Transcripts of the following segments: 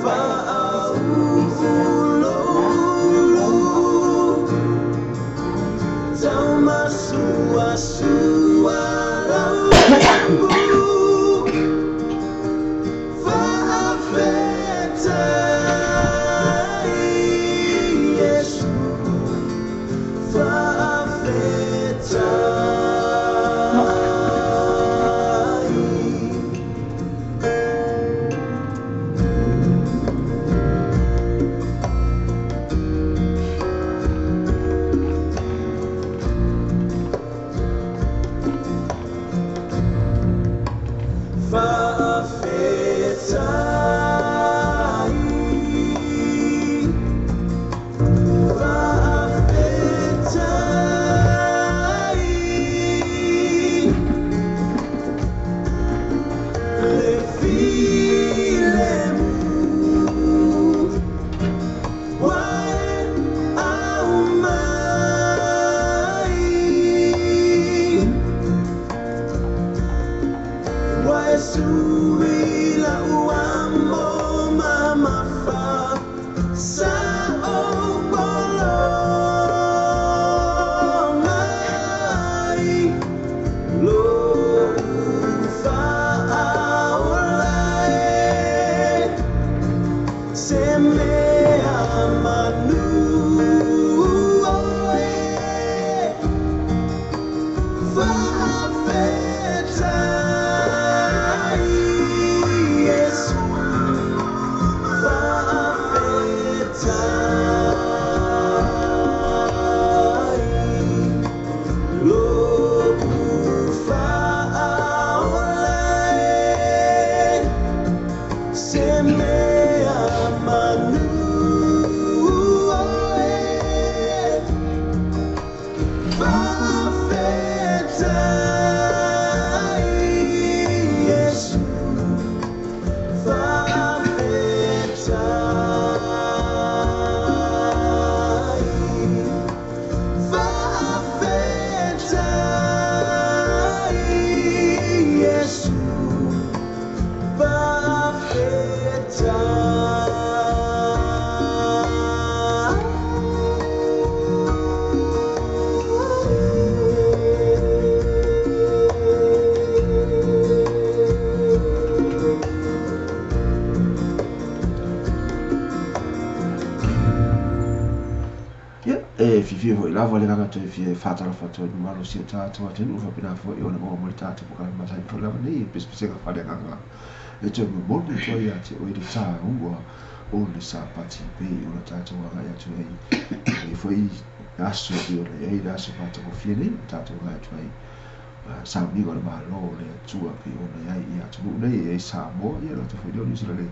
Fa'auululu Taumasuasua lau upu Fa'afetai Iesu Fa'afetai. Fa'afetai, fa'afetai, le filemu ua e aumai. Ua e sui la'u amo mamafa sa ou polo mai lo'u fa'aola e se mea manu oe Fa'afetai Iesu Fa'afetai lo'u fa'aola e se mea manu oe Fa'afetai Iesu Fa'afetai Fa'afetai Iesu Fa'afetai. Ia, e fiafia foi lava le agaga toe fia fa'atalofa atu ai i le mamalu o si o tatou atunuu faapena fo'i ona maua mai le tatou polokalame masani foi lava nei e pesepesega faaleagaga e toe momoli atu ai ia te oe le tāua o le Sapati pei ona tatou agai atu ai i lenei foi aso e pei ona i ai le aso matagofie nei ua tatou agai atu ai sauniga o le Malo o le Atua pei ona i ai i atunuu nei e i ai Samoa ia le ata foi lea o Niu Sila nei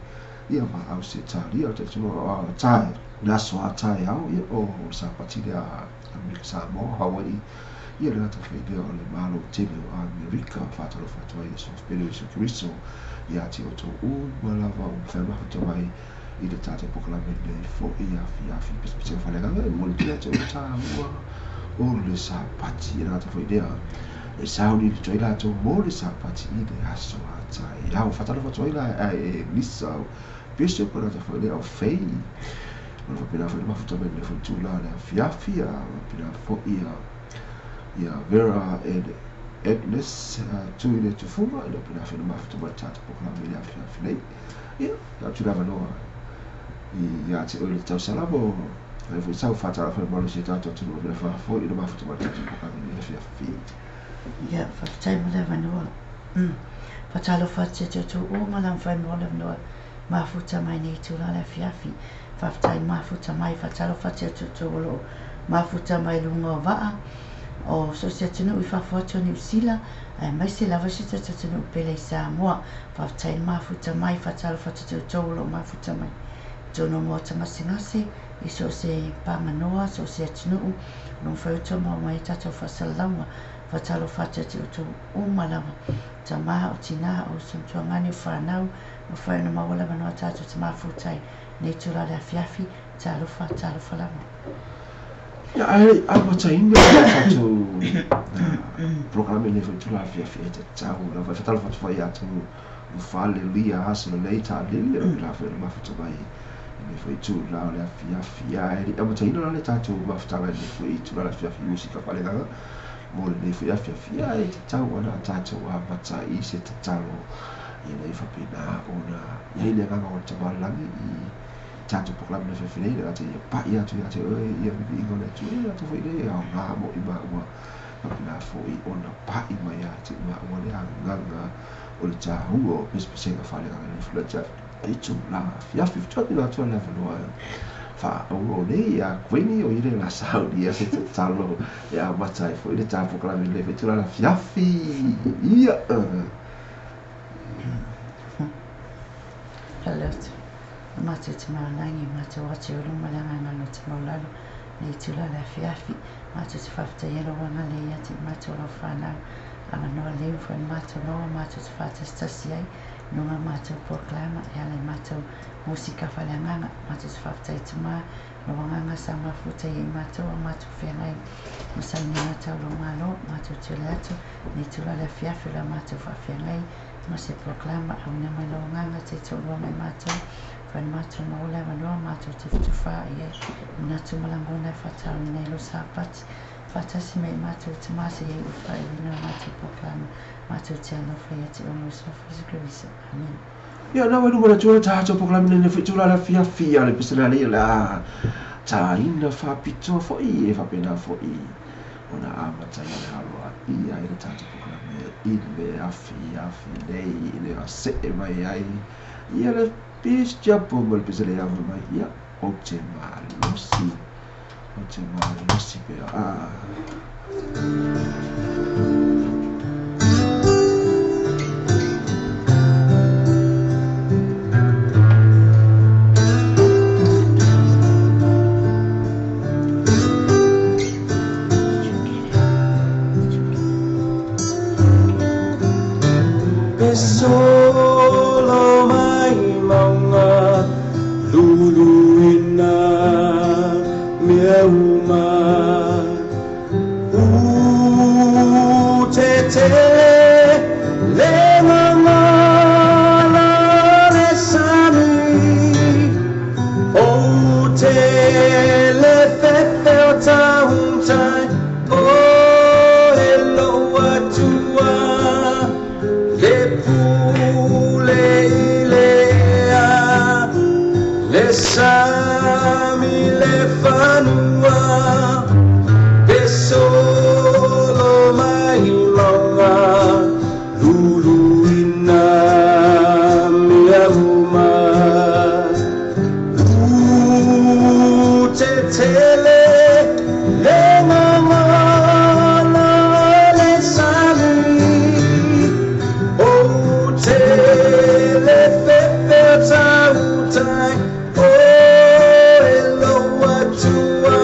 ia ma Ausetalia o le talitonuga o tae le aso a taeao ia o le Sapati lea a Amerika Samoa Hawaii ia le gata foi lea o le Malo tele o Amerika. Faatalofa atu ai i le Aso Faraile o Iesu Keriso ia te outou uma lava ua mafai ona mafuta mai i le tatou polokalame lenei fo'i afiafi pesepesega faaleagaga e momoli atu ia te oe taua o le Sapati e le gata foi lea e sauni atu ai latou mo le Sapati i le aso a taeao. Faatalofa atu ai la e Lisa Bishop o le gata foi lea o Fei o le faapena foi le mafuta mai lenei foi itula le afiafi a faapena foi ia Vera and Agnes tu i le tufuga i le faapena foi le mafuta mai le tatou polokalame i le afiafi nei. Ia atu le avanoa ia te oe le tausala mo ai foi sau faatalofa i le mamalu o si o tatou atunuu faapena foi le mafuta mai le tatou polokalame i le afiafi. Ia, faafetai mo le avanoa. Faatalofa atu ia te outou uma la mafai mo le avanoa mafuta mai nei itula le afiafi. Faafetai mafuta mai, faatalofa atu ia te outou o loo mafuta mai luga o vaa o so o se atunuu i fafo atu o Niu Sila, aemaise lava si o tatou atunuu pele i Samoa. Faafetai le mafuta mai, faatalofa atu ia te outou o loo mafuta mai totonu o maota gasegase i so o se paganoa, so o se atunuu o lo o mafai ona maua mai ai tatou faasalalauga. Faatalofa atu ia te outou uma lava, tamā, o tinā, o uso ma tuagani, o fanau, mafai ona maua le avanoa tatou te mafuta ai nei itula le afiafi. Talofa, talofa lava. Ia, ae le i amataina le tatou polokalame i lenei foi itula afiafi e tatau lava e faatalofa atu foi ia outou Falelia aso lelei ta'alili e faapena foi ona mafuta mai i lenei foi itulā o le afiafi. Ae le'i amataina la le tatou mafutaga i lenei foi itulā o le afiafi musika faaleagaga mo lenei foi afiafi, ae tatau ana tatou amata i se tatalo ina ia faapena ona i ai le agaga o le Tamalagi i tatou polokalame le afiafi nei, le gata ia pa'i atu ia te oe ia viviiga o le Atua, ia gata foi le aogā mo i maua faapena foi ona pa'i mai ia te i maua le agaga o le tāua o pesepesega faaleagaga i lenei foi itulā afiafi. Fetuatuina atu ai le avanoa faaauau nei ia Kuini o ia le la saunia se tatalo e amata ai foi le tā polokalame i lenei foi itulā afiafi. Ia Alofa, matou te malangi, matou atu i luma le agaga o te maulalo, nei itula le afiafi, matou te faafetaia lou agalelei ia te i matou lau fanau, avanoa lelei ua fai matou maua matou te faatasitasi ai, i luga o matou polokalama e ala i matou musika faaleagaga, matou te faafetai Tama, lou agaga sa mafuta ia i matou a matou feagai ma salimiga tau lou Malo, matou te ole atu nei itula le afiafi o le a matou faafeagai ma se polokalama auina mai lou agaga te toalua mai matou, fai matou maua le avanoa matou te fetufaai ai, manatu ma lagona e faataoina ai lou sapati, faatasi mai matou Tama seia iu i le faaiuina o matou polokalama, matou te alofa ia te oe ma Iesu Keriso. Amene. Ia, na ua i luma o le Atua le tatou polokalame nei foi itulā le afiafi, a o le pese la lea o le a tāina faapitoa foi e faapena foi ona amataina aloaia ai le tatou polokalame i le afiafi nei i le see mai ai ia le Peace Chapel ma le pese lea fai mai, ia, ou te malosi, ou te malosi pea. Pe solo mai mauga luluina mea uma u te tele le gagana le sami o te le fefe o tautai o e lou Atua le pule i le ea le sami le fanua pe solo mai mauga luluina mea uma u te tele le gagana le sami o te le fefe o tautai o e lou Atua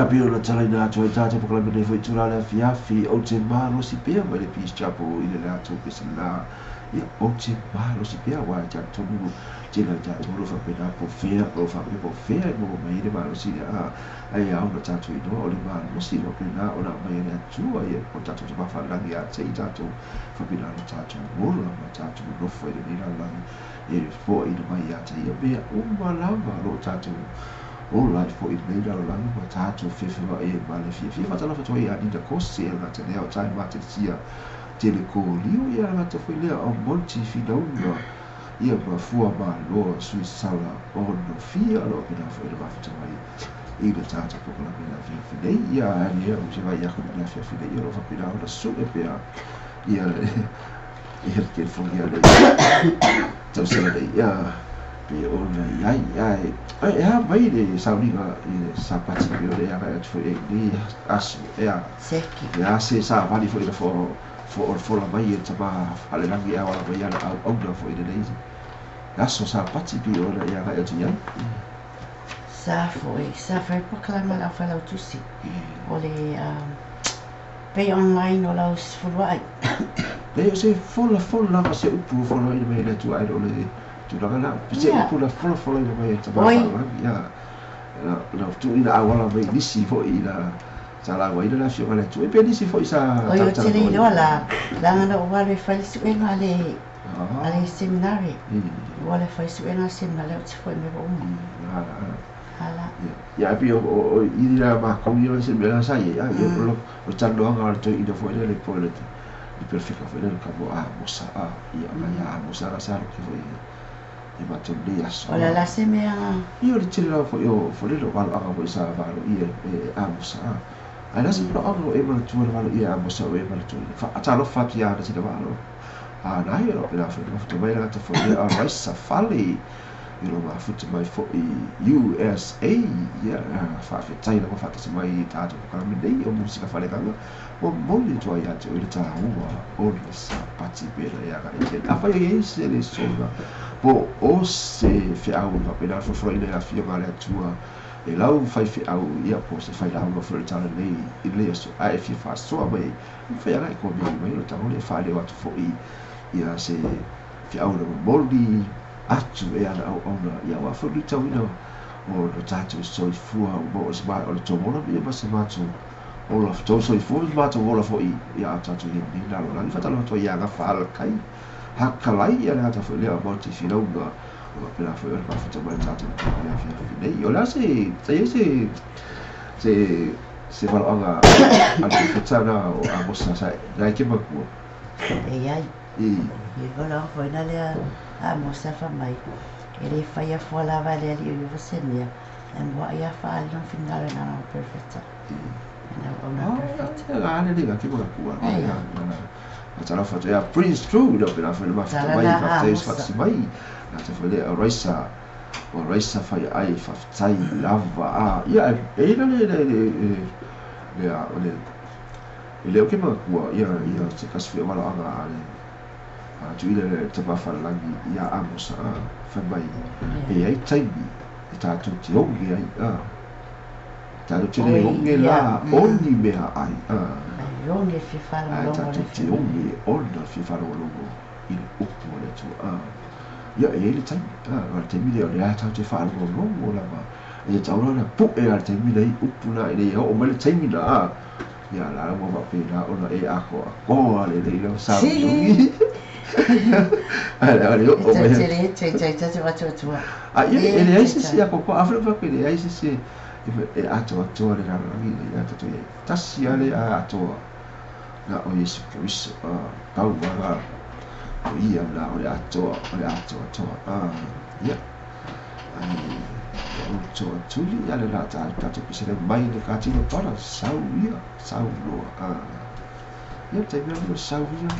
Ia pei ona talaina atu ai tatou polokalame nei foi itula le afiafi, ou te malosi pea mai le Peace Chapel i le latou pese lena. Ia, ou te malosi pea, aua e talitonu tele o tatou o lo o faapena po o fea, o lo o faapea po o fea e maua mai ai le malosi lea, a, ae ao ona tatou iloa o le malosi o faapena ona aumai e le Atua, ia, o le tatou Tama Faalelagi ia te i tatou, faapena ona tatou ola ma tatou nonofo ai i lenei lalolagi e foaina mai ia te ia mea uma lava o lo o tatou ola ai foi i lenei lalolagi ma tatou feofeoai ai ma le fiafia. Faatalofa atu ai ia Nina Kose, e le gata lea o Time Matelesia Tele Koliu, ia le gata foi lea o Monty Finauga, ia ma Fua Maloa Sui Sala ono fia o lo o pena foi le mafuta mai i le tatou polokalame i le afiafi nei. Ia ali ia ou se vai aku i le afiafi nei, o lo o faapena ona sue pea ia ia le telefoni ia le tausala nei ia pe ona i ai ae e a mai le sauniga i le Sapati pe o le agai atu foi e nei aso ea Seki. e a se savali foi na fola mai e le tama falelagi e awala mai ana auauna foi lenei aso Sapati pe ona e agai atu i ai. Sa foi, sa fai polokalame a le aufalautusi o le pay online o lau sefuluai. Leai o se folafola lava se upu folaina mai e le Atua ae le o le tulaga la se upu na folafolaina mai e le tama faalelagi ia na tuuina auala mai i nisi foi ina sa lauaina le afioga a le Atua e pe nisi foi sa Oi, ou te le talatalanoaina. Iloa la, leaga na ou alu e fai le suega a le a le seminari. Ua alu e fai suega a le seminari, ou te foi mai ua uma. Ala. Ia ae pei o i la makou ia se mea sa i ai o le talanoaga o le toeaina foi lele po o le perofeka foi lele ka mo Amosa a ia mai ia Amosa la sa loke foi e matou nei aso. O le a la se mea. Ia o le tele lava foi o foi lele o valoaga foi sa valoia e Amosa a. Ae le a se valoaga o e manatua le valoia e Amosa o e manatuaina. Faatalofa atu ia Ana Sinavalo. A na ia o pena foi mafuta mai le gata foi lea a Raisa Fale i lo mafuta mai foi USA. Ia faafetai lava faatasi mai i tatou polokalame nei o Musika Faaleagaga. Momoli atu ai ia te oe le taua o le Sapati pena e agai atu ai. Afai e i ai se lesona po o se feau e faapena ona folafolaina e le Afioga a le Atua e lau faifeau ia po o se failauga foi o le tala nei i lenei aso ae e fia faasoa mai ai, e mafai lava e komeni mai lou tago e faaleo atu foi ia se feau na momoli atu e ana auauna ia aua foi le luitauina o lo tatou soifua ma o le tou ola ia ma se matou ola tou soifua ma se matou ola foi ia a tatou i lenei lalolagi. Faatalofa atu ai ia Gafaalkai Hakalai ia le gata foi lea o Maoti Filauga o faapena foi ona mafuta mai le tatou i le afiafi nei. O le a se e i ai se valoaga a le perofeta na o Amosa sa na e ke matua? E i ai. I valoaga foi na lea a Amosa fai mai, e le faia fua lava e le Alii o Iofa se mea, e muaʻi lava faaali lona finagalo i lana perofeta. E na auauna perofeta. A le le ke matua. Faatalofa atu ia Prince True na pena foi le mafuta mai faafetai faatasi mai. Na te foi le Raisa o Raisa fai ai faafetai lava a ia e ina le le le le le e le o ke matua ia ia se kasi foi valoaga a le a tuuina le tama falelagi ia Amosa a fai mai e i ai taimi e tatou te oge ai a tatou te le oge la o ni mea ai a Ai oge fia ae faalogologo tatou le te afioga. oge ona fia faalogologo i le upu o le Atua a ia e i ai le taimi a o le taimi lea o lea tatou te faalogologo lava e tatau la ona pu'e a le taimi nei upu na ina ia oo mai le taimi na a ia la ua faapena ona e atoatoa lelei lau sauniuni ae le E oo tou mai. te le taitai tatou atoatoa. A ia Le e leai se isi taitai. atoatoa afai faapea e leai se isi e atoatoa le lalolagi ina ia tatou i ai tasi lava le atoa na o Iesu Keriso a pau lava o ia na o le atoa o le atoatoa a ia ai o toa tuli ia le la tatou pesele mai le katino para sau ia sau loa a ia taimi lava sau ia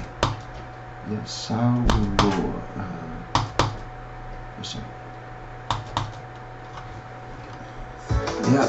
ia sau loa a ia ia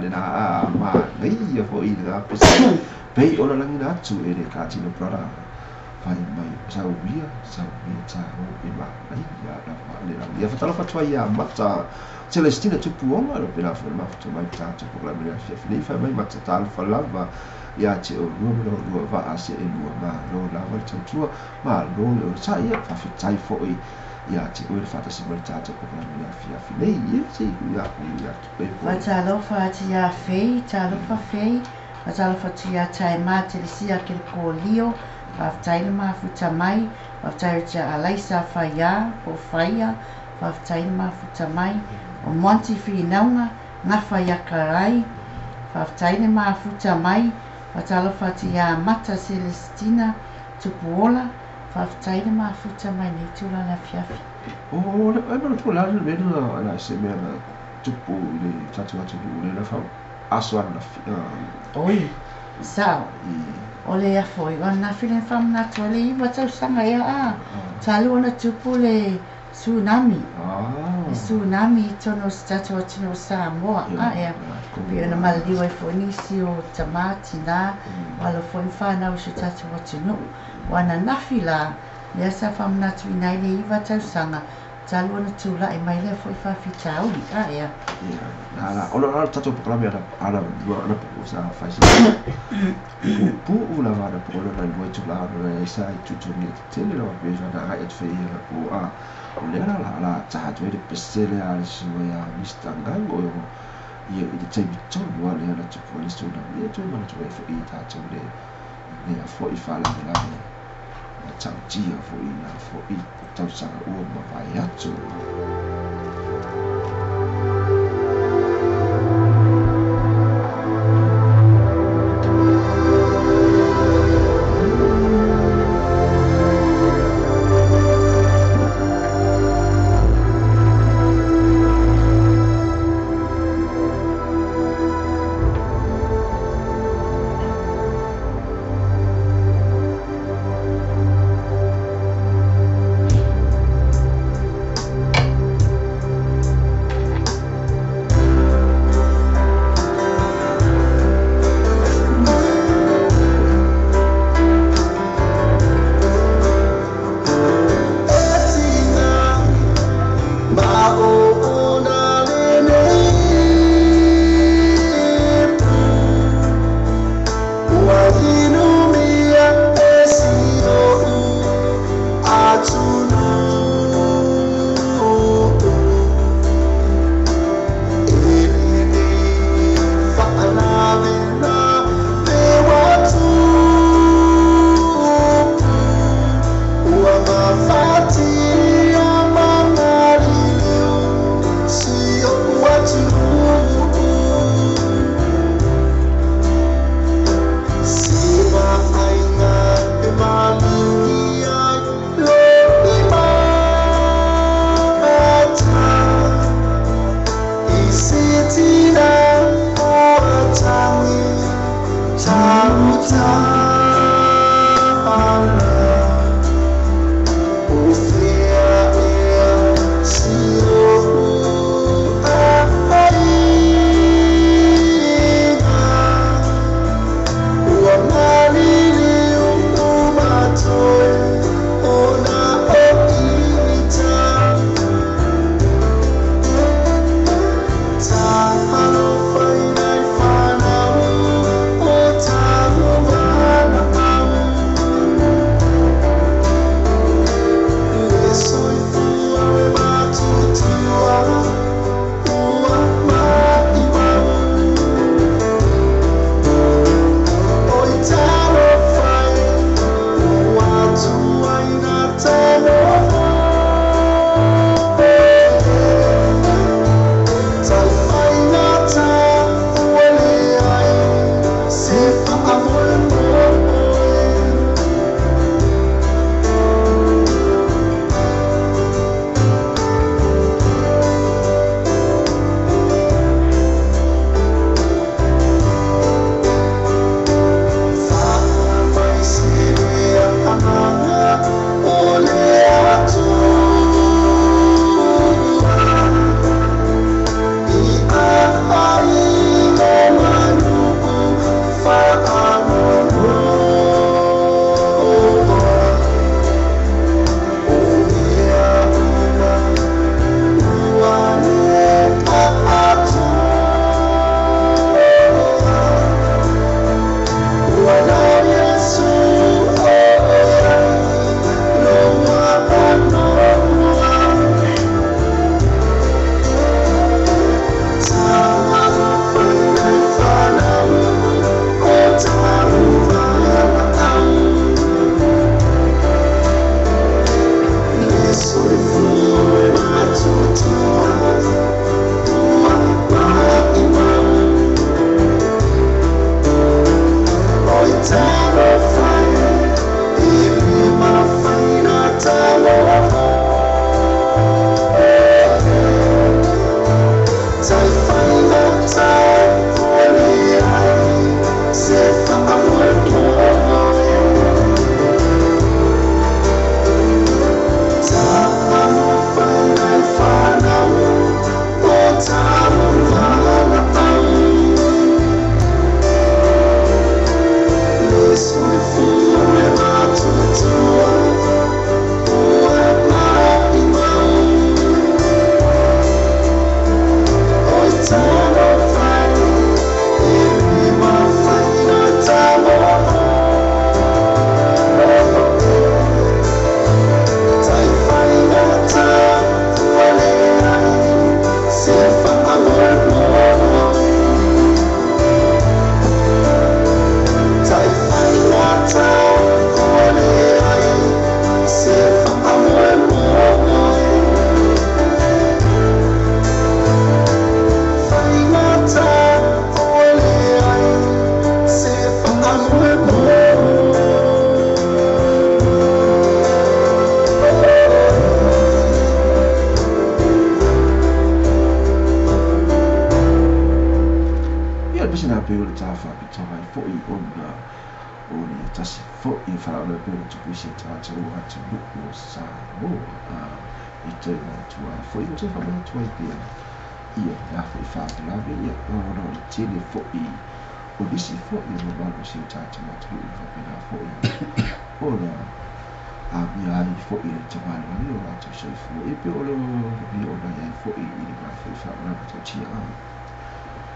lena a manaia foʻi lena pese pei ona lagina atu e le Katino Brother fai mai sauia sauia tāu e manaia lava le lagi. Ia faatalofa atu ai ia Mata Celestina Tupuola le pena foi mafuta mai tatou polokalame le afiafi nei fai mai mata talofa lava ia te olua ma le olua vaa se e lua malo lava le tautua malo le onosai ia faafetai foʻi ia te oe le faatasi mai le tatou polokalame le afiafi nei ia se ia ia e po. Faatalofa atu ia Fei, talofa Fei, faatalofa atu ia Taema Telesia Kelekolio, faafetai le mafuta mai, faafetai atu ia Alaisa Faia po o Faia, faafetai le mafuta mai, o Monty Finauga, Gafa ia Karai, faafetai le mafuta mai, faatalofa atu ia Mata Celestina Tupuola, faafetai le mafuta mai nei tulaga le afiafi. O le e manatua le a le mea lena na se mea na tupu i le tatou atunuu le na fa aso ananafi. Oi, sao, o le afo i o ananafi le faamanatu ai le 9 tausaga ea a, talu ona tupu le tsunami. Le tsunami i totonu o se tatou atunuu o Samoa a ea, pei ona maliliu ai foi nisi o tamā tinā, o alo foi ma fanau i si o tatou atunuu. O ananafi la, lea sa faamanatuina ai le 9 tausaga, talu ona tula'i mai lea foi faafitauli a ea. Ia, na ona la tatou polokalame ana ana lua ana po sa fai se puupuu lava ana po ona lua itulā ona e sa i tutugia tetele lava pe na agai atu fai ana po a o lea la la la taha atu ai le pese lea a le susuga ia Mr Gango ia i le taimi tonu a lea na tupu ai le tsunami ia toe manatu ai foʻi i tatou le lea foʻi faalavelave matautia foʻi na foʻi tausaga ua mavae atu. fo'i ona o le tasi fo'i faalavelave pei ona tupu i si o tatou atunuu o Samoa e toe manatua ai fo'i ma toe faamanatu ai pea ia lena fo'i faalavelave ia ona o le tele fo'i o nisi fo'i o mamalu o si o tatou atunuu ua faapena fo'i ona amia ai fo'i le tamanuaga o latou soifua ia pei o le mea ona i ai fo'i i lena fo'i faalavelave matautia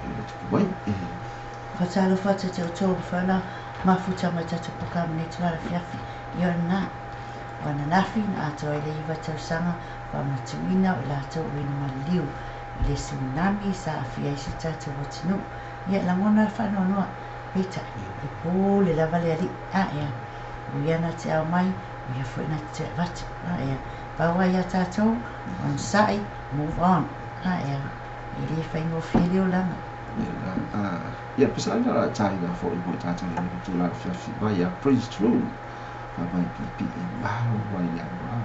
e ona tupu mai e. Faatalofa atu ia te outou ua mafai ona mafuta mai tatou polokalame nei itula afiafi. Ia o lena. O ananafi na atoa ai le 9 tausaga faamanatuina o i latou ua ina maliliu i le tsunami sa aafia ai si o tatou atunuu. Ia e lagona le faanoanoa, peitai, o le pule lava le Alii. A ea, o ia na te ao mai, o ia foi na te toe avatu. A ea, pau lava ia tatou, onosai, move on. A ea, e le faigofie le olaga. Ia, pesa ai na taina fo'i mo i tatou i lenei tulaga afiafi mai ia Praise True fai mai piipii malo mai au a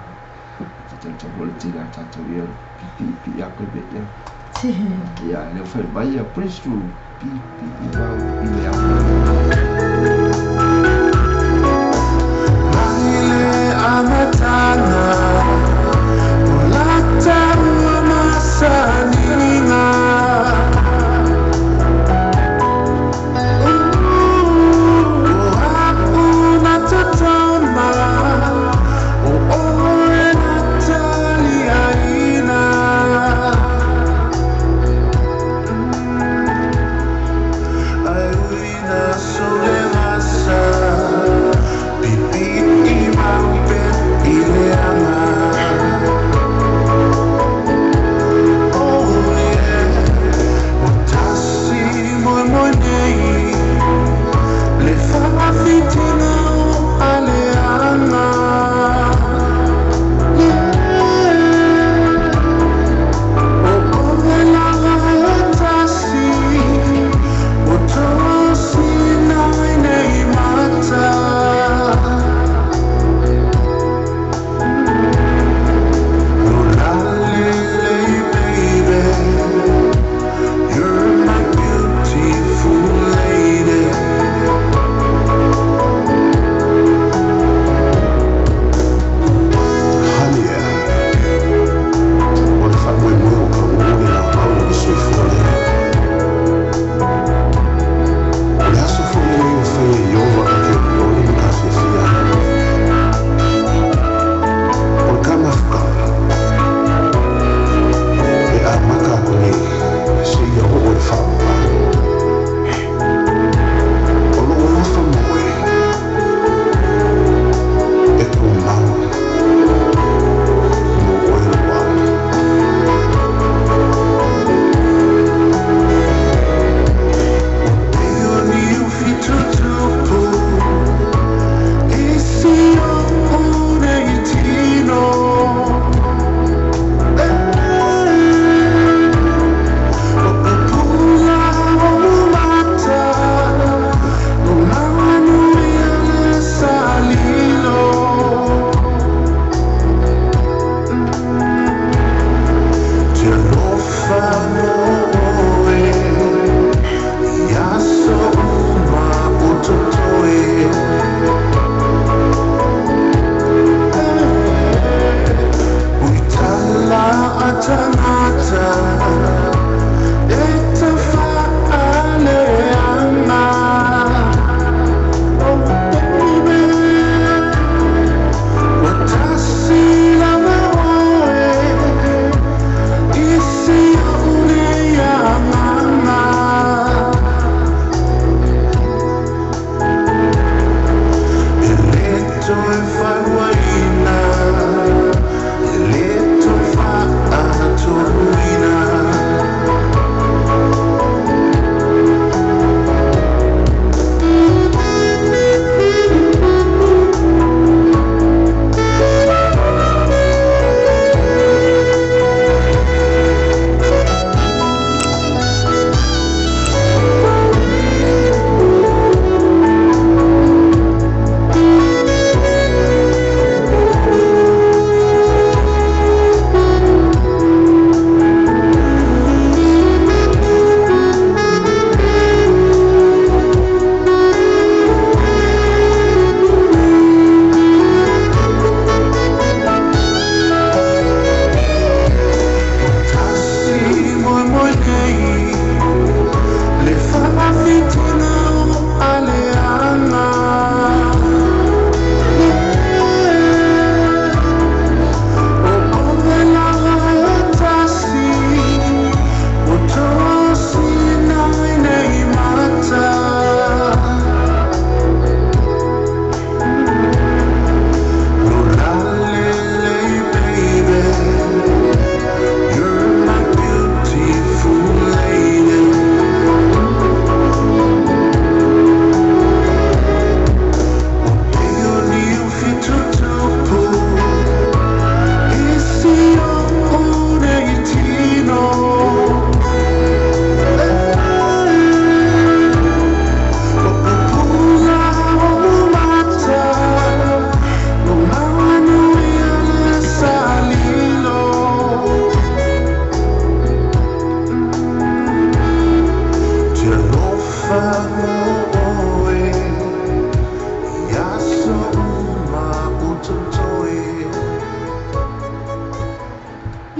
te talitonu foi le tele a tatou ia piipii a koe mea ia lea ua fai mai ia Praise True piipii mau i le ao. Mai le amataga o la taua masaniga. O a'u na tatama o oe na taliaina. Ai ui na so le masani.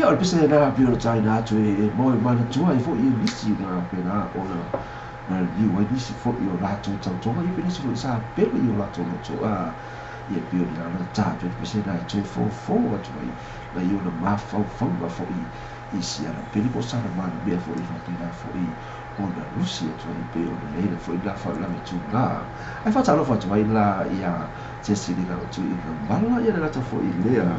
Ia o le pese lena pei o le taina atu e mo e manatua ai foi i nisi na faapena ona na liliu ai nisi foi o latou tautoga ia pe nisi foi sa pele i o latou loto a ia pei o le ala ta atu ai le pese lena e toe fofo atu ai nai ona mafaufauga foi i si ala pele po o sana manomea foi faapena foi ona lusi atu ai pei ona i ai le foi lena faalavelave tuga. Ae faatalofa atu ai la ia Cecilia Tuiga Mala ia le gata foi lea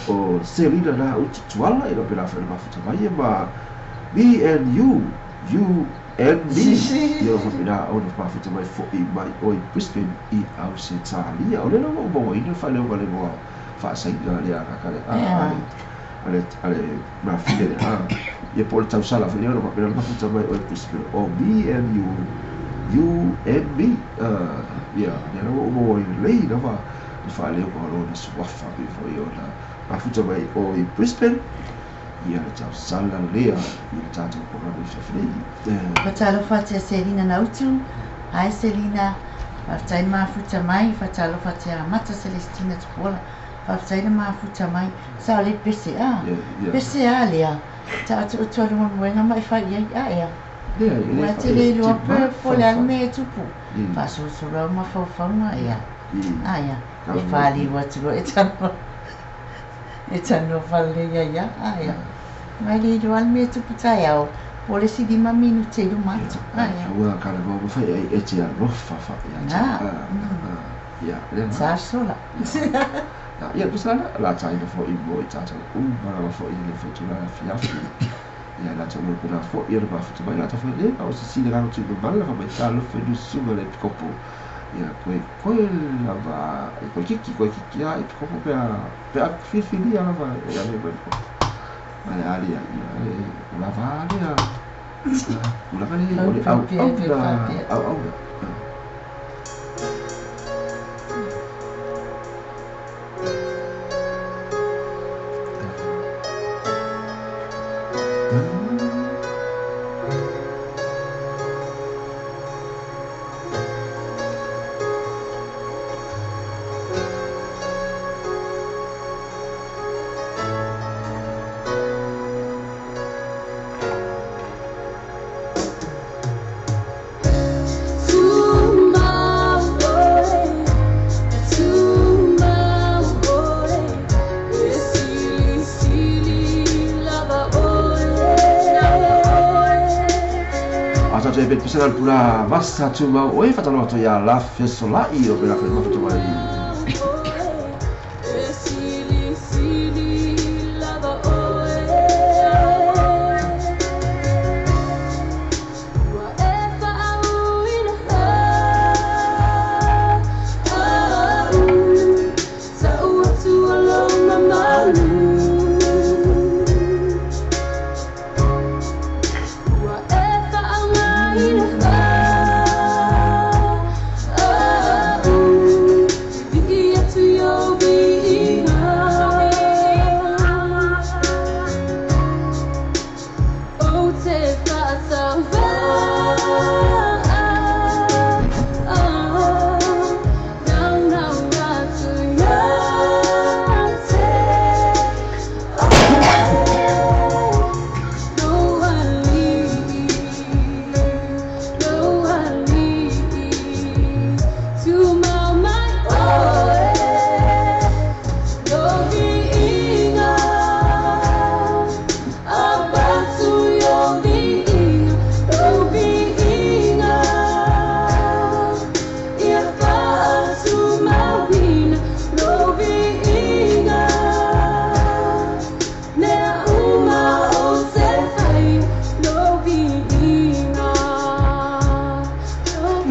o Selina na utu tuala ia pela foi le mafuta mai ma me and you, you and me ia faapena ona mafuta mai foi mai oi Brisbane i Ausetalia. O le la ua ou mauaina le faaleoga le igoa faasaina lea kaka le a le mafine le a ia po o le tausala foi lea ona faapena le mafuta mai oi Brisbane o me and you, you and me. Ia lea la ua ou mauaina lelei lava le faaleoga o lona suafa pei foi ona mafuta mai o i Brisbane ia le tausala lea i le tatou polokalame i fiafi nei. Faatalofa atu ia Selina Nautu. Hi Selina, faafetai le mafuta mai. Faatalofa atu ia Mata Celestina Tupuola. Faafetai le mafuta mai. Sao le pese a. Pese a lea. Taoto'oto a luga moega ma e fai i ai a ea. Ua te le iloa pe po o le a le mea e tupu. Faasolosolo au mafaufauga ea. A ea. E faliu atu loa e talanoa. E talanoa faalelei ai lava. A ea. Mai le iloa le mea e tupu taeao, po o le isi 5 minute i luma atu. A ea. Ua talanoa ma fai ai e te alofa fa ia te. Ia, lea na. Sa sola. Ia, pese la la taina foi mo i tatou uma lava foi i le faitulaga afiafi. Ia latou mo pena foi ia le mafuta mai latou foi le o se sina gago tu mala fa mai talofa i lusuga le pikopo. Ia koe koe lava e koe kiki a i pikopo pe a filfilia lava e ave mai pikopo. Ma le ali ia e o lava ale a o lava le o le au au na au au na. Pesela pula vasa tu mau oi fataloa atu ia la fesolai o pela foi mafuta mai.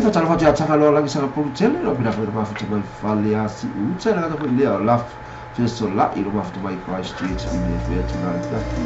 Faatalofa atu ia Tagaloa lagi sanga pulu tele lo pena foi mafuta mai fale a si uta le gata foi lea o la fesolai lo mafuta mai Christchurch i le fea tuna le fiafi.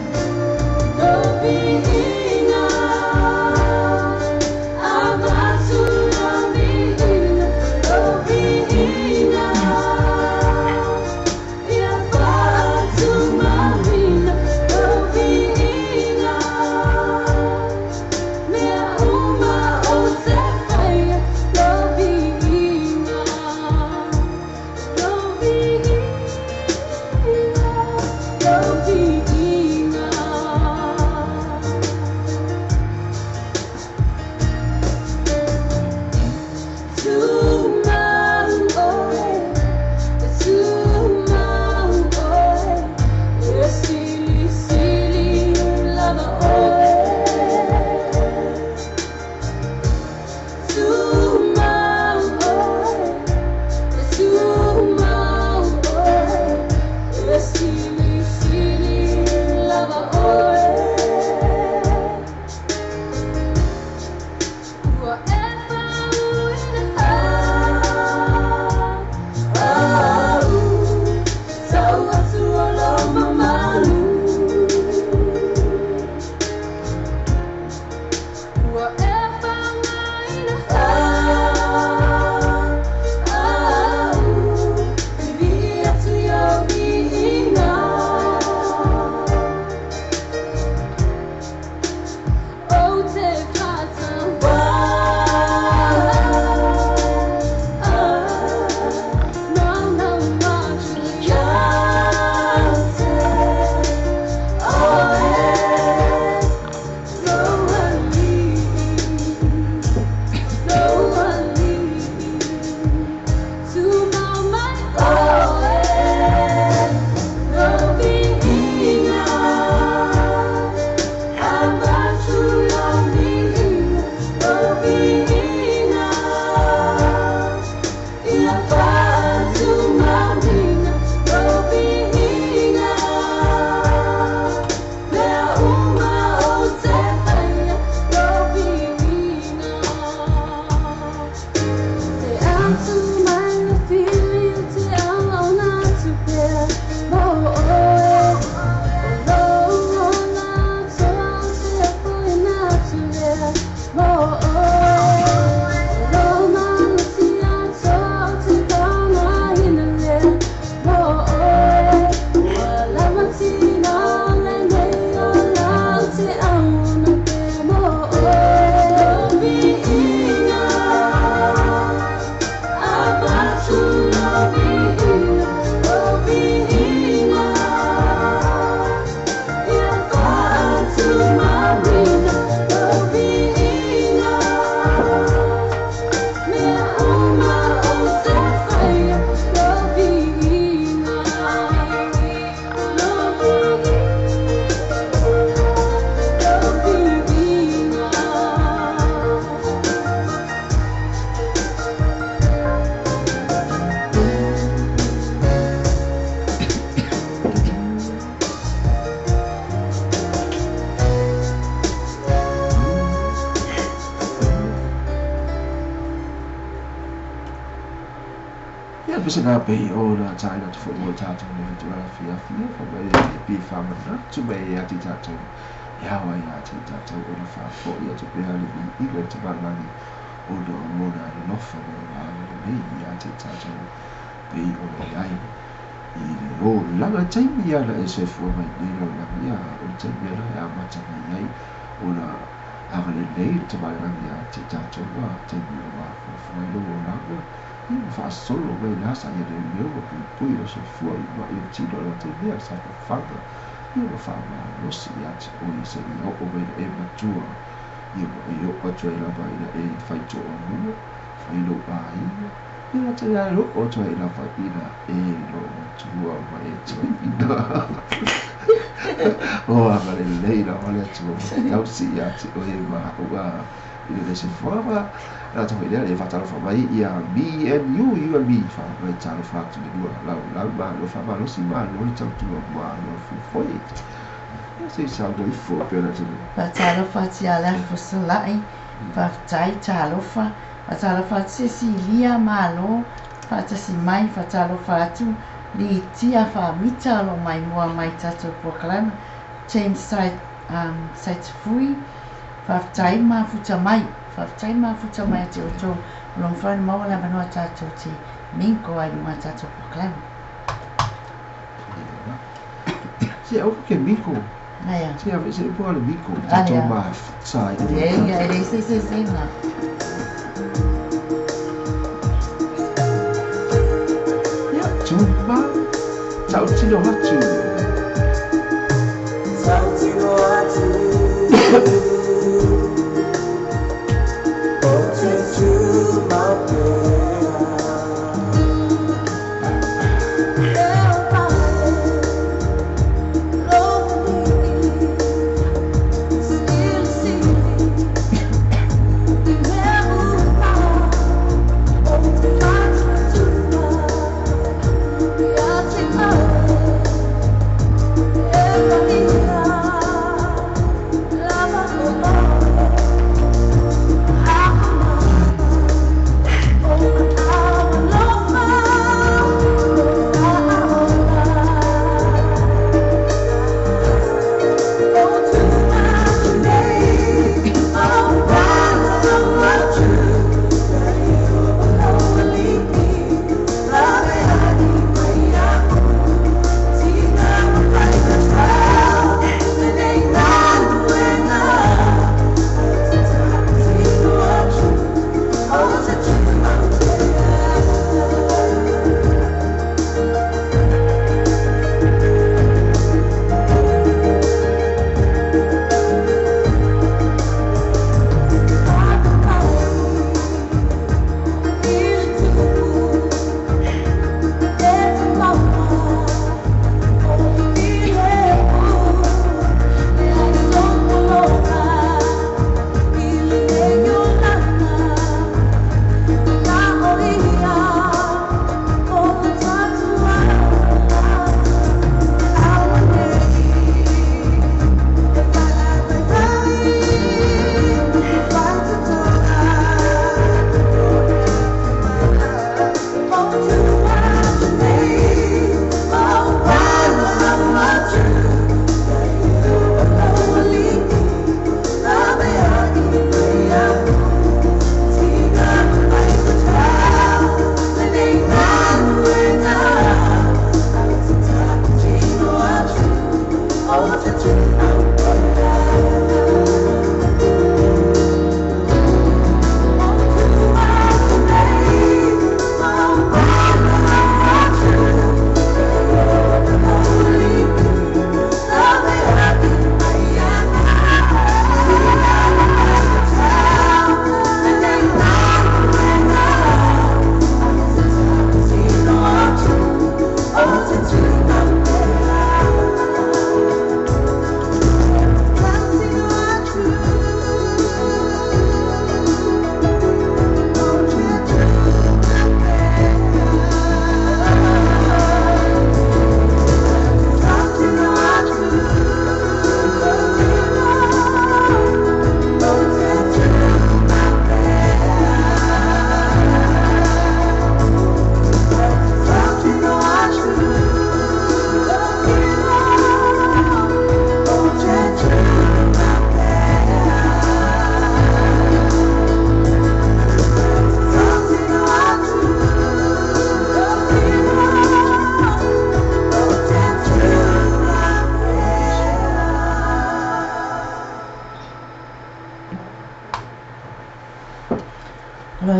Pese na pei o na tai na te fo mo tātou nei te rara fia fia fa mai e pi fa mana tu mai e ati tātou ia wa ia ati tātou o na fa fo ia te pea le vi i le te malangi o na lona le lofa mo na le nei ia ati tātou pei o le ai i le o langa taimi ia na e se fua mai nei lau langi ia o le taimi ia na e amata mai ai o na aga le nei le te malangi ia ati tātou ma taimi o ma fua lo o langa ia faasolo mai le asa ia leoleo ma puipui o soifua i maʻi o tino la te mea sa fafaga ia ma faamalosi ia te oe seʻia oo mai le e matua ia ma e oo atu ai lava ina e faitoʻalua fai lou aiga ia la te loo atu ai lava ina e loomatua ma e tuaiina o agalelei lava le Atua tausi ia te oe ma ua i le se fuama la tau lea e faatalofa mai ia me and you, you and me fa mai talofa atu le lua lau lau malo faamalosi malo le tautua malo fifoe ia se saunoa ifo e pei ona tele. Faatalofa atu ia le afosolai, faafetai talofa, faatalofa atu Sesilia malo, faatasi mai, faatalofa atu Litia Faamita o lo o maimoa mai i tatou polokalame, James Saitafui, faafetai mafuta mai, faafetai mafuta mai ia te outou o lo o mafai ona maua le avanoa tatou te mingo ai i luga o tatou polokalame. Se aua ke mingo. Aia. Se ave se upu ale mingo. Tatou mafuta ai. Ia, ia, e leai se eseesega. Ia, tuma, tautino atu. Tautino atu. O te tuma pea.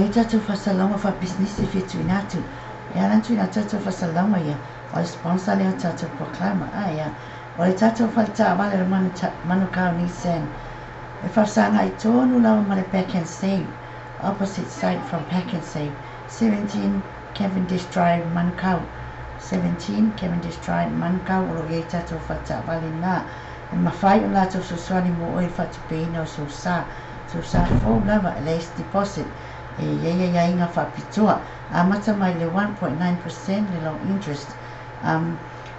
ai tatou faasalalauga faapisinisi e fia tuuina atu. E ala ona tuuina atu tatou faasalalauga ia, o le sponsor lea o tatou polokalama. A ia, o le tatou fale taavale o le Manukau Nissan e faafesagai tonu lava ma le Pack and Save, opposite side from Pack and Save, 17 Cavendish Drive, Manukau. 17 Cavendish Drive, Manukau, o lo o i ai tatou fale taavale lena. E mafai ona latou fesoasoani mo oe i le faatupeina o sou sa, sou sa fou lava, e leai se deposit, e i ai aiaiga faapitoa, amata mai i le 1.9% le low interest. Um,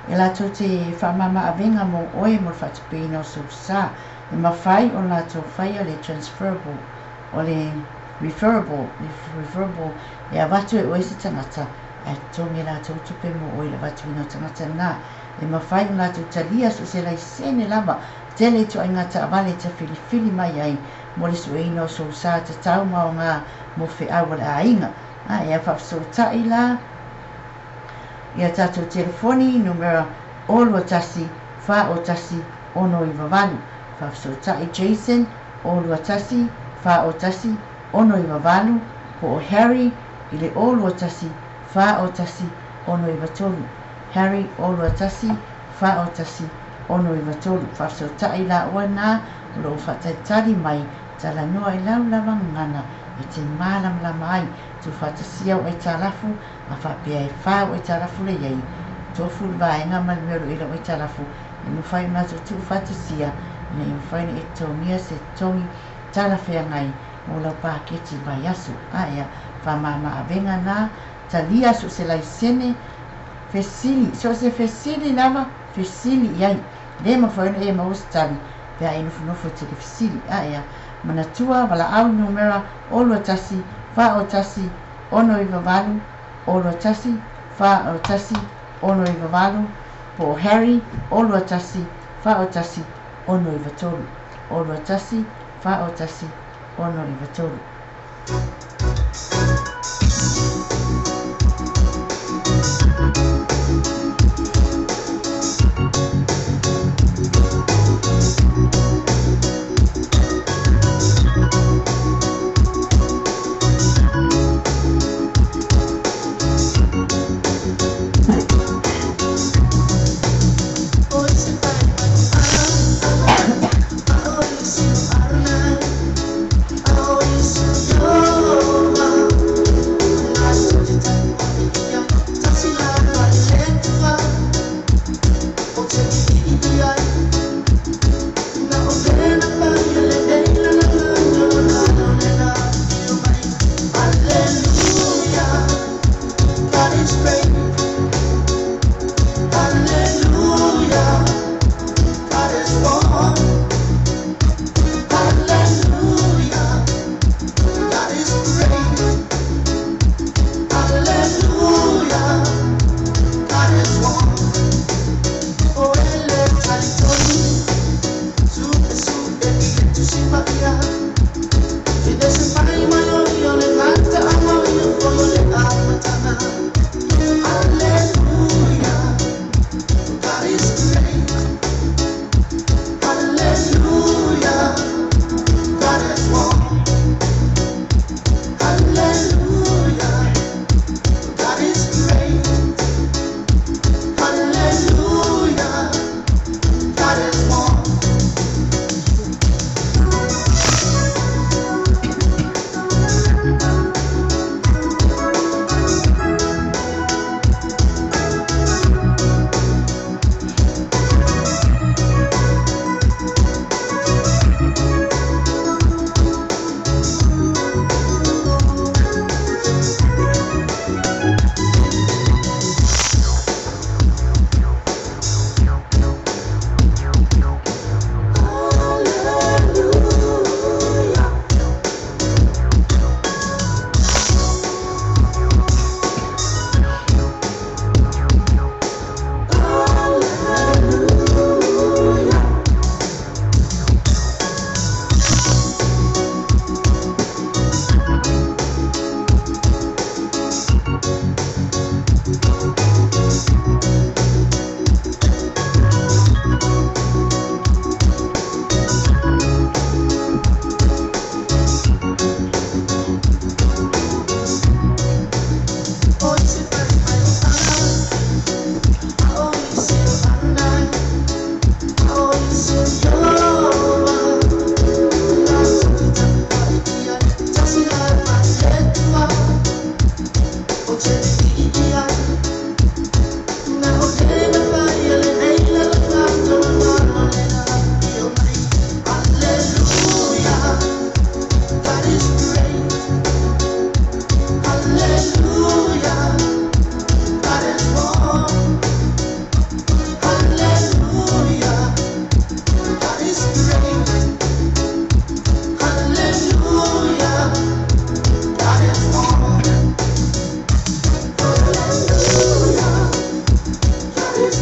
e latou te faamama avega mo oe mo le faatupeina o sou sa. E mafai ona latou faia le transferable, o le referable, referable, e avatu e oe se tagata, ae totogi e latou tupe mo oe i le avatuina o tagata lena. E mafai ona latou talia so o se laisene lava, tele ituaiga taavale e tafilifili mai ai mo le sueina o sou sa tatau ma aoga mo feau a le aiga. A ea faafesootai la ia tatou telefoni numera 0 21 4 01 698. Faafesootai Jason 0 21 4 01 698 po o Harry i le 0 21 4 01 693. Harry 0 21 4 01 693. Faafesootai laua na o loo faatalitali mai talanoa i lau lava gagana e te malamalama ai. Tuufaatasia au aitalafu a faapea e fa au aitalafu le iai tofu le vaega ma le mea o lo o i lau aitalafu e mafai ona latou tuufaatasia ina ia mafai ona e totogia se totogi talafeagai mo lau paketi vaiaso. A ea faamama avega na talia so o se laisene fesili, so o se fesili lava fesili i ai. Le mafai ona e maua se tali pe a e nofonofo e te le fesili. A ea manatua valaau numera 0 21 4 01 698 0 21 4 01 698 po o Harry 0 21 4 01 693 0 21 4 01 693.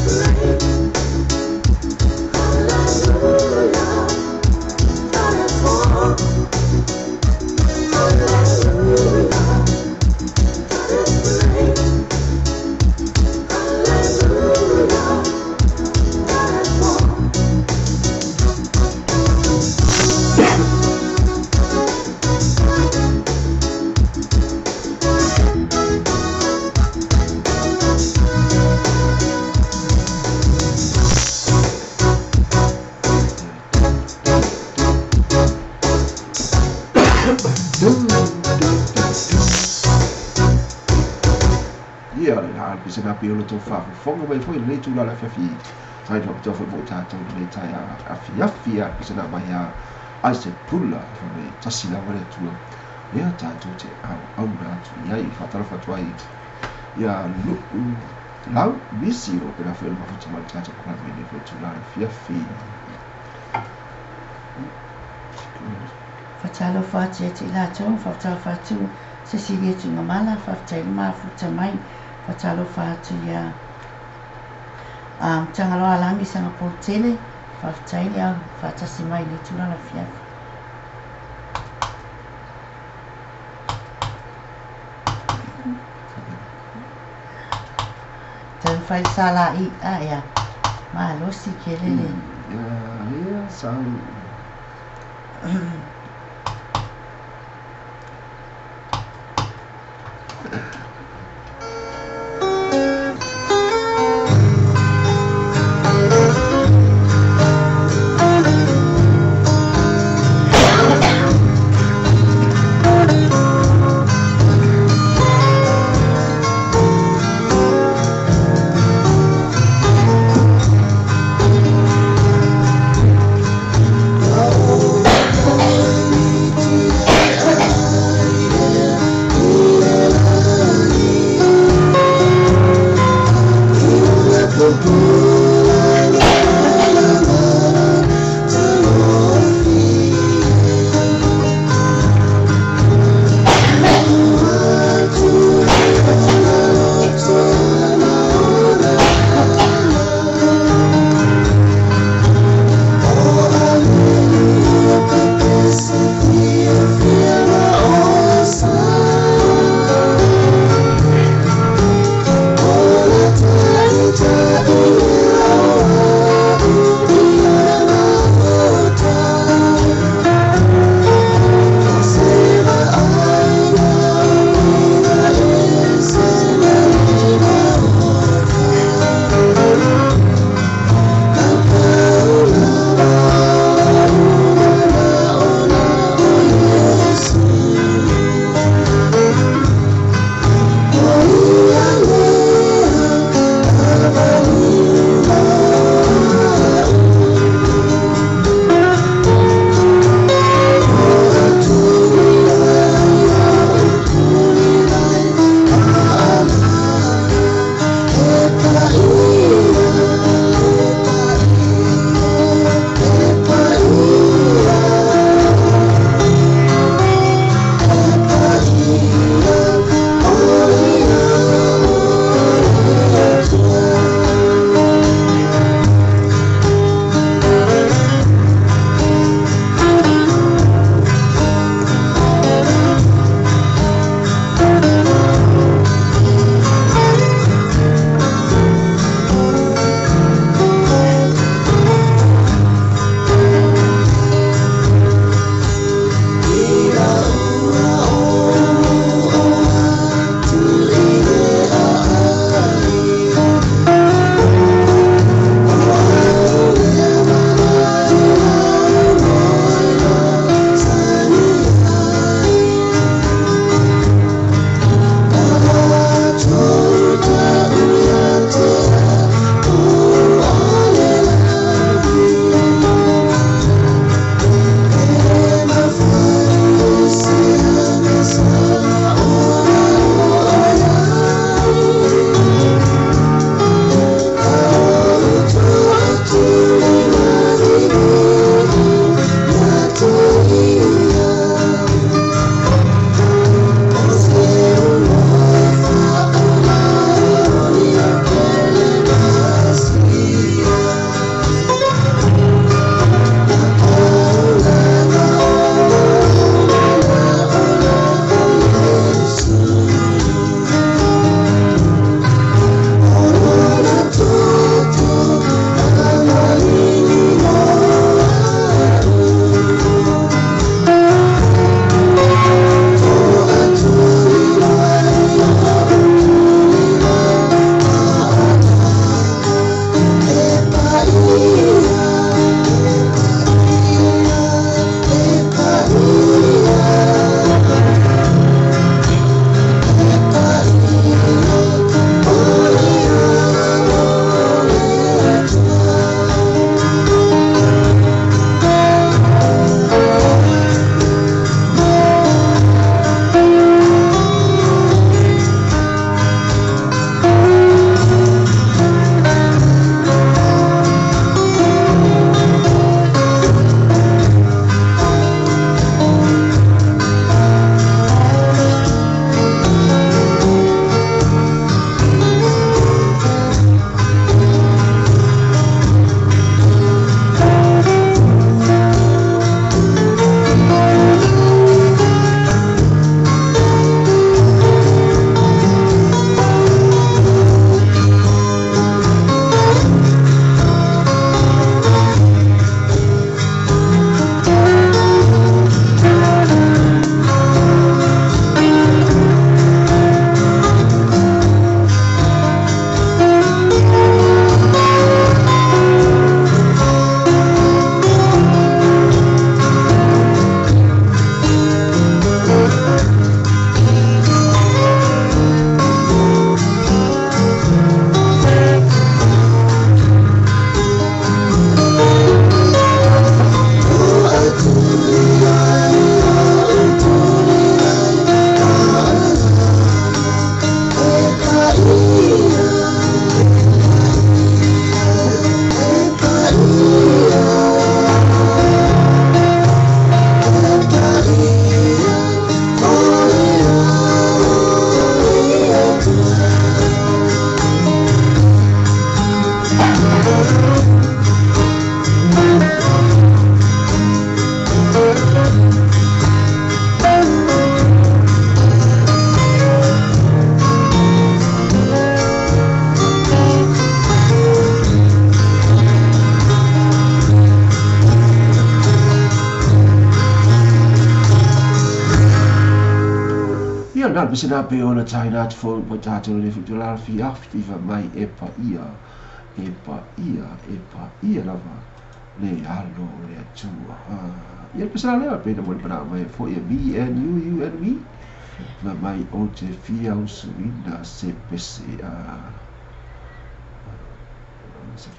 Great. Hallelujah. God is one. Hallelujah. God is great. Hallelujah. God is one. Dun, dun, dun, dun. Ia le la pe se na pe o le tau whaafofonga mai foi lenei tula le afiafi. Sai no tau foi mo tātou lenei tai a afiafi a pe se na mai a ai se pula fa mai tasi lava le atua. Ia tātou te au au na atu i ai whātara whātua ai. Ia lu'u lau misi o pe na foi le mafuta mai tātou kura mai nei foi tula le afiafi. Faatalofa atu ia te i latou, faatalofa atu Cecilia Tuigamala, faafetai le mafuta mai, faatalofa atu ia Tagaloa Alagi Sagapolutele, faafetai le au faatasi mai i lenei tulaga afiafi. Taumafai le salai a ia malosi kele le. Ia, ia, sau. Oh, na le pese na pe ona taina atu foi mo tātou le fitu la fi afi mai e pa ia e pa ia e pa ia lava le alo le atua. Ia le pese la lea pe na mo le pana mai foi e me and you, you and me ma mai o te fia usuina se pese a se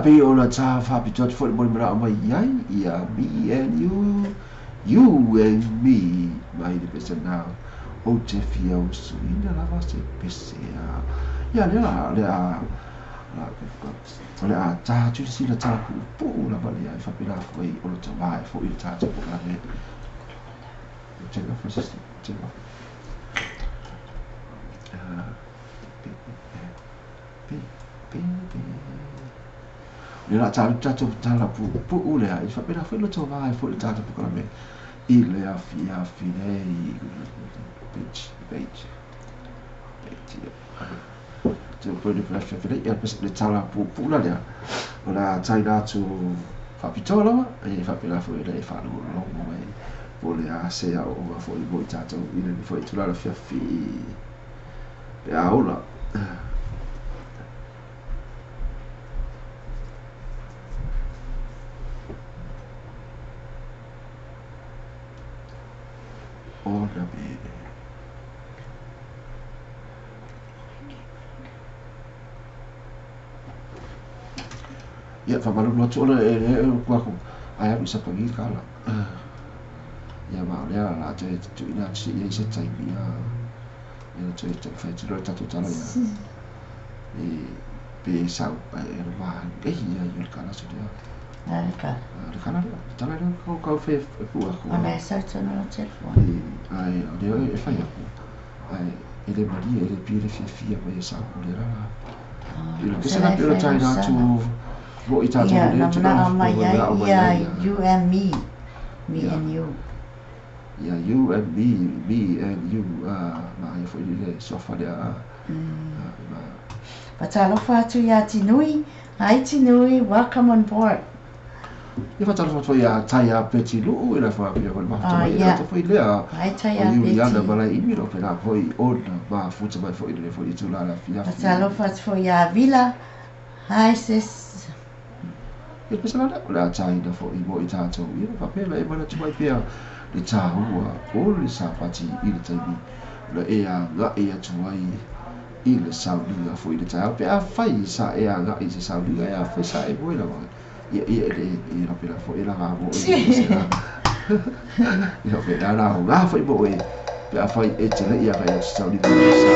Pe o la tā whapito atu foi mo le mai ai ia me and you, you and me mai le pese nā o te fia usuina lava se pese a ia le la le a le a tā tu si la tā pu la vale ai whapela foi o le tā foi le tā te po la me take off sister take off B B B B le la tā tātou tala pu pu le ai whapela foi le tā vai foi le tātou po la me i le afi afi nei bitch bitch bitch te po le flash fele ia pes le tala pu pu la lea o la taina atu whapitoa lava e whapela foi le whānu longo mai po le a se a o nga foi mo i tātou i le foi tula la fiafi pe a ola. Ona bene. Ia whamalu atu ona e e kua ko ai alu sa pangi kala. Ia ma lea la te tu ina si ia se taimi ia. Ia te te whai tiro tatu tala ia. E pe sau e ma e ia i le kala se lea. Le kala. Le kala lea. Tala lea kau kau whai pua ko. Ona e sau tonu o telefone. Ai o lea e whai aku. Ai e le maria e le pi le fia fia mai e sau o le rara. I le pese na pe o taina atu mo i tātou Ia, le na tu mana mai ai ia you and me. Me Yeah. and you. Ia you and me, me and you ma ia foi le sofa lea ma Faatalofa atu iā Tinui. Hi Tinui, welcome on board. Ia faatalofa atu foi ia Taia Peti Luu, e le faapea foi le mafuta mai ata foi lea. Hi Taia Peti. Iuliana Malaeimi, o faapena foi ona mafuta mai foi i lenei foi itula le afiafi. Faatalofa atu foi ia Vila. Hi sis. Ia pese la lea, o le a taina foi mo i tatou. Ia faapea la e manatu mai pea le taua o le Sapati i le taimi na e agai atu ai i le sauniga foi i le taeao. Pe afai sa e agai i se sauniga, e afai sa e moe lava. Ia ia le ia faapena foi e laga mo oe i se la. Ia faapena la aoga foi mo oe pe afai e te le i agai atu i se sauniga i le sa.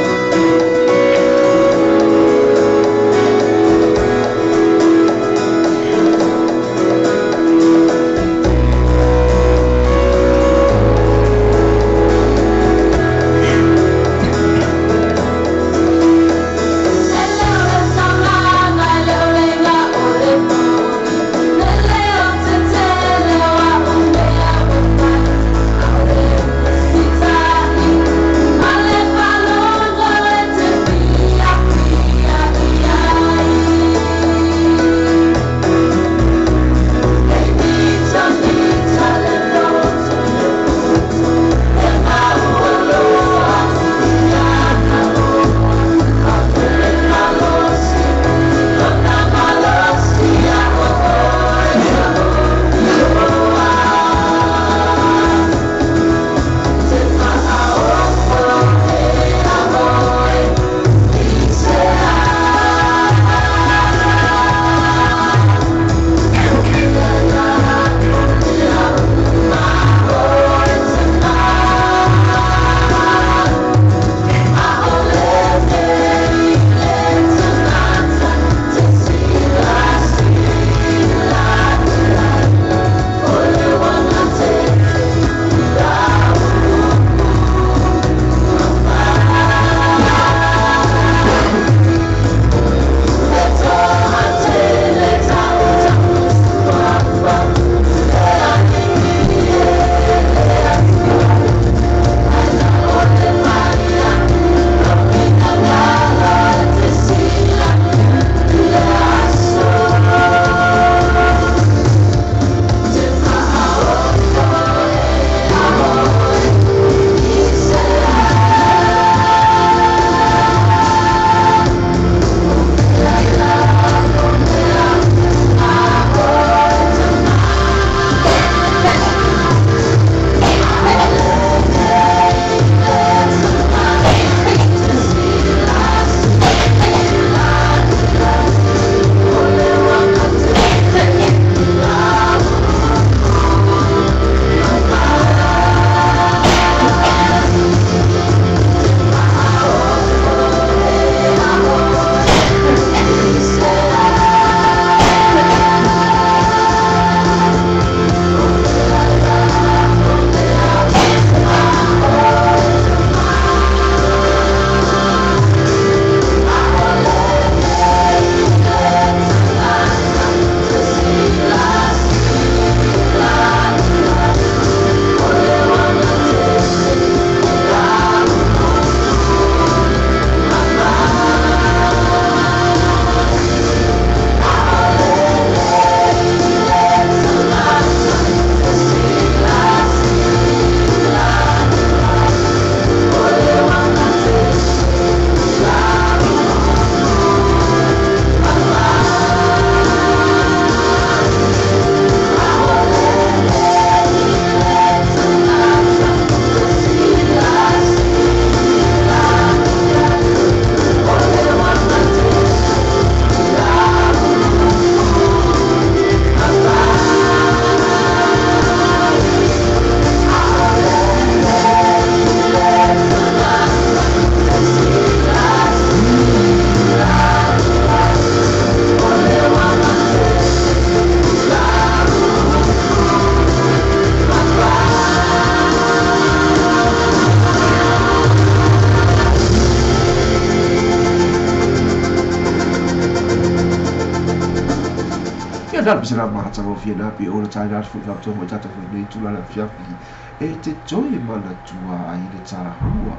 na le pese la matagofie na pe o le taina atu foi faapitoa mo i tatou foi nei tula le afiafi e te toe manatua ai le tahua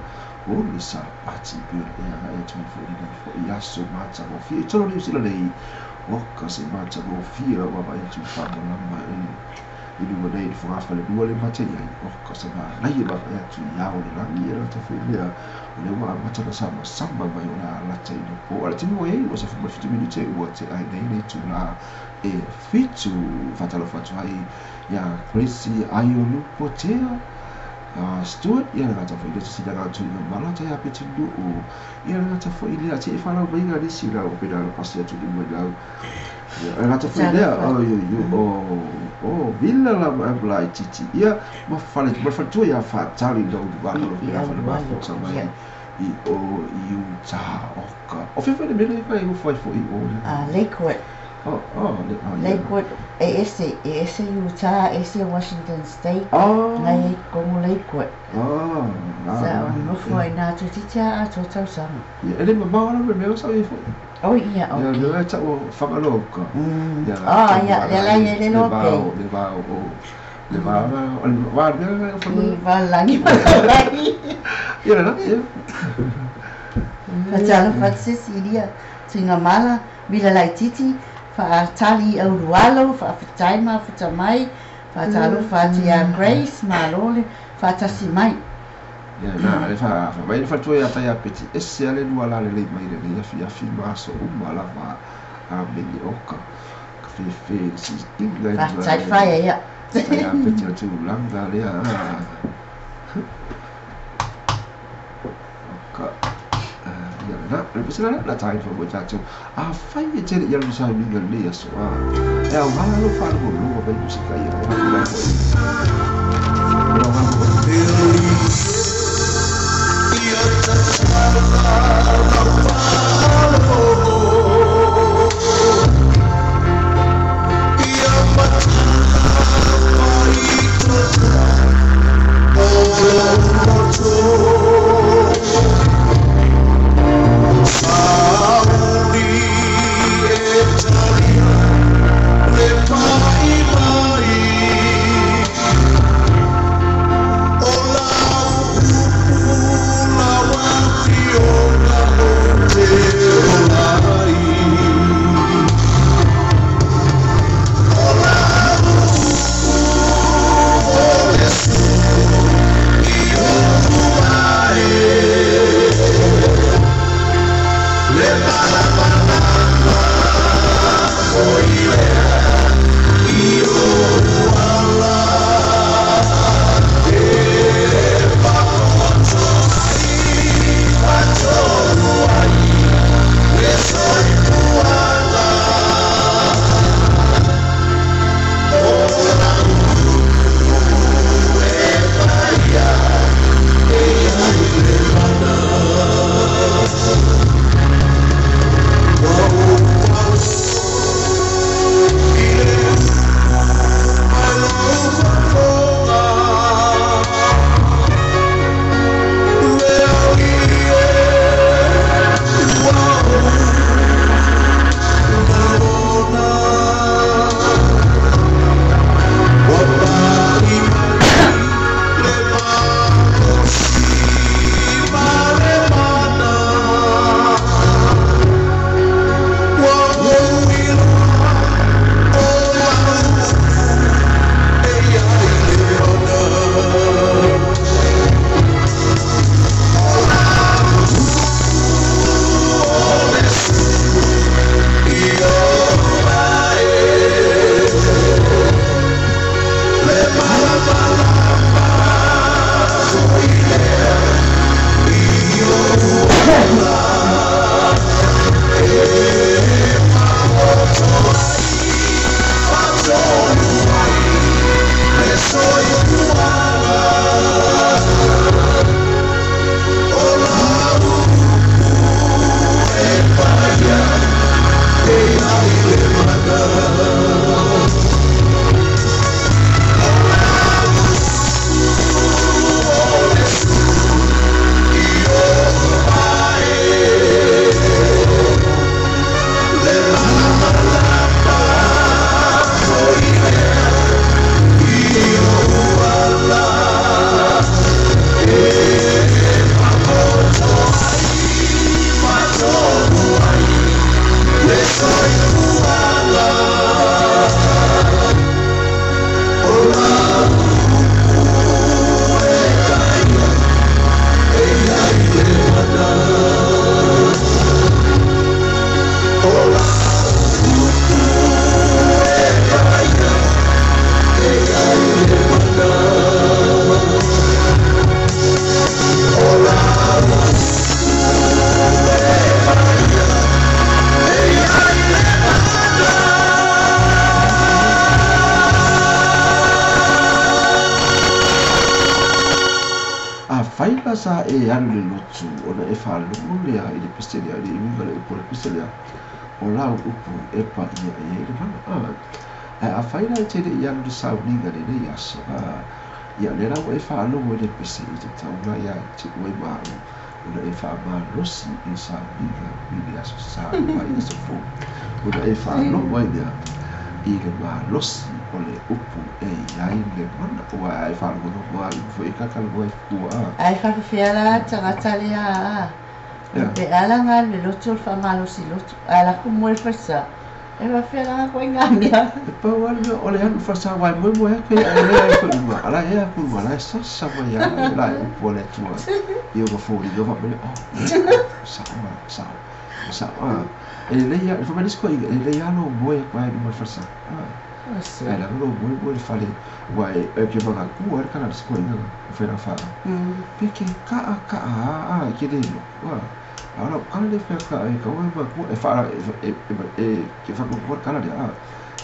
o le Sapati pe ona e agai atu ai foi lenei foi aso matagofie i totonu o Niu Sila nei. Oka se matagofie lau vaavaai atu i le faamalama i luga nei i le fogafalelua le mata i ai. Oka se manaia vaavaai atu i ao o le lagi e lata foi mea o lea ua amata ona samasama mai o le a lata i le po. A o le taimi ua i ai ua 17 minute ua tea ai nei le itulā e 7. Faatalofa atu ai iā Gracie Aiolupotea Stuart, ia le gata foi lea sesina tuiga mala tai a Petinu'u, ia le gata foi lea te i whanau mai ngā nisi lau pena na pasi atu ni mai lau. Ia le gata foi lea, Talofa. o yo yo o vila la ma la i titi. Ia ma fale ma fale ia whātali lau I wālo i pena fale alu alo mafuta ia. mai i o i Utah oka. O whiwhai le mele kai o whai fo i o le. Lakewood. O o le o ia. Lakewood e ese Utah, ese Washington State. Oh Nai kongo Lakewood. oh Sa o ah nofo ai nā toeitiiti a atoa tausaga. Ia e le mamao la me mea o sa i fo. O ia, Ia okay. le ai tau whangaloa uka. Ia Ah, tau ia, lea la ai ia le le loa pei. vao le vao o le vao na o le vao le vao I whangaloa. valagi valagi. Ia la ia. Faatalofa atu se isi ilia tuigamala, mila laitiiti, faatali i aulualo, faafetai mafuta mai, faatalofa atu iā Grace, malo le faatasi mai. Ia na le fa fa mai le fatua ia tai a peti ese ale lua la le lei mai le le afi afi ma aso uma lava a meni oka. Ka fe fe si tinga i lua Faafetai le faia ia. tai a peti o tu langa lea. Oka. Ia na, le pese la la tai fa mo tātou. A fai e tele ia le sa minga le aso a. E au hala lo fa lo lo mai musika ia o la foi. E au hala foi. Afai la sa e alu i le lotu ona e faalogo lea i le pese lea i le uiga o le upu o le pese lea o lau upu e paia i ai le mana. Ae afai la e te le i alu i le sauniga i lenei aso, ia o lea la ua e faalogo i le pese i te tau la ia te oe ma au ona e faamalosi i le sauniga i le aso Sa i le vaiaso fou ona e faalogo ai lea i le malosi o le upu e i ai le mana. Ua a e faalogologo lava i foi e kakalanoa i fua a. Ae faapefea la tagata lea a pe a la galu le lotu o le faamalosi lotu ae la ku moe le falesa e faapefea la koe ngā mea. E pau lava le mea o le alu falesa aua e moemoe atu ai ae le ai foi i luga ala e aku luga la e sasa mai lava la e upu a le Atua i ona foliga faapea oh sao a sao sao a e lelei lava fai mai le isi toeaina e lelei lava lou moe atu ai i luma o le falesa a ae leaga lou moe moe i le fale aua e ke manatua ai le tala a le isi toeaina na fai lana fanau pe ke kaa kaa a a e ke le iloa a o lau tala lea e fai atu e tatau ona e manatua e faa e ke faatuatua le tala lea a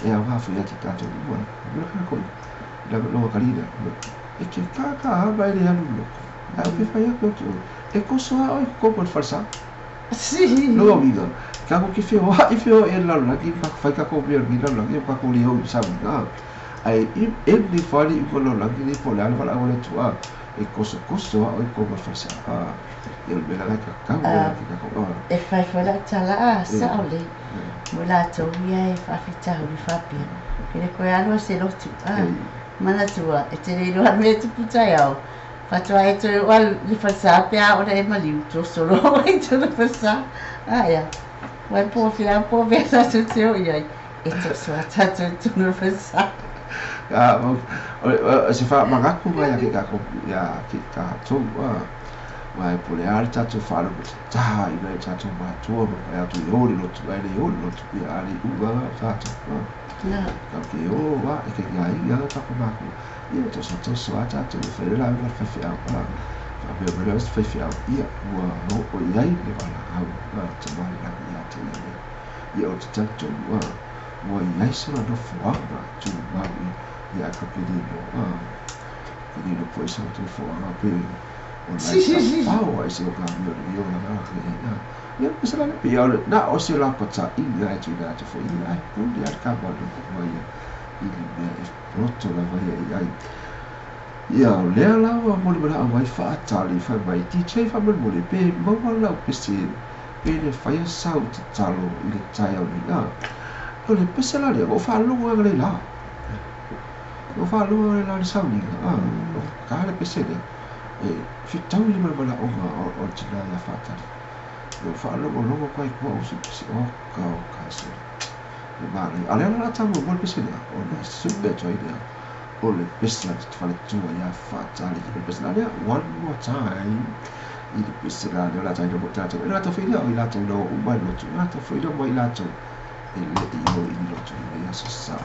e aoga foi ia te tatou uma le tala toeaina lona tali lea e ke kaa kaa a ma e le alu i loko ae ou te fai atu ia te oe e toso lava oe i totonu o le falesa. Lona uiga, tatou te feoai feoai i le lalolagi ma fai tatou mea o lenei lalolagi ma tatou le o i sauniga. Ae emi ifo lava le iuga o le lalolagi lenei po o le a le valaau a le Atua, e tosotoso lava oe i totonu o le falesa. Ia o le mea la e tatau ai ia te tatou. E fai foi lau tala, a, sao le, mo i latou ia e faafitauli faapea, ke le koe alu a se lotu, a, manatua, e te le iloa mea e tupu taeao, Faatoa e toe oo i le falesa pe a ona e maliu, toso loa oe i tona falesa. Aea, wai po whia po mea tātou te o i ai, e toso a tātou i tona falesa. O se faamanatu mai ia ke tatou ia ke tatou aua e po o le a le tatou faalogo tatā i nai o tatou matua ma fai atu i o le lotu ae le o le lotu ia a le iuga o tatou tatou te o a e ke aiga o tatou matua ia e tosotoso lava tatou e fai ai le lauga a le faifeau faapea mai lea o isi faifeau ia ua oo i ai le valaau a le Tama i le Lagi ia te ia lea ia ou te talitonu ua i ai sona nofoaga tumau ia ae tatou te le iloa te le iloa po o ai se nofoaga pe o la e tafao ai se ogamea o lenei olaga ia pe se la pei o na o se lapataiga e tuuina atu foi ia ae pule lava le kama ia i le mea e poto lava ia i ai. Ia o lea la ua molimolea mai faatali fai mai DJ faamolemole pe maua lau pese pe le faia sau tatalo i le taeao nei. O le pese la lea ua ou faalogo analeila. Ua ou faalogo analeila i le sauniga o ka le pese lea e fetaui le malamala'oga o le tina ia faatali. Ua ou faalogologo atu ai i tua ou se pese oka oka e sole. E manaia. A o lea la o le a tau muamua le pese lea ona sue atu ai lea o le pese a le faletua ia Faatali. O le pese la lea, one more time i le pese la lea o le a taina mo i tatou. E le gata foi lea o i latou na o uma i le lotu, e gata foi lea ma i latou e le i o i le lotu i lenei aso Sa.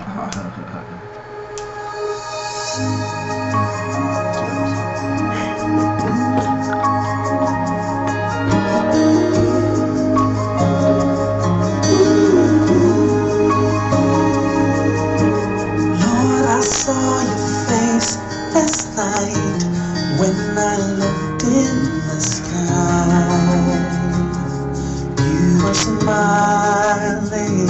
Lord, I saw your face last night when I looked in the sky. You were smiling.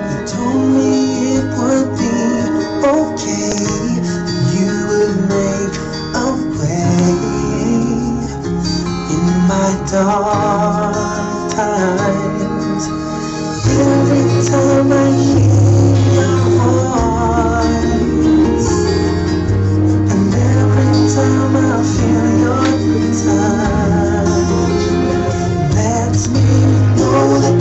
You told me it would be okay. You would make a way in my dark times. Every time I hear your voice, and every time I feel your touch, lets me know that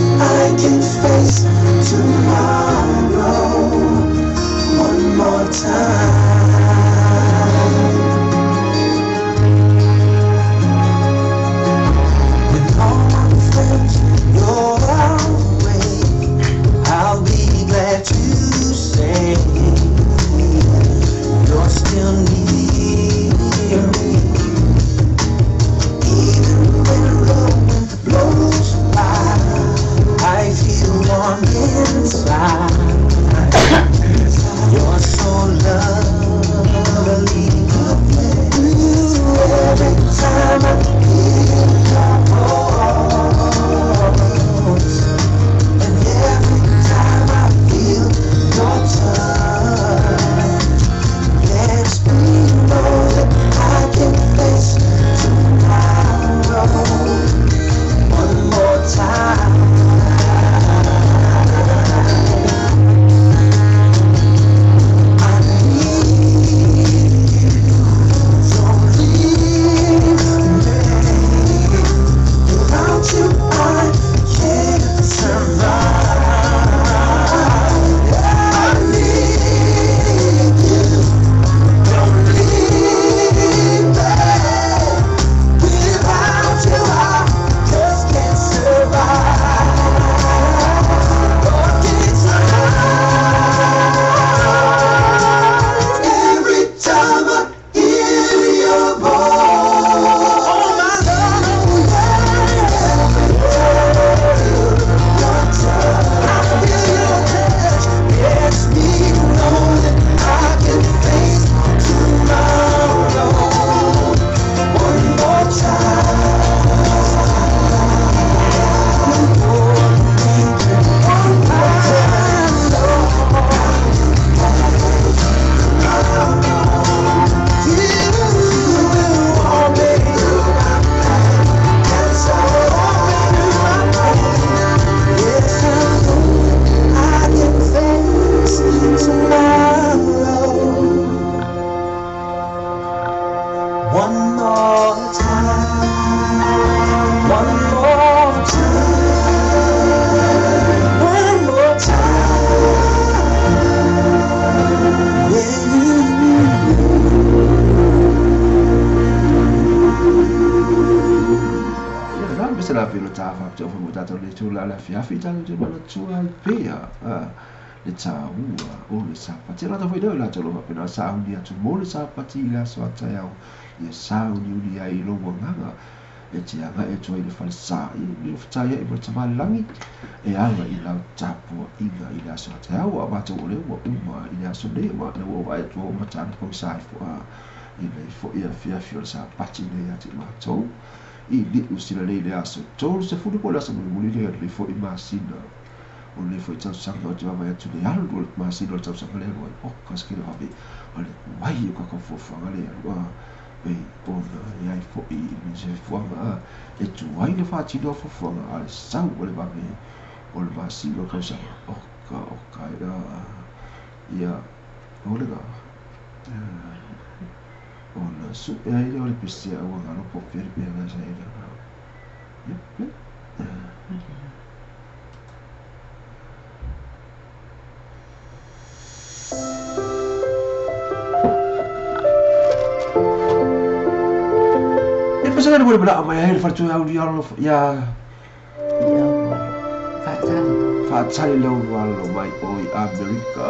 One more time, one more time, one more time with you. Ia la me se la filo ta fa te ofa mo tātou le tū la la fiafi tātou te mana tua i pea le tāua o le sapati. La tātou foi la tātou pena sauni atu mo le sapati i le aso a au ia sauni uni ai i lou agaga e te aga e tua i le fale sa i le fatai e mo le tamalangi e ala i lau tapuaʻiga i le aso a au a matou o lea ua uma i le aso nei ma le ua vaai atu ua uma tana pogisa ai foʻa i le foʻi afiafi o le sapati nei ia te matou i liʻu sila nei le aso 30 po o le aso mulimuli lea le foʻi masina o le foʻi tausaga o te vaavaai atu le alu o le masina o le tausaga lea lua oka se kele vave o le tuai o kakau fuafuaga lea lua pei ona e ai foʻi i le soifuaga e tuai le faatino o fuafuaga a le sau o le vave o le masina o le tausaga oka oka ia o le ga ona suʻe ai lea o le pese a ua galo po o fea le mea na sa ai ia ia. E pasanga le bala mai ai le faletua au i alo ia Ia faatali. Faatali le alo mai o i Amerika.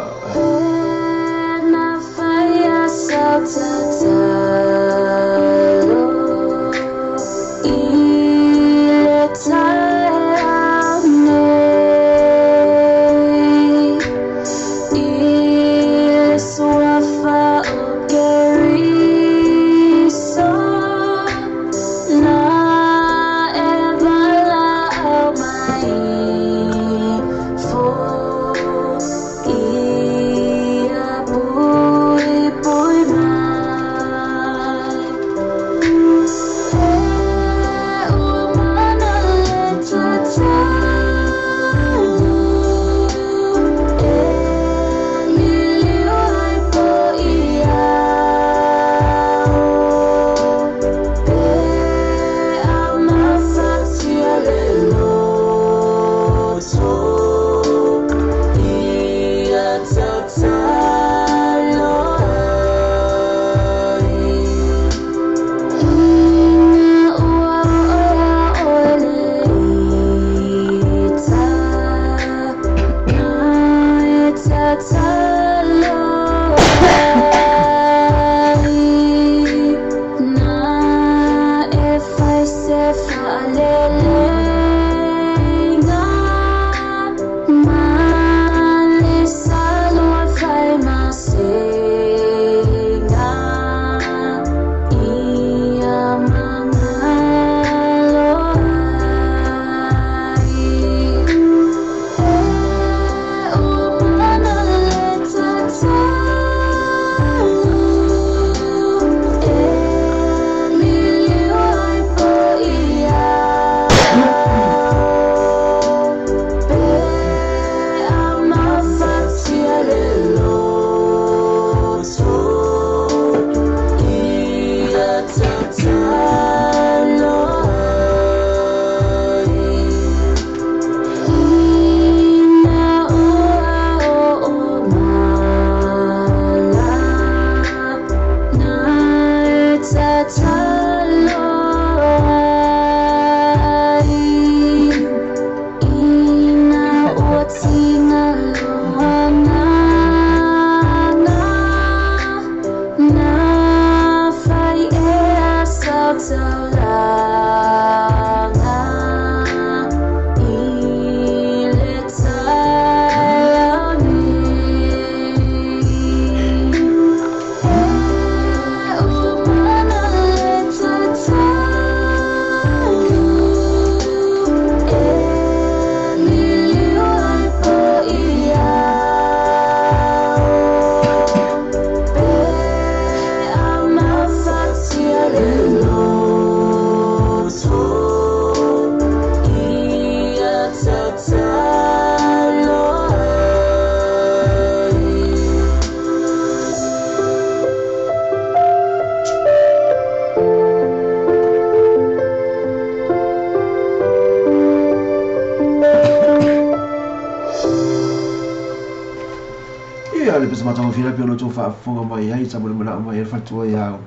pese matagofie pe o lo outou faafofoga mai ai sa molimola'o mai ai le faletua iā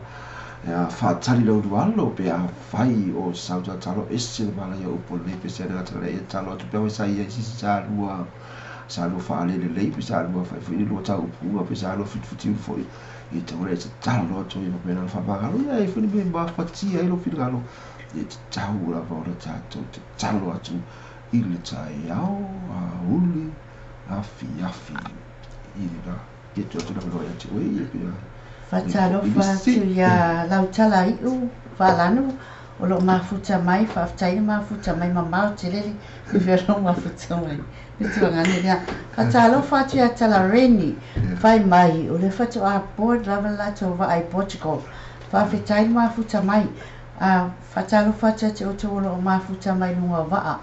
faatali lau lualo pe afai o sau tatalo ese le malaia o upu o lenei pese ale gata lea tatalo atu pe sa iai sisi sa lua faalelelei pe sa lua faifoi ni lua tauupuga pe sa lua fitufitiulu foi ia tatau ona e tatalo atu ai faapena ona faamagalo ia e foi ni mea e mafatia ai lou finagalo ia tatau lava ona tatou tatalo atu i le taeao auli afiafi i lena ia tuu atu le avanoa ia te oe ia pe Faatalofa atu iā Lautala iu Faalanu o loo mafuta mai, faafetai le mafuta mai mamao tele le mea o loo mafuta mai le tulaga ane lea. Faatalofa atu ia Tala Reni fai mai o lea faatoa board lava le latou vaa i Portugal. Faafetai le mafuta mai. Faatalofa atu ia te outou o loo mafuta mai luga o vaa.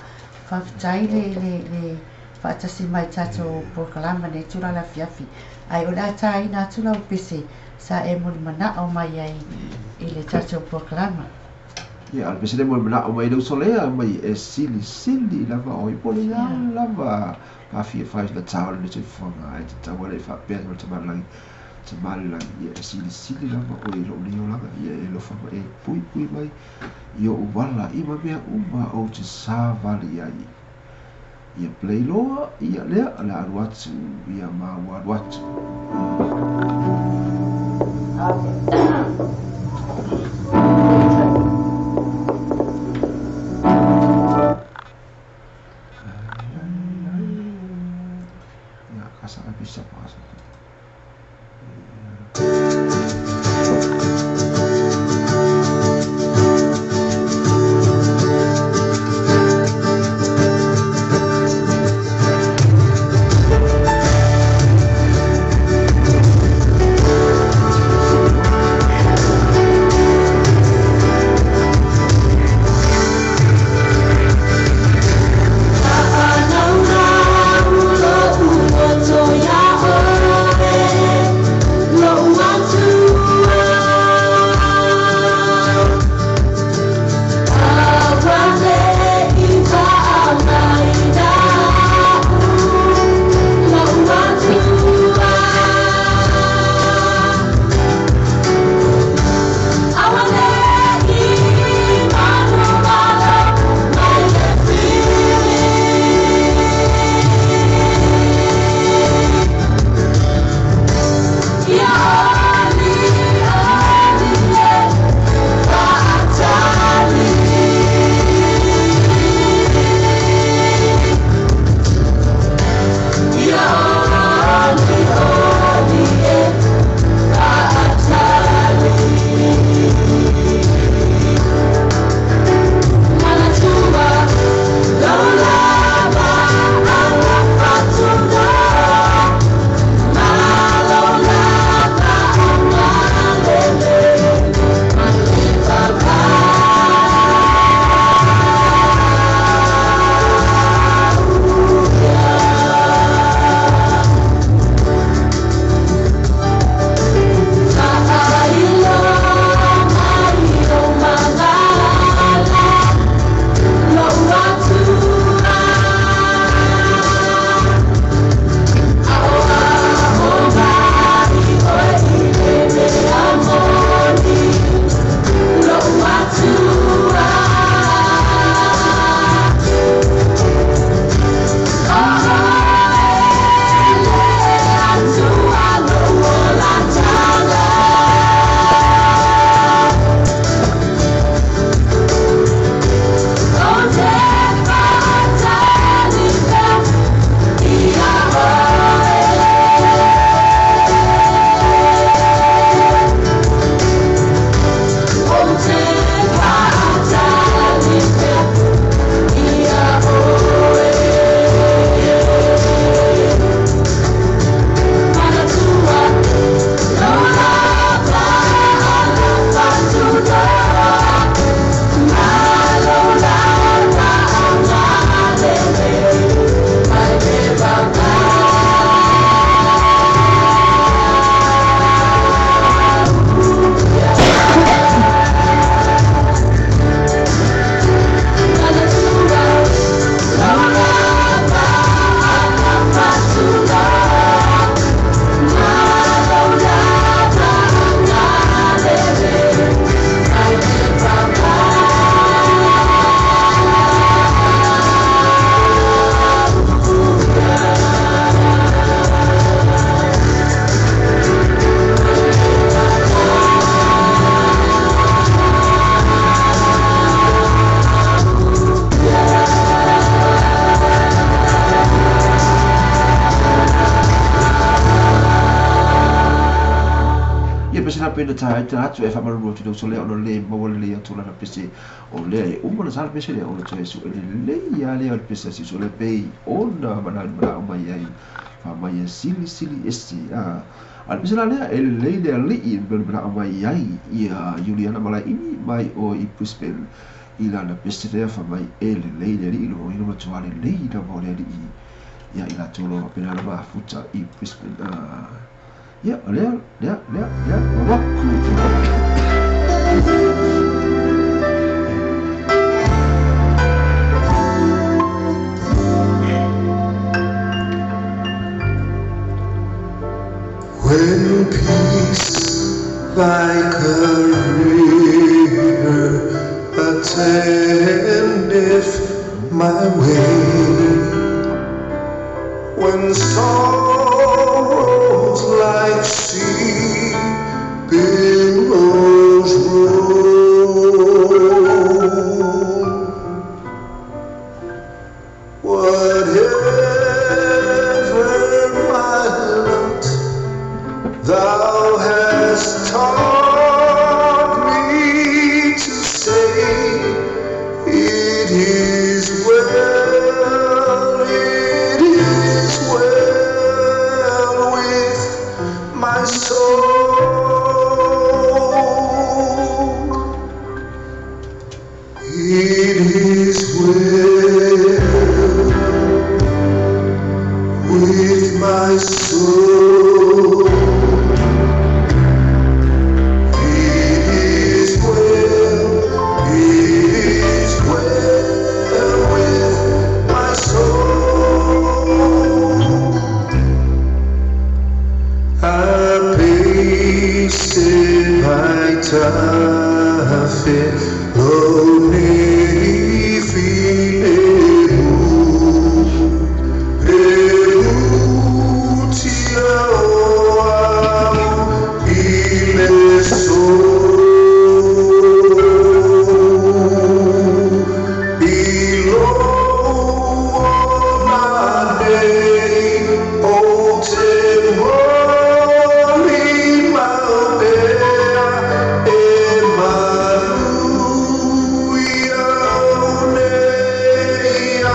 Faafetai le le le faatasi mai tatou polokalama nei tulaga le afiafi. Ae o le a taina atu lau pese sa e mulimanao mai ai i le tatou polokalama. Ia, o le pese lea e mulimanao mai ai le uso lea, mai e silisili lava oi po o le a lava pafia fai na tao le soifuaga ae tatau lava e faapea mai le Tamalagi, Tamalagi, ia e silisili lava oe i lou nei olaga, ia e alofa ma e puipui mai i ou ala i ma mea uma ou te savali ai. Ia play loa, ia lea, o le a alu atu, ia ma ua alu atu. Ia, kasa bisa pa. pena ta ai ta atu e faamalulu atu i le uso lea ona le maua lelei atu lana pese o lea e uma ona ta le pese lea ona toe sue lelei lava lea o le pese a si uso lea pei ona manao mai ai faamai e silisili ese a a le pese la lea e lelei le alii e pei ona manao mai ai ia Iuliana Malaeimi mai o i Brisbane i lana pese lea faamai e lelei le alii lona uiga matua lelei lava o le alii ia i latou o lo o faapena ona mafuta i Brisbane ia o lea lea lea lea mamoku. When peace like a river attendeth my way, when sorrows like sea billows roll, whatever my lot, thou hast taught me to say, it is well, it is well with my soul. It is well with my soul. It is well, it is well with my soul. I pace my tafe, lo nei fileu, Eutia o au i le so. I lo ona nei o te moli mau ea e malu ia o nei a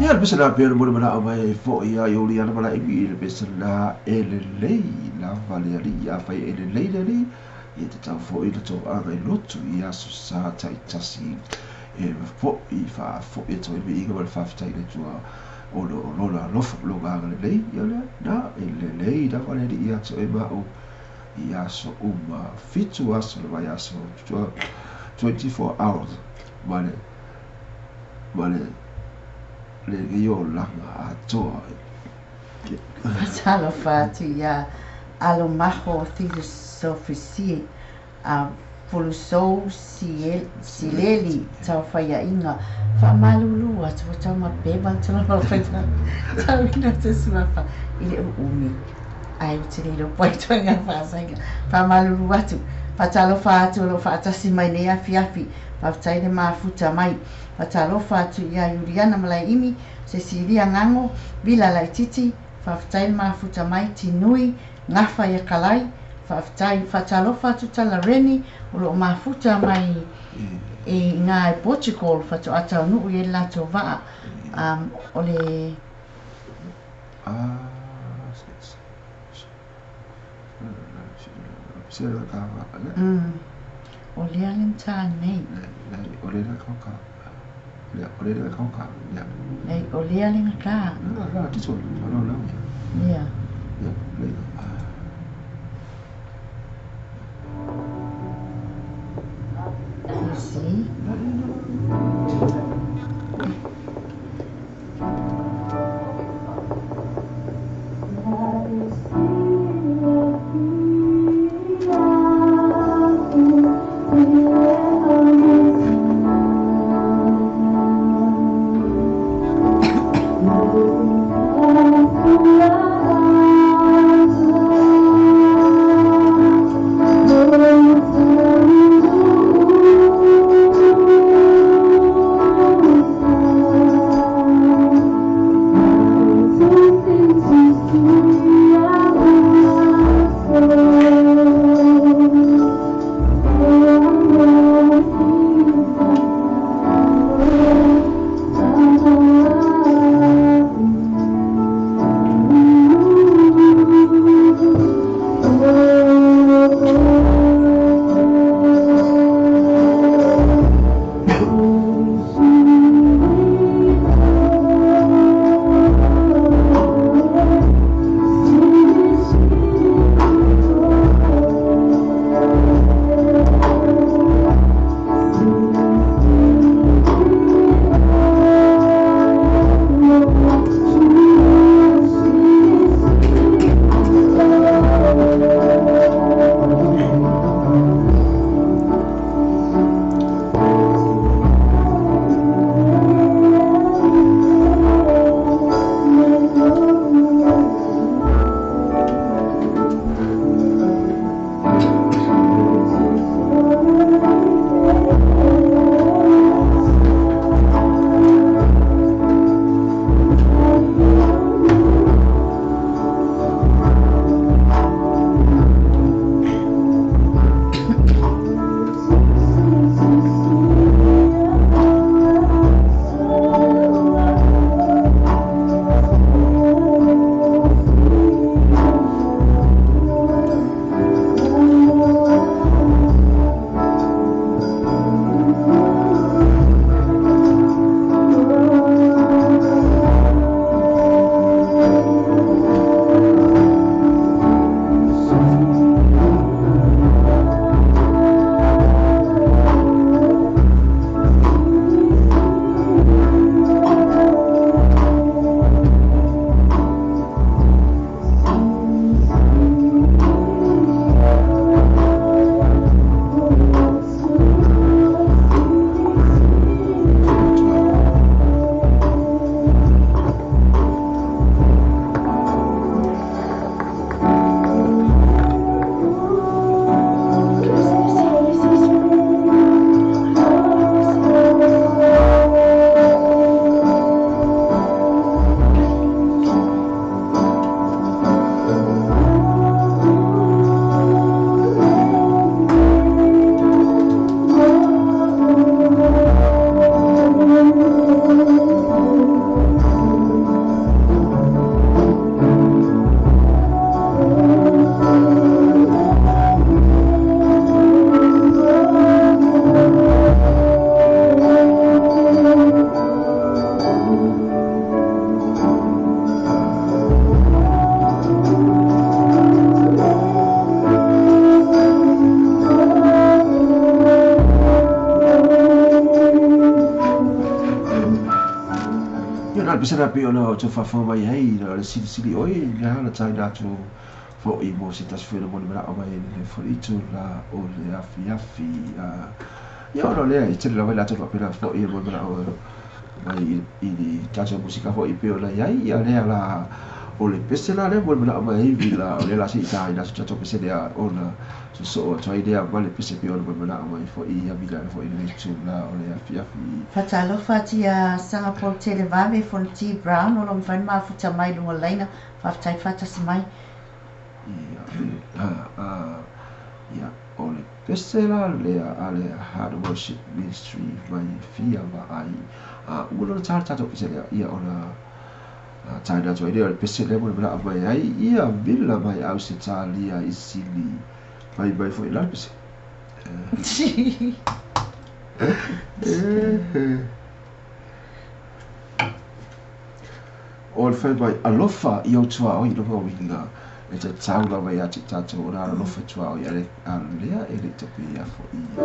Ia le pese la pea mo le manao mai ai foi ia Iuliana Malaeimi i le pese la e lelei lava le alii afai e lelei le alii ia tatau foi le tou aga i lotu i aso sa taitasi e fo'i faafo'i atu ai le viiga ma le faafetai i le Atua ona o lona alofa ma lona agalelei ia lea na e lelei lava le alii ia te oe ma au i aso uma 7 aso o le vaiaso 24 hours ma le ma le lenei olaga atoa. Faatalofa atu ia Alomaho Theosophy a Pulusou Sileli Taofaiaiga faamalulu atu ua taumapeva le tulaga o le faitauina o se suafa i le uumi ae ou te le iloa po o ai ituaiga faasaiga. Faamalulu atu, faatalofa atu o lo o faatasi mai nei afiafi, faafetai le mafuta mai. Faatalofa atu ia Iuliana Malaeimi, Sesilia Gago, Vila Laititi, faafetai le mafuta mai, Tinui, Gafa ia Kalai, faafetai. Faatalofa atu Talareni o lo o mafuta mai i ina i Portugal, faatoa taunuu i ai le latou vaa. O le O lea le ta nei. O lea le gata. Yeah. You see? Ia na pese na pe ona o te whawhau mai hei, na le silisili oi, le hana tai nā tō Fo'i mo se tasi foi o na mana'o mai lenei foi itulā o le afiafi. Ia ona o lea e tele lava i latou faapena fo'i e moemana'o mai i le tatou musika fo'i pei ona i ai ia lea la o le pese la lea moemana'o mai ai Vila o lea la se'i tāina atu tatou pese lea ona sosoo atu ai lea ma le pese pei ona moemana'o mai fo'i ia Vila fo'i lenei itulā o le afiafi. Faatalofa atu ia Singapore Televave Fonti Brown o lo o mafai ona mafuta mai i luga o le laina. Faafetai faatasi mai. Ia, ia, o le pese la lea a le Hard Worship Ministry mai fia vaai. A ua lona tā le tātou pese lea, ia ona tāina atu ai lea o le pese lea mo le manao mai ai, ia vila mai Ausetalia i Sini. Mai mai foi la le pese. O le fai mai, alofa i ou tuaoi i lona uiga, e tatau lava ia te tatou ona alolofa i tuaoi a lea e le i topeia foi ia.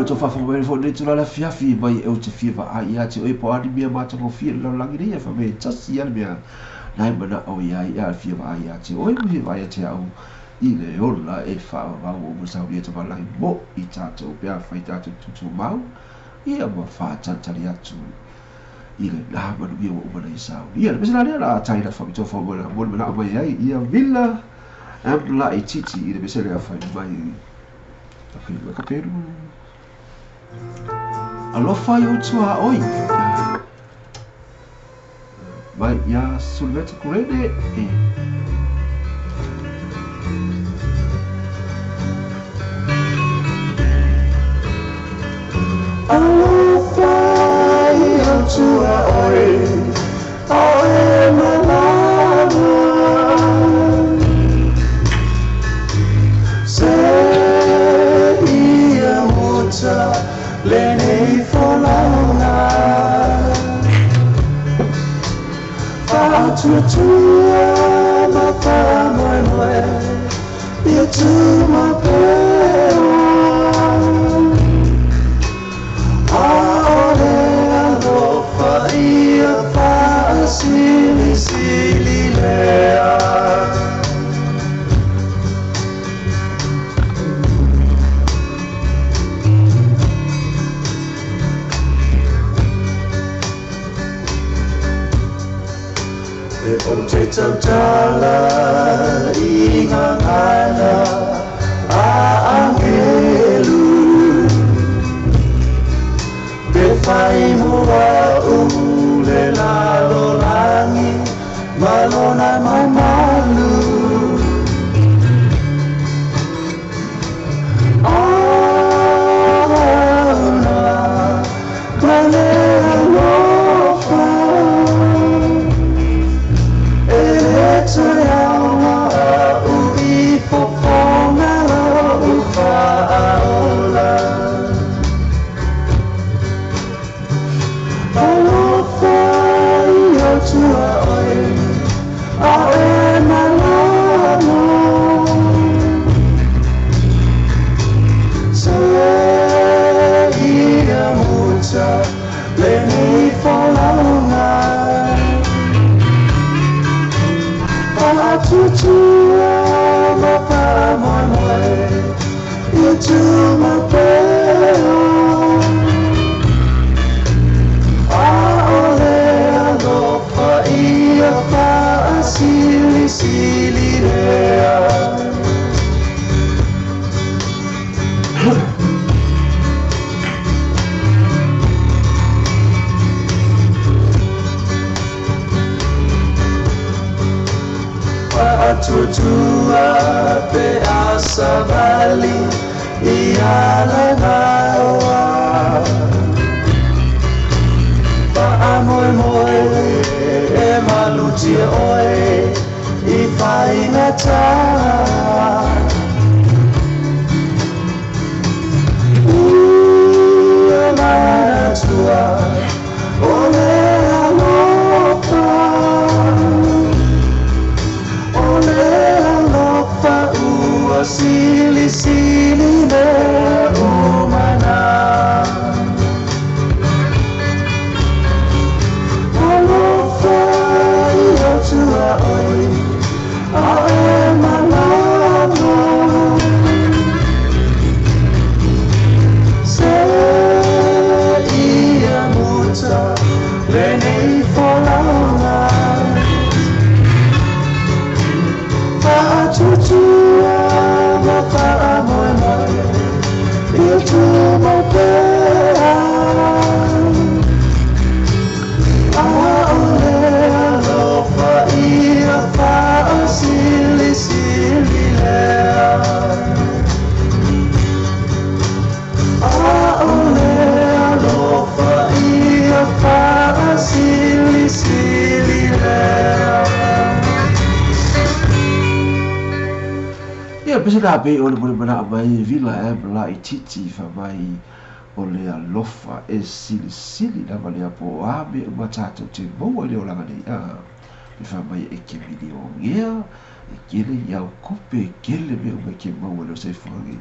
le tou faafofoga mai foi i lenei itula i le afiafi mai ou te fia vaai ia te oe po o a ni mea matagofie i le lalolagi nei, ae fai mai e tasi lava le mea na e manao i ai a fia vaai ia te oe ma fia vaai ia te au i le ola e faavavau ua uma saunia e Tamalagi mo i tatou pe afai tatou tutumau ia ma faatalitali atu i lena manuia ua uma ona ia saunia. Le mea la lea o le a tai lafo i tou faamoemoe mo le manao mai ai ia Vila M. Laititi i le mea lea fai mai fai mai ka pelu. Alofa i ou tuaoi. Mai ia Suliveta Kurene e. Alofa i ou tuaoi, o e malama. Se ia muta lenei folauga. Faatuatua ma faamoemoe ia tumapea. Aole alofa ia faasilisili lea. E ou te tautala i gagana a angelu. Pe fai mua u le lalolagi ma lona mamalu. Auna ma le alofa. E le toe aoga au i fofoga lou faaola. Alofa i ou tuaoi, a e malama. Se ia muta lenei folauga. Faatuatua ma faamoemoe ia tumapea. Aole alofa ia faasilisili lea. Faatuatua pe a savali i alagaoa. Faamoemoe e malutia oe i faigata. Ua manatua o le alofa. O le alofa ua silisili mea uma na. Alofa i ou tuaoi, a e malama. Se ia muta lenei folauga. Faatuatua ma faamoemoe ia tumapea. Aole alofa ia faasilisili lea. Aole alofa ia faasilisili lea. Ia, pese la pe o le mole manao mai Vila M. Laititi fai mai o le alofa e silisili lava lea po o a mea uma tatou te maua i le olaga nei. A, pe fai mai e ke miliongea, e kele i au kupe, e kele mea uma e ke maua i le soifuaga nei.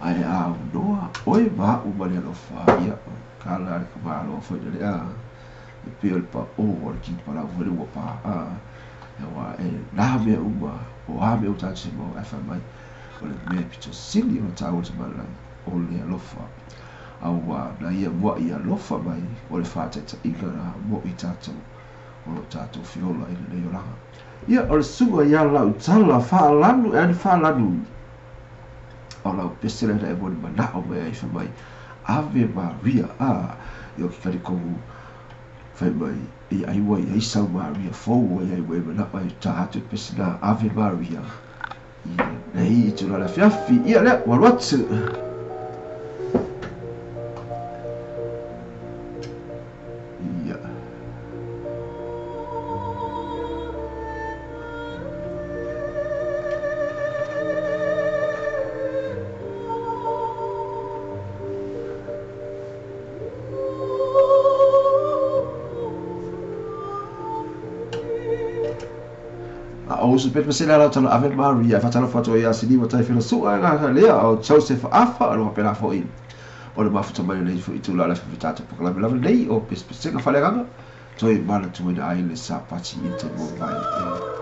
Ae aunoa oe ma a'u ma le alofa, ia, tala a le tamaloa foi lea, e pei o le paʻō o le kipalau foi lea ua paʻa, auā e na mea uma, o a mea ua tatou se maua, ae fai mai, o le mea e pito sili ona taua i le tamalai, o le alofa. Auā na ia muaʻi alofa mai, o le faataitaiga na mo i tatou o lo o tatou feola i lenei olaga. Ia, o le susuga ia Lautala, faalanu ea ni faalanu o lau pese lea na e moni manao mai ai fai mai, Ave Maria, a, ia o ke kali komu fai mai, ia ai ua i ai sau Maria fou ua i ai ua e manao ai ta atu le pese na Ave Maria i lenei itula le afiafi. Ia lea, ua alu atu. Ia. A o usu pet masela lau tala Ave Maria, e faatalofa atu ai ia Siliva Taifela Sua e gata lea o Joseph Afa, o le faapena foi o le mafuta mai lenei foi itula le afiafi tatou polokalame lava nei o Pesepesega Faaleagaga, toe manatuina ai le Sapati i le taimi ua mavae.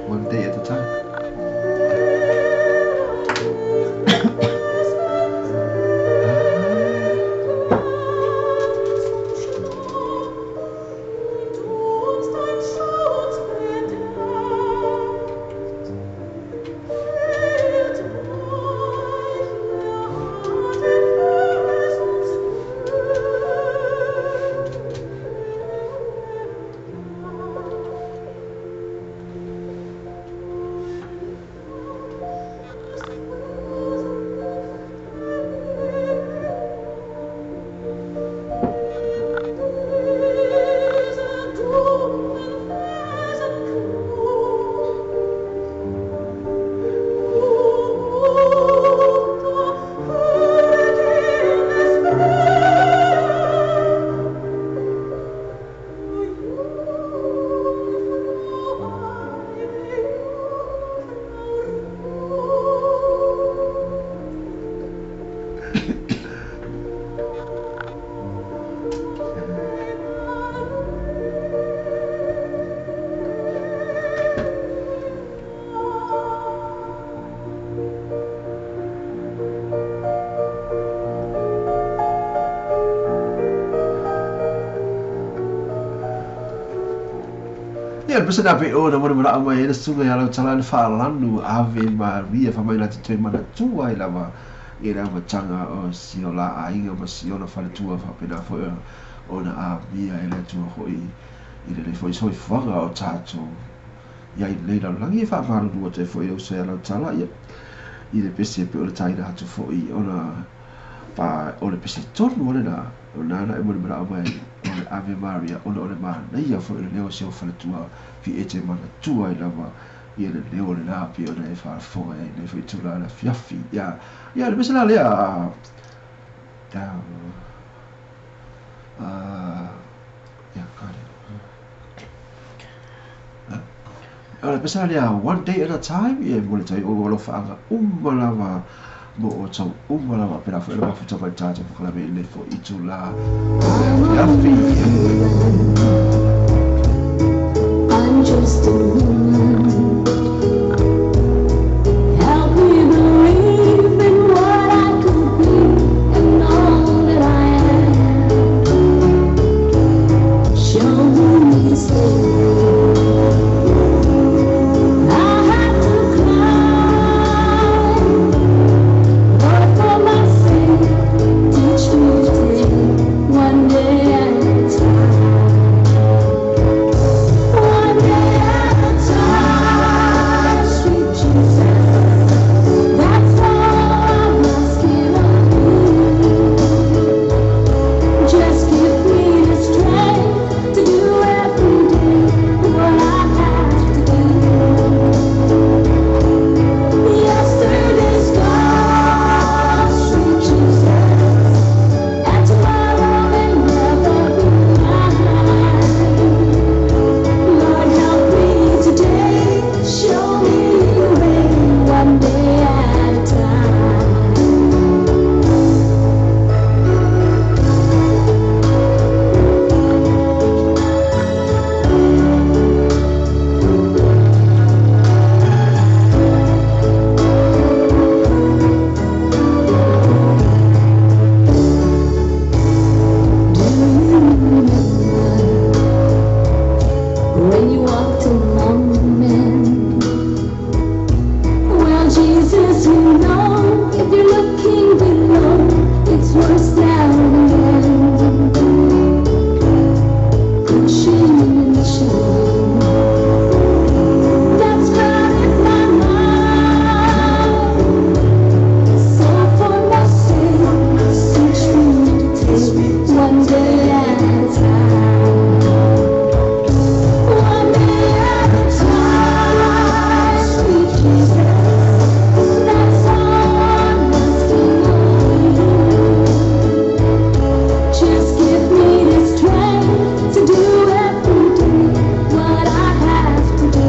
One day at a time. Ia, le pese na pe o na moni manao mai ai le susuga ia Lautala le faalanu Ave Maria fai mai na te toe manatua ai lava i le amataga o si o la aiga ma si ona faletua faapena foi ona amia e le Atua foi i lenei foi soifuaga o tatou i ai lenei lalolagi. E faamalulu atu ai foi le uso ia Lautala ia i le pese pe o le taina atu foi ona pa o le pese tonu o lena o nana e moni manao mai ai. o le Ave Maria ona o le manaia foi o le leo o si ou faletua fi e te manatua ai lava ia le leo lena pei ona e faafofoga ai i lenei foi itula o le afiafi. Ia, ia le pese la lea ia, kare. O le pese la lea One Day at a Time, ia e momoli atu ai ou alofaaga uma lava mo outou uma lava pela foi le mafuta mai tatou polokalame i lenei foi itula o le afiafi. I'm just a woman. Help me believe in what I could be and all that I am. Show me the stair I have to climb. But for my sake, teach me to take one day at a time. One day at a time, sweet Jesus. That's all I'm asking of you. Just give me the strength to do every day what I have to do. Yesterday's gone, sweet Jesus, and tomorrow may never be mine. Lord, help me today, show me the way, one day at a time. Do you remember when you walked among men? Well, Jesus, you know, if you're looking below, it's worse now than then. Pushing and shoving, that's crowded my mind. So for my sake, teach me to take one day at a time. One day at a time, sweet Jesus. That's all I'm asking of you. Just give me the strength to do every day what I have to do.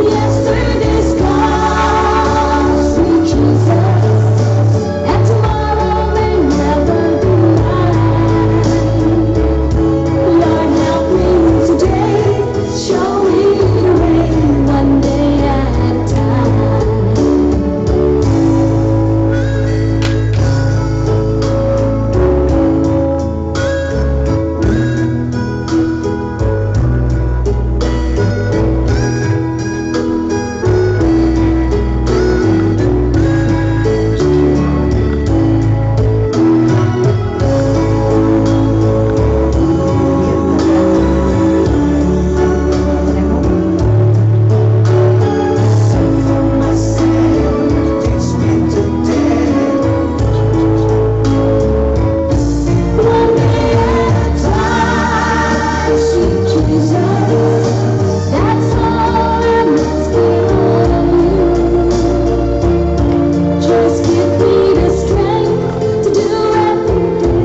Yesterday's gone, sweet Jesus, and tomorrow may never be mine. Lord, help me today, show me the way, one day at a time. One day at a time, sweet Jesus. That's all I'm asking of you. Just give me the strength to do every day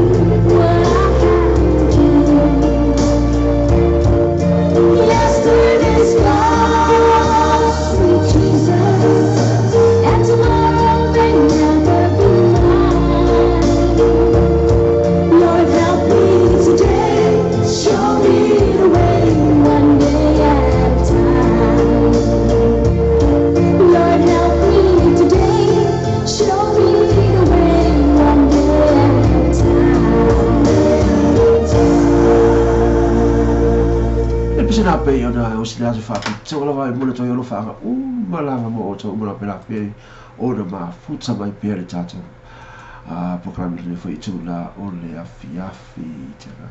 what I have to do. Yesterday's gone, sweet Jesus, and tomorrow may never be mine. Lord, help me today, show me the way, one day at a time. Lord, help me today, show me the way, one day at a time. Le pese la pei ona o sile aso faapitoa lava e momoli atu ai alofaaga uma lava mo outou uma lava pela pei ona mafuta mai pea le tatou polokalame i lenei foi itula o le afiafi tena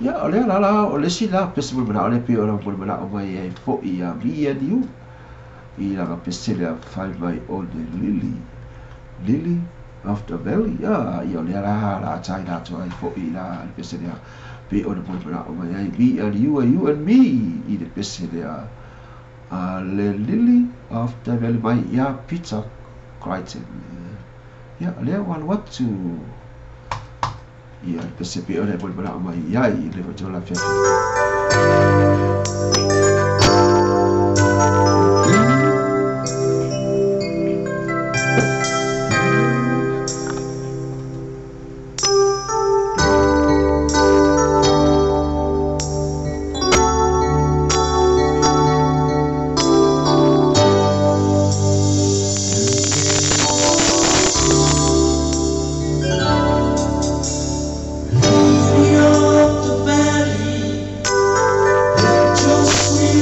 ia o lea la la o le isi la pese molimanaʻo lea pei ona molimanaʻo mai ai foi ia me and you i lana pesele a fai mai o le Lili Lili of the Valley. Ia o lea la la tai latou ai foi la le pese lea pe o le molimolao mai ai me and you and you and me i le pese lea a le Lily of the Valley mai ia Peter Crichton. Ia lea ua alu atu ia le pese pe o le molimolao mai ai i le faitau afiafi. Lily of the valley, put your sweet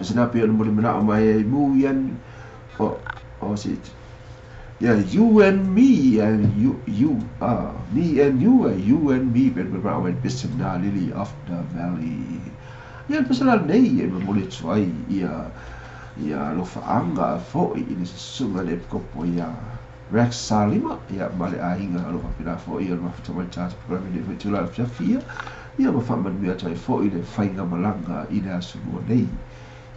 Pesena pe o mo le mai e mu yan o si yeah, you and me and you you me and you and you and me pe pe mai pesena Lily of the Valley. Ia pesena nei e mo le tuai ia ia alofaanga fo'i i le susuga le epikopo ia Rex Salima ia ma le aiga o lo faapena fo'i o le mafuta mai tatou polokalame nei foi tulaga fiafia ia ma faamanuia atu ai fo'i le faiga malaga i le aso lua nei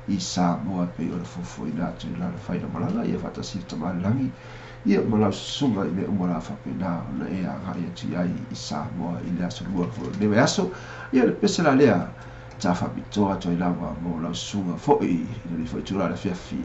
i Samoa pei o le fuafuaina atu i lana faiga malaga ia faatasi le tamalagi ia ma lau susuga i mea uma la faapena ona e agai atu i ai i Samoa i le aso lua foi o lenei vaiaso. Ia le pese la lea ta faapitoa atu ai lava mo lau susuga foi i lenei foi tulaga le afiafi.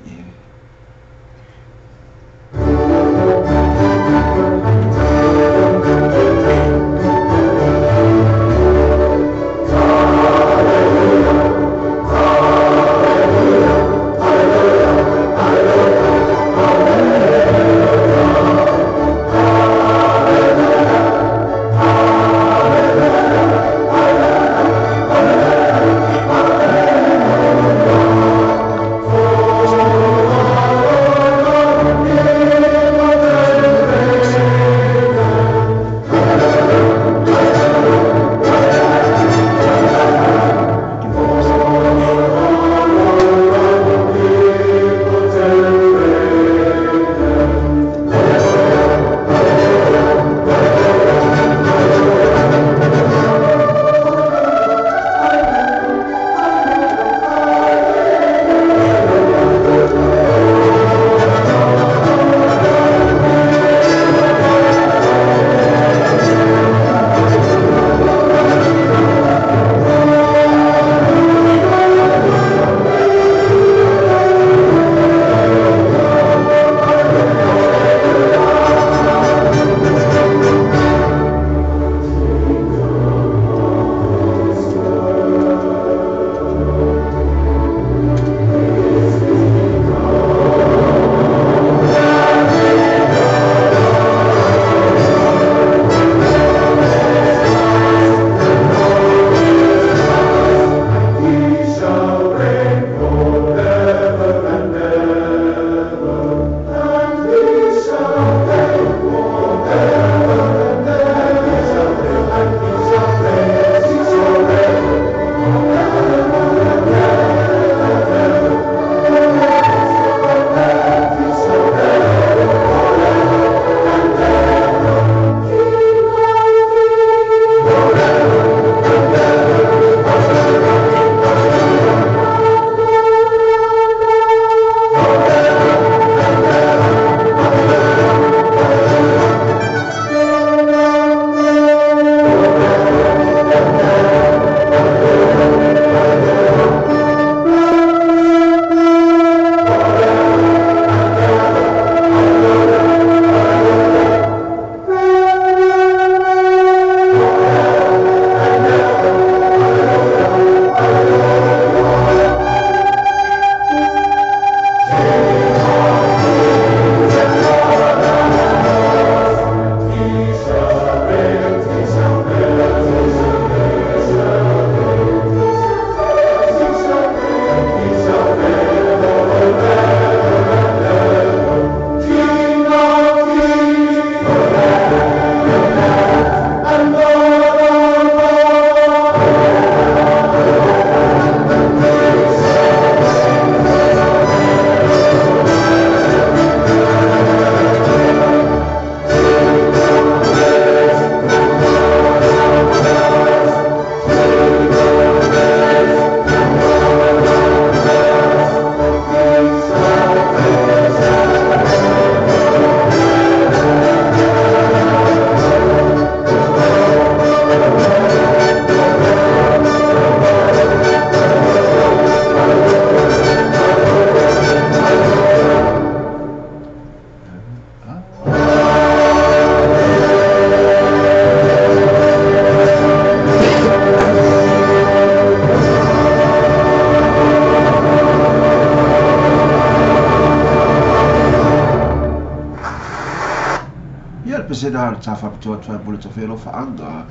Pesena le tāwhapitoa atu ai mo le tofealofaanga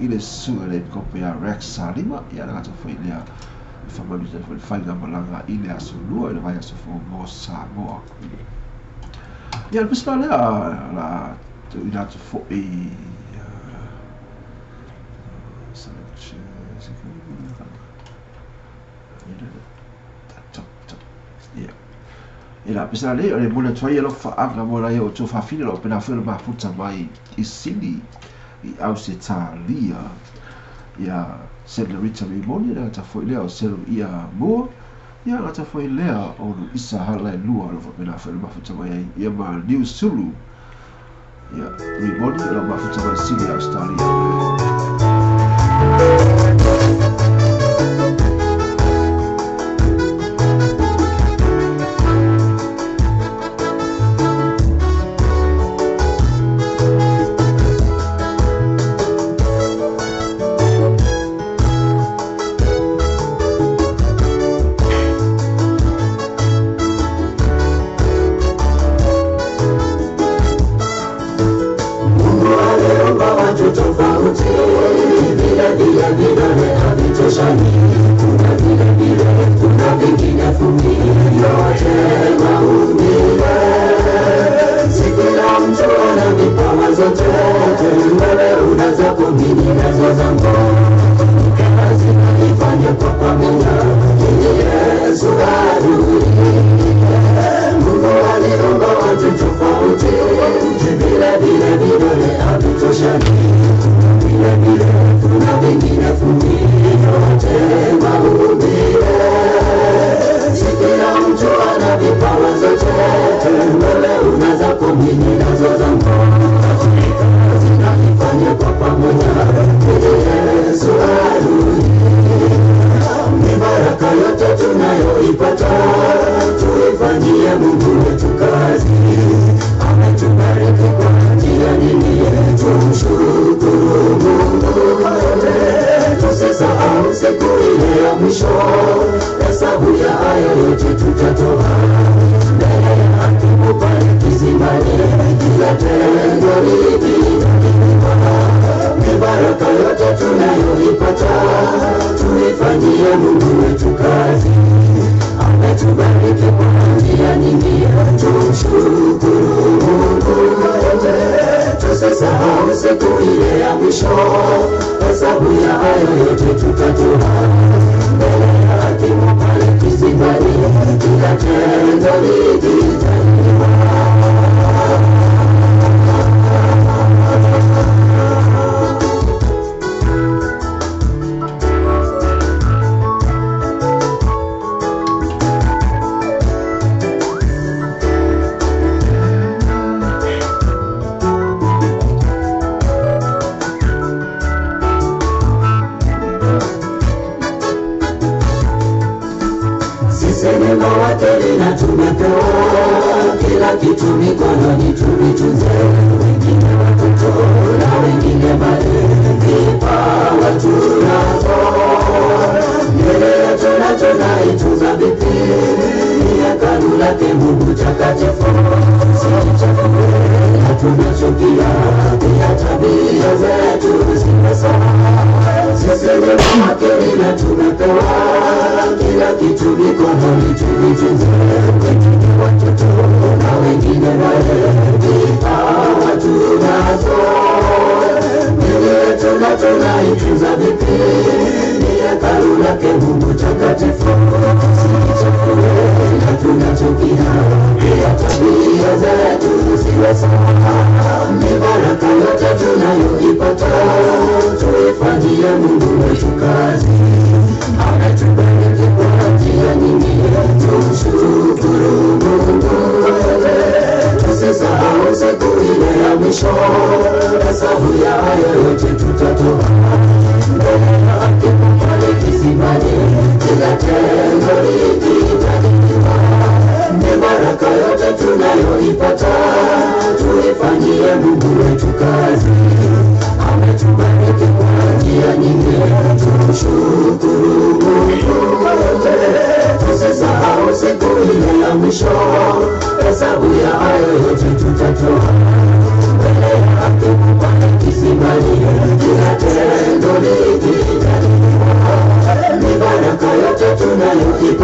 i le susuga le epikopo ia Rex Salima ia le gata foi lea Whamanuia foi le whainga malaga i le aso lua i le vaiaso fou mo Samoa. Ia, le pisi la lea la tuuina atu foi Ia la pisi la lea o le mole atu ai alofa mo la ia o tō whawhina lo pena foi le mafuta mai i Sini i Ausetalia. Ia Senorita Rimoni le gata foi lea o Selu ia Mua, ia gata foi lea o Luisa Hala e lua lo faapena foi le mafuta mai ai ia ma Niu Sulu. Ia Rimoni o lo mafuta mai Sini Australia.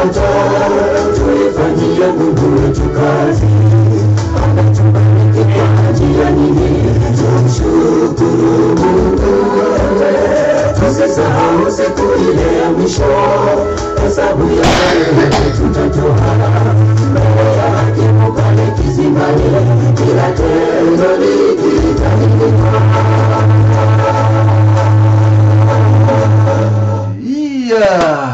moto, tuifanyie Mungu wetu kazi. Ametubariki kwa njia nyingi, tumshukuru Mungu. Tusisahau siku ile ya mwisho, hesabu ya yote tutatoa. Mbele ya hakimu pale kizimbani, kila tendo likikamilika. Ia,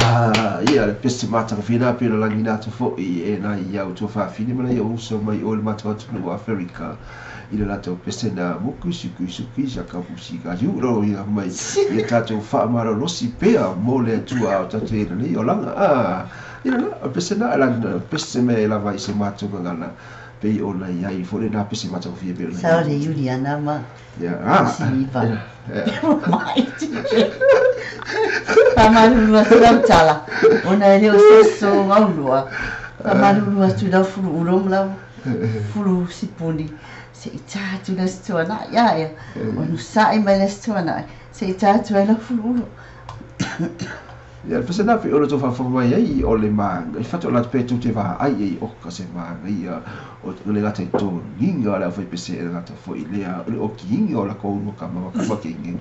ia le pese matagofie pe o lagina atu foʻi e nai au tuafafine ma nai ou uso mai o le matou atunuu o Aferika i le latou pese na muku suku suki saka pusi ka iulo ia mai ia tatou faamalolosi pea mo le Atua o tatou i lenei olaga a ia la pese na e lagina pese mea e lava i se matou gagana pei ona iai foʻi lenā pese matagofie pei ona Sao le Juliana ma ia a Siva. Ia Mai ti. Faamalulu atu lau tala. Ona e le o se so aulua. Faamalulu atu lau fulu ulo ma lau fulu sipuni. Se i tā atu le aso tuanai ia ia. Onu sa'i mai le aso tuanai. Se i tā atu ai lau fulu ulo. Ia le pese na pe ona tou faafofoga mai ai o le maga i fatu o latou pe tou te vaai ai o ka se maga ia o le gata i toniga o le aufaipese e le gata foʻi lea o le okiiga o lakou lua kama ma kama keige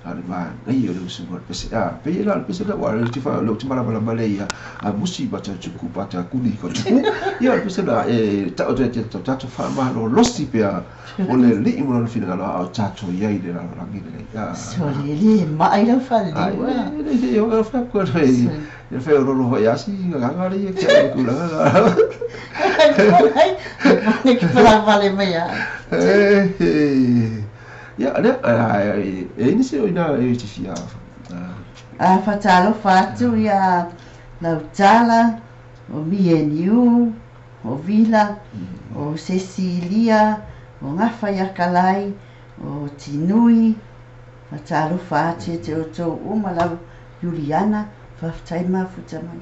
a le maga ia o le usuga o le pese a pei e la o le pese la ua le tifa le uti malamalama le ia a musi ma ta tuku pa ta kuni ko tuku ia o le pese la e tao te te tatou faamalolosi pea o le alii mo lona finagalo a o tatou iai le lalolagi lelei a Sole le mai lau ai faleliu a. le le o fa ko le le fe o lolo hoi asi ganga le ke o kulaga Ai, le ke pala vale mai a. eh ia le e ni se o ina e te fia A whatalofa atu ia Lautala, o Mieniu, o Vila, o Cecilia, o Ngawhaiakalai, o Tinui, whatalofa atu e te o tō uma lau Juliana, whawhtai mafuta mai.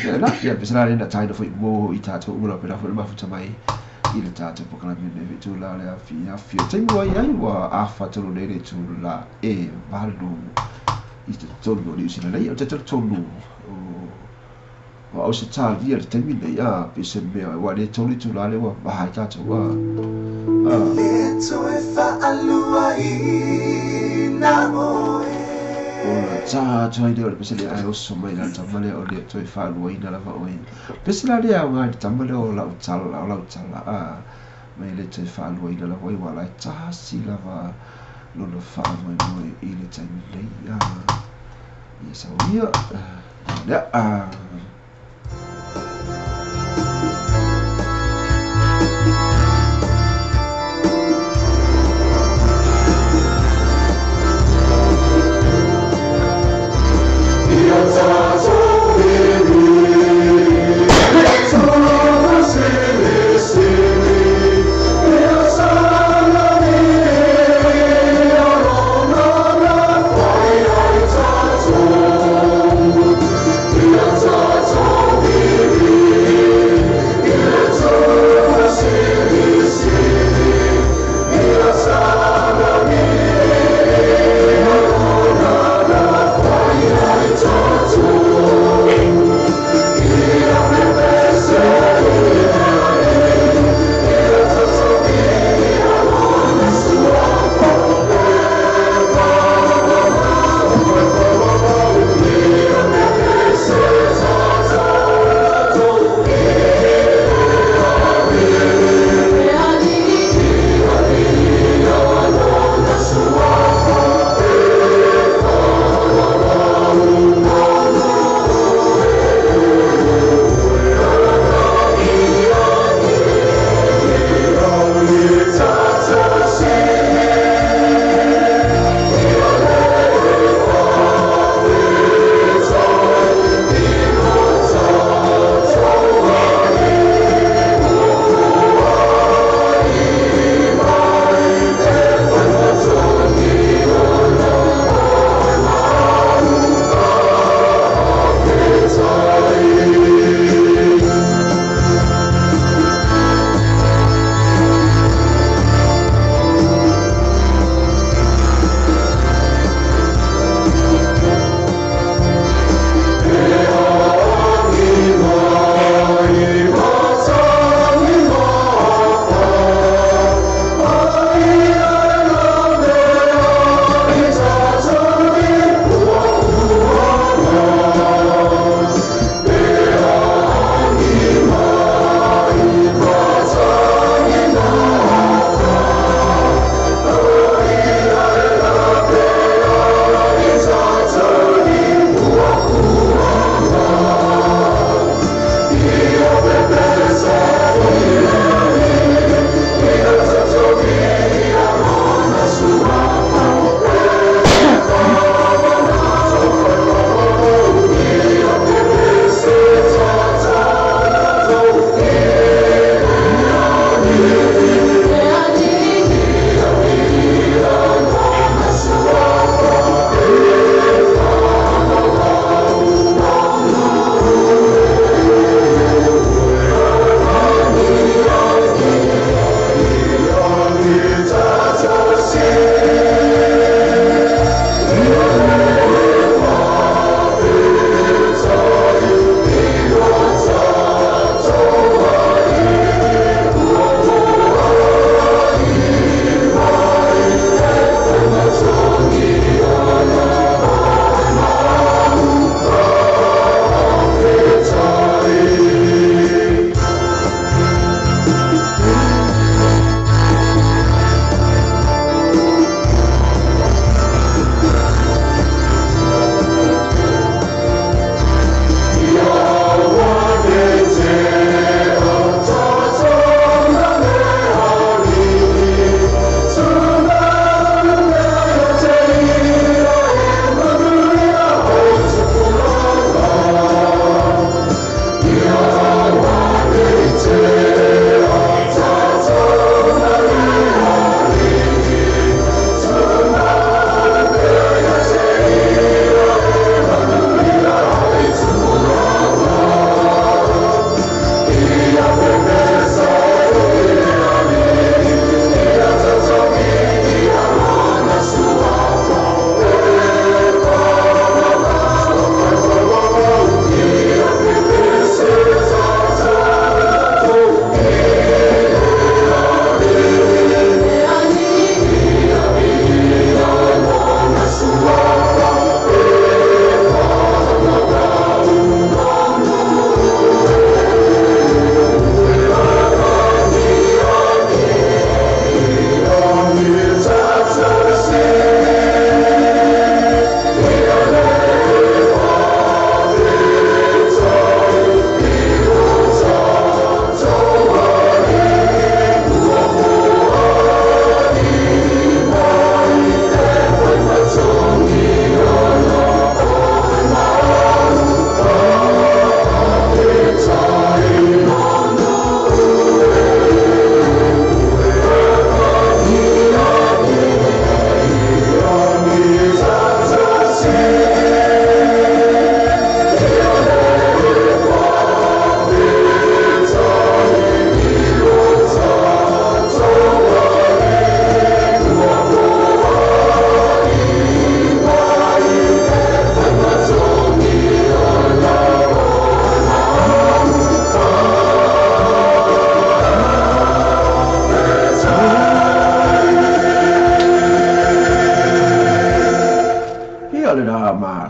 Ia la ia pese la na taina foi mo i tātou uma la pera foi mafuta mai i le tātou pokalame le tu la le afi afi o taimi ua iai ua afa tonu nei le tula e valu i te tonu o Niu Sila nei o te tonu o Ausetalia le taimi nei a pe se mea ua le tolu i tula le ua maha i tātou a a ona tā atu ai lea o le pese lea ai oso mai la tama lea o le toe faaluaina lava oe pese la lea o ngai le tama lea o lau tala o lau tala a mai le toe faaluaina lava oe ua lae tasi lava lona faamoemoe i le taimi nei a ia sau ia lea a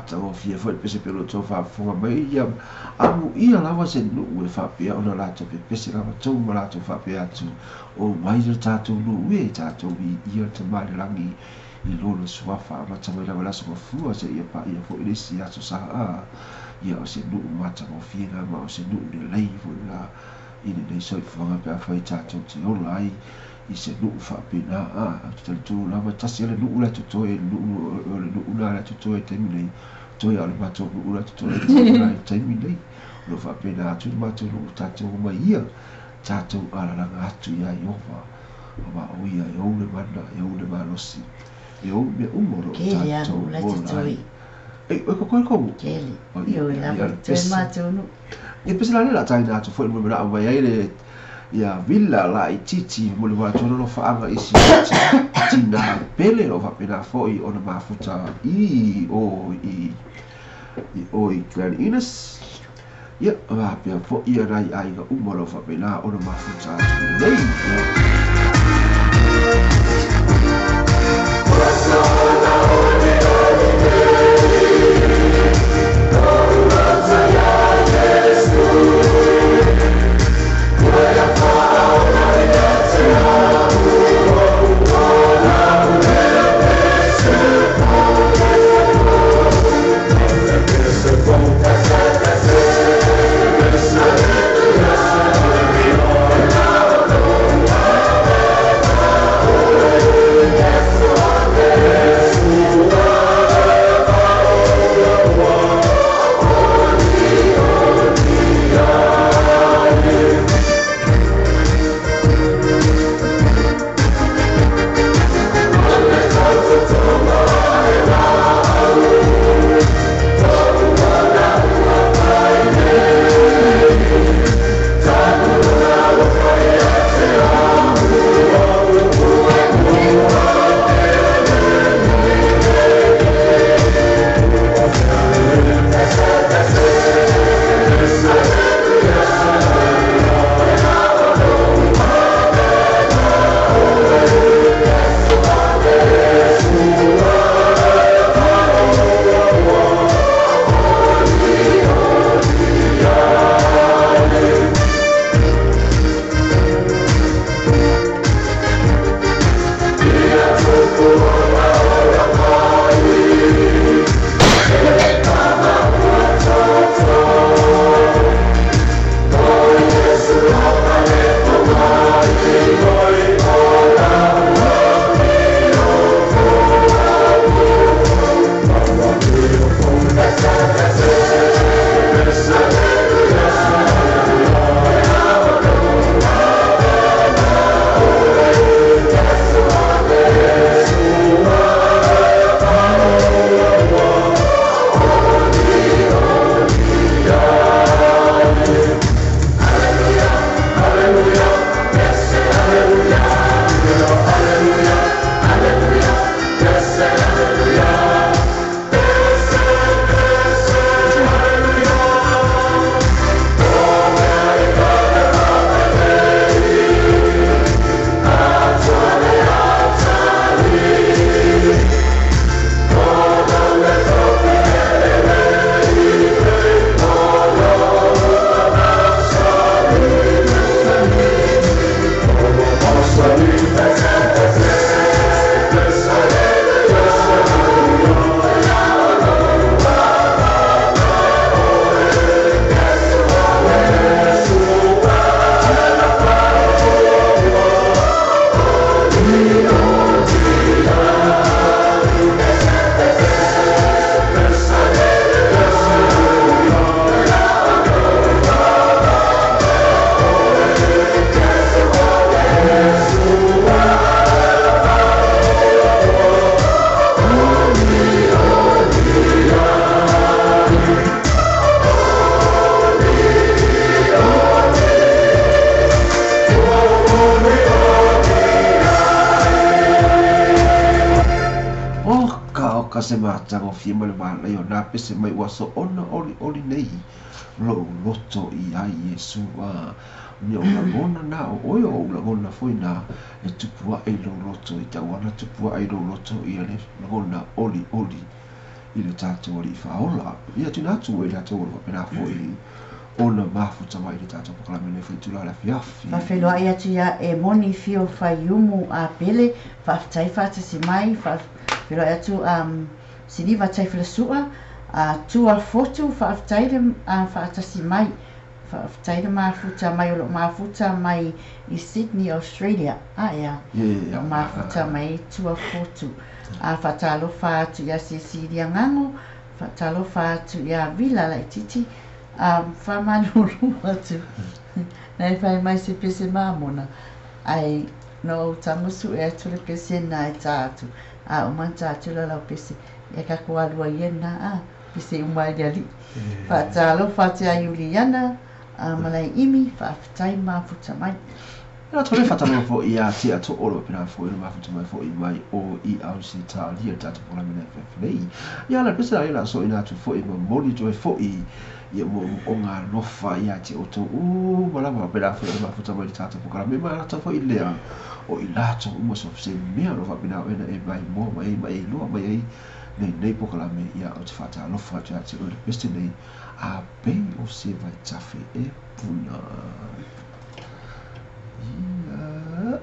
Matagofie foi le pese pea o lo outou faafofoga mai, ia amuia lava se nuu e faapea ona latou pepese lava tou ma latou faapea atu, Omai le tatou nuu e, tatou viia le Tama i le lagi i Lona Suafa, amata mai lava i le Aso Gafua seia paia foi le isi Aso Sa. Ia, o se nuu matagofie lena ma o se nuu lelei foi lena i lenei soifuaga pe afai tatou te ola ai i se nuu faapena. Ou te talitonu lava e tasi lava le nuu la e totoe, le nuu, o le nuu lena la e totoe i le taimi nei, toe lava o le matou nuu la e totoe i le taimi nei. O lo o faapena atu le matou nuu, tatou omai ia, tatou alalaga atu ia Ieova, aua o ia e ou le mana, e ou le malosi, e ou mea uma o lo o tatou ola ai. Ei, oi kokoe kou. Kele. Ioe lava totoe matou nuu. Ia pese la lea la taina atu foi mo manao mai ai le ia villa laitiiti mo le atu ona alofaaga i si tina pele o lo o faapena foi ona mafuta i o i i o i Glen Innes. Ia, faapea foi ia nai aiga uma o lo o faapena ona mafuta atu nei. Oka oka se matagofie ma le manaia o nā pese mai ua soona olioli nei lou loto i ai Iesu. A mea o lagona nā o oe o ou lagona foi nā e tupu ae i lou loto i tauana tupu ae i lou loto ia le lagona olioli. i le tatou Alii Faaola. Ia tuuina atu e latou o lo o faapena foi ona mafuta mai i le tatou polokalame i lenei foi itula o le afiafi. Faafeiloai atu ia e Moni Fio Faiumu Apele, faafetai faatasi mai, faafeiloai atu um, Siliva Taifelesua, Tua Fotu, faafetai le faatasi mai. Faafetai le mafuta mai o lo o mafuta mai i Sydney, Australia. A ea, o lo o mafuta mai Tua Fotu. A faatalofa atu ia Cecilia Gago, faatalofa atu ia Vila Laititi, a faamalulu atu na e fai mai se pese mamona, ae na ou tago sue atu le pese na e ta atu, a uma ona ta atu la lau pese, ia tatou alu ai ia lena, a pese uma ai le alii. Faatalofa atu ia Iuliana ma Laiimi, faafetai mafuta mai. Ia tole faatalofa foi ia te ato o lo pena foi no mafuta mai foi mai o i Ausetalia le tatou polokalame nei afiafi nei. Ia la pese la ia la so ina atu foi ma moni atu ai foi ia mo o ngā lofa ia te outou uma lava pena foi o mafuta mai le tatou polokalame ma latou foi lea o i latou uma so se mea o lo faapena o ena e mai moa mai ai ma e iloa mai ai lenei polokalame ia o te faatalofa atu ia te oe le pese nei a pei o se vaitafe e puna. Ia.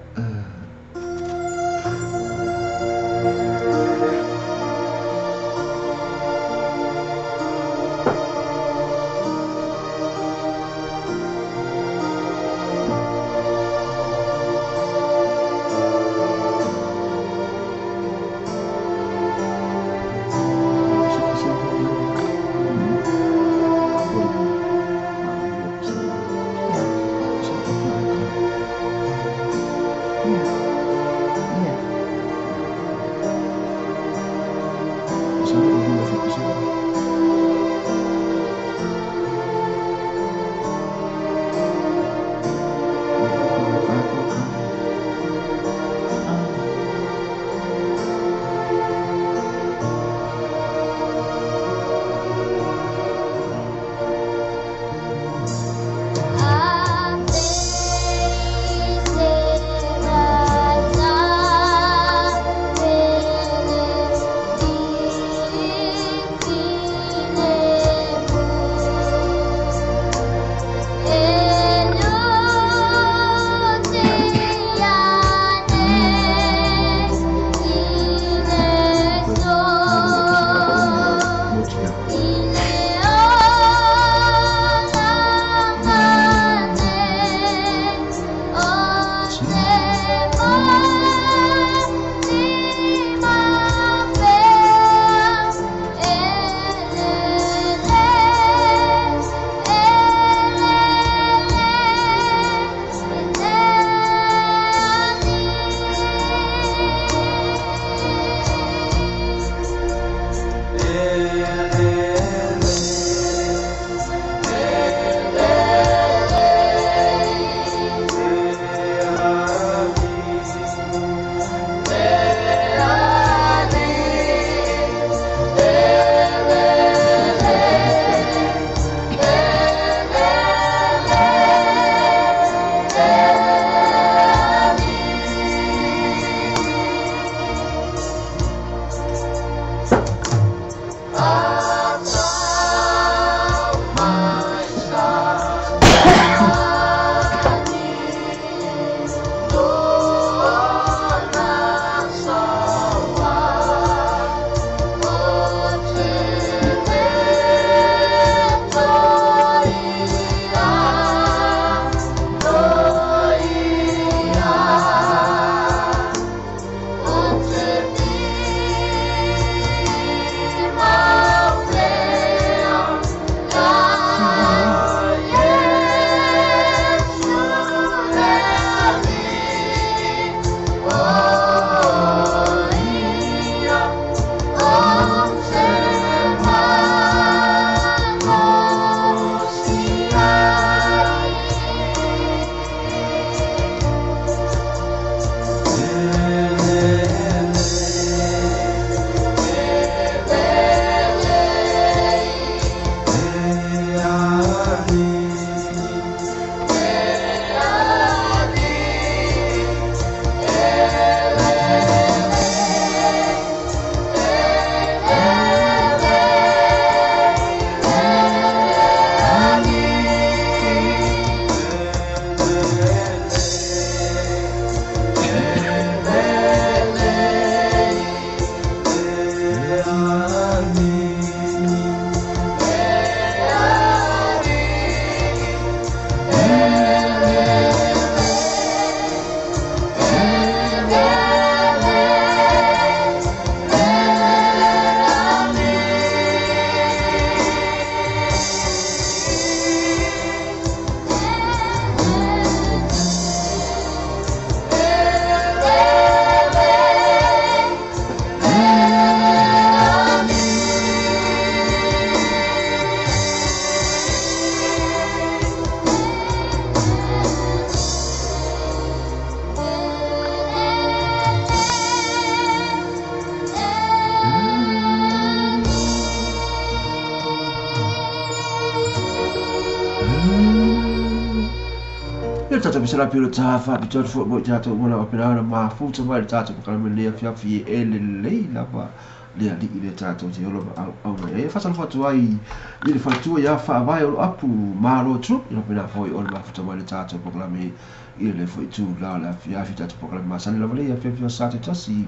pese la pilo tafa pito atu foi mo i tatou uma lava pena ona mafuta mai le tatou polokalame lenei afiafi e lelei lava le alii le tatou te ola ma auauga i ai. E faatalofa atu ai i le faletua ia Faavae o Loapu Malo Troop, ia faapena foi ona mafuta mai le tatou polokalame i lenei foi itula o le afiafi. Tatou polokalame masani lava lenei afiafi o sa tasi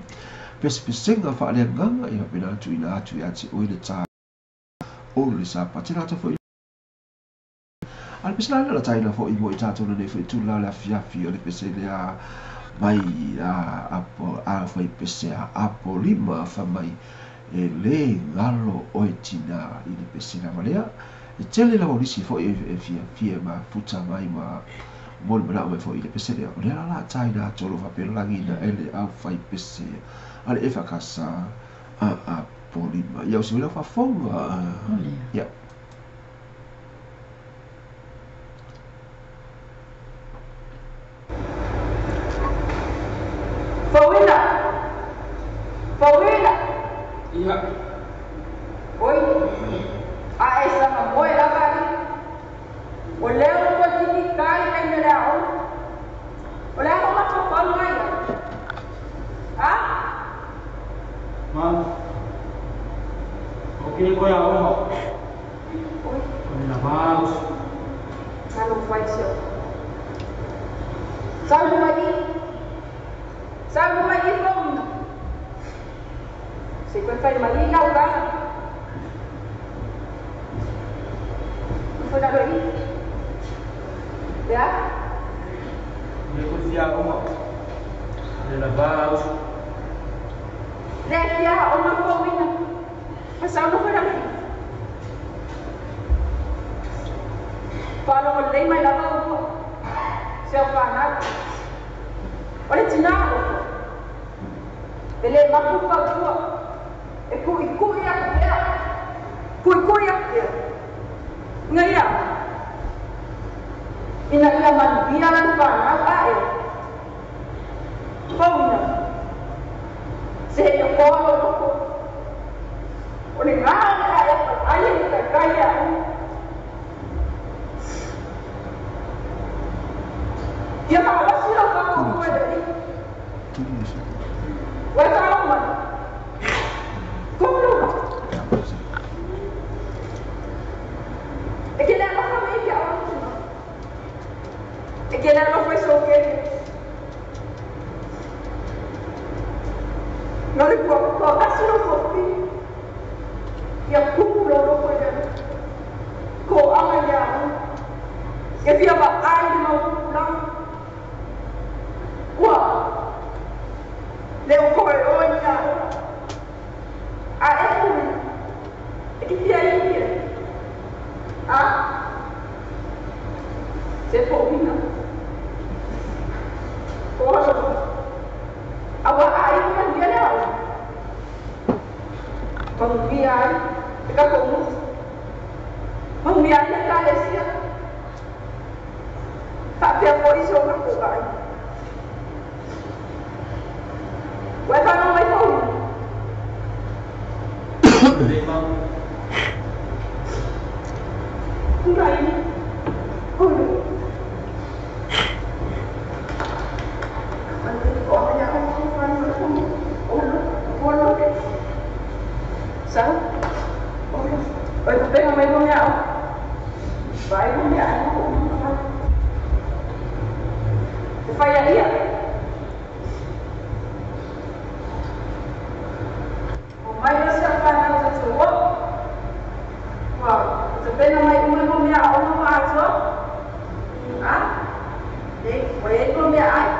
pesepesega faaleagaga, ia faapena ona tuuina atu ia te oe le ta o le Sapati latou foi. A le pese la lea taina foi mo i tatou lenei foi itula o le afiafi o le pese lea mai a apo a fai pese a Apolima fa mai e le galo oe tina i le pese lava lea. E tele lava o nisi foi e fia fia mafuta mai ma mo le manao mai foi i le pese lea. O lea la la taina atu o lo o faapea lagina e le au fai pese a le EFKS a Apolima. Ia o se mea faafofoga. Ia. Fauina! Fauina! Ia. Oi, a e saga moe lava ali. O lea ua toeitiiti ta le taimi o le aoga. O le a lou mafaufau lena i ai? A? Ma, o kini koe aoga. Oi. O le lava uso. Talofa i si ou. Sau i luma i i. Sau i luma i i Fauina. Se i toe fai mai i lau tala. Ifo i lalo i i. Le a? Le koe fia aoga. O le lava uso. Le fia aoga Fauina. Ma sau nofo i lalo i i. Faalogo lelei mai lava ua. Se au fanau. O le tinā alofa. E le mapu fautua. E kuʻikuʻi aku pea. Kuʻikuʻi aku pea. Ina ia. Ina ia manuia lana fanau ae. Fauina. Se he koa lou loko. O le gā o le ae a ai e taitai ia au. Ia malosi lau faapuapua e le Alii. Ua e faalogo mai. Komu lou loto. E ke le alofa mai i ke aoga tina. E ke le alofa i sou keke. No le puapua asi lou toafili. Ia kupu lou loko i le alofa. Ko anga ia au. E fia vaai le mau tupulaga. Ua le o koe oe ni aoga. A e hui. E ke fia i ia. A. Se fauina. Ko alofa. A ua ai ma manuia le aoga. Manuia ai e tatou motu. Manuia ai le Ekalesia. Faapea foi si o tatou aiga. Ua e faalogo mai fauina. Le mau. Tulai olo. Olo. Sau. Olo. Oi papega mai mo mea ao. Vai mo mea ai mo uma. E fai a ia. O mai le sia whanau ta te o. Ua, tapena mai uma mo mea ao mo atoa. A? Le, ua e mo mea ai.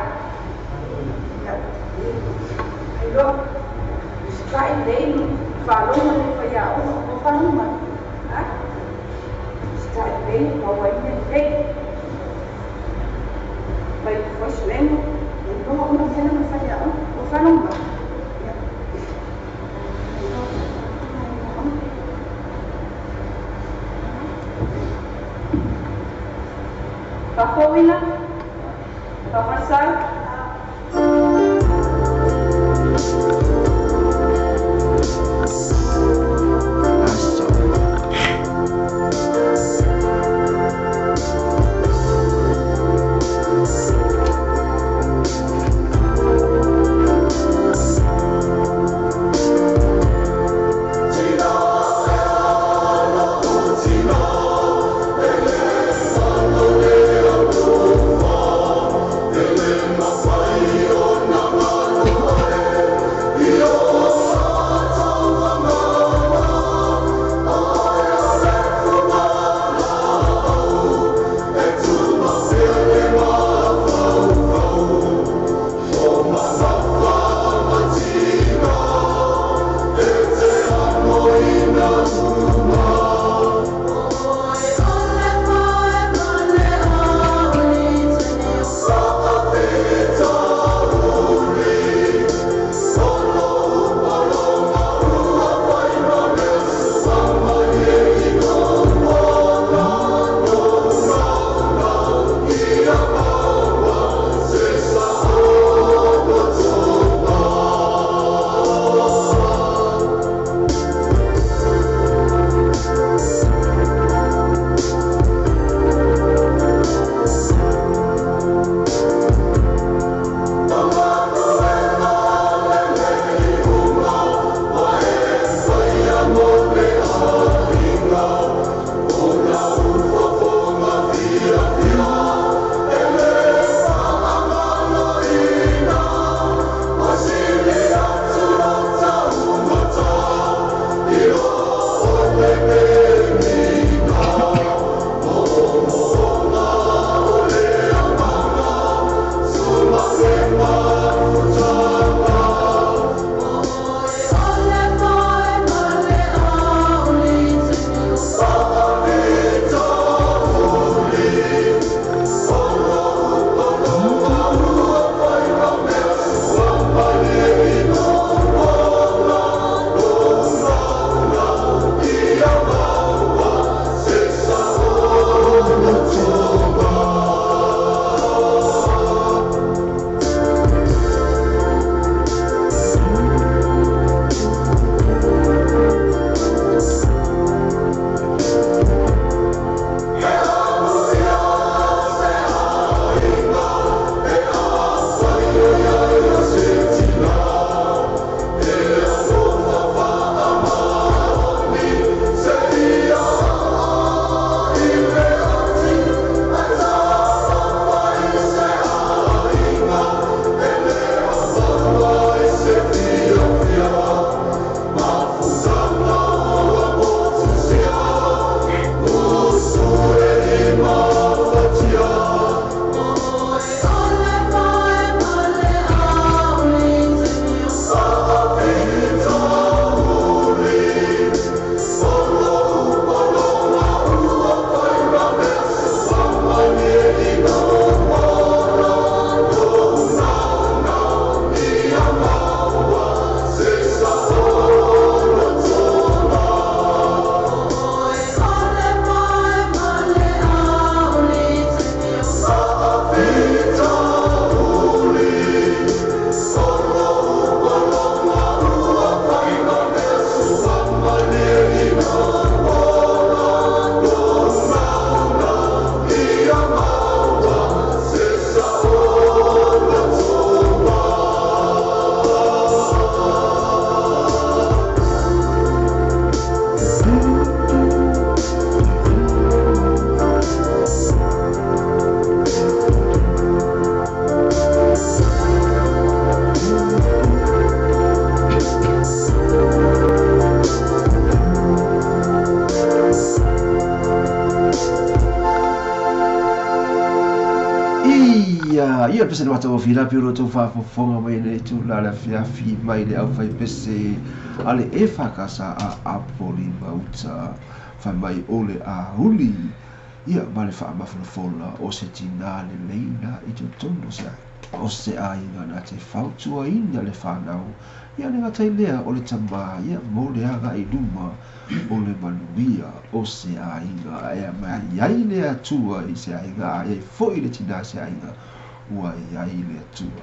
Ia. Ai loa. Usitai lei no whalonga le whai ao mo whanau mai. A? Usitai lei ua waine lei. Vai foi suengo. E loa uma mea na whai ao mo whanau mai. Ia. Fafouina, fafasau. Aso. pese le matagofie la pei o lo outou faafofoga mai i lenei itula le afiafi mai le aufaipese a le EFKS a Apoli Mauta fai mai o le auli ia ma le faamafolafola o se tinā lelei na i totonu o se o se aiga na te fautuaina le fanau ia le gata i lea o le tamā ia mo le agai i luma o le manuia o se aiga ae ma i ai le Atua i se aiga a i ai foi le tinā i se aiga ua i ai le Atua.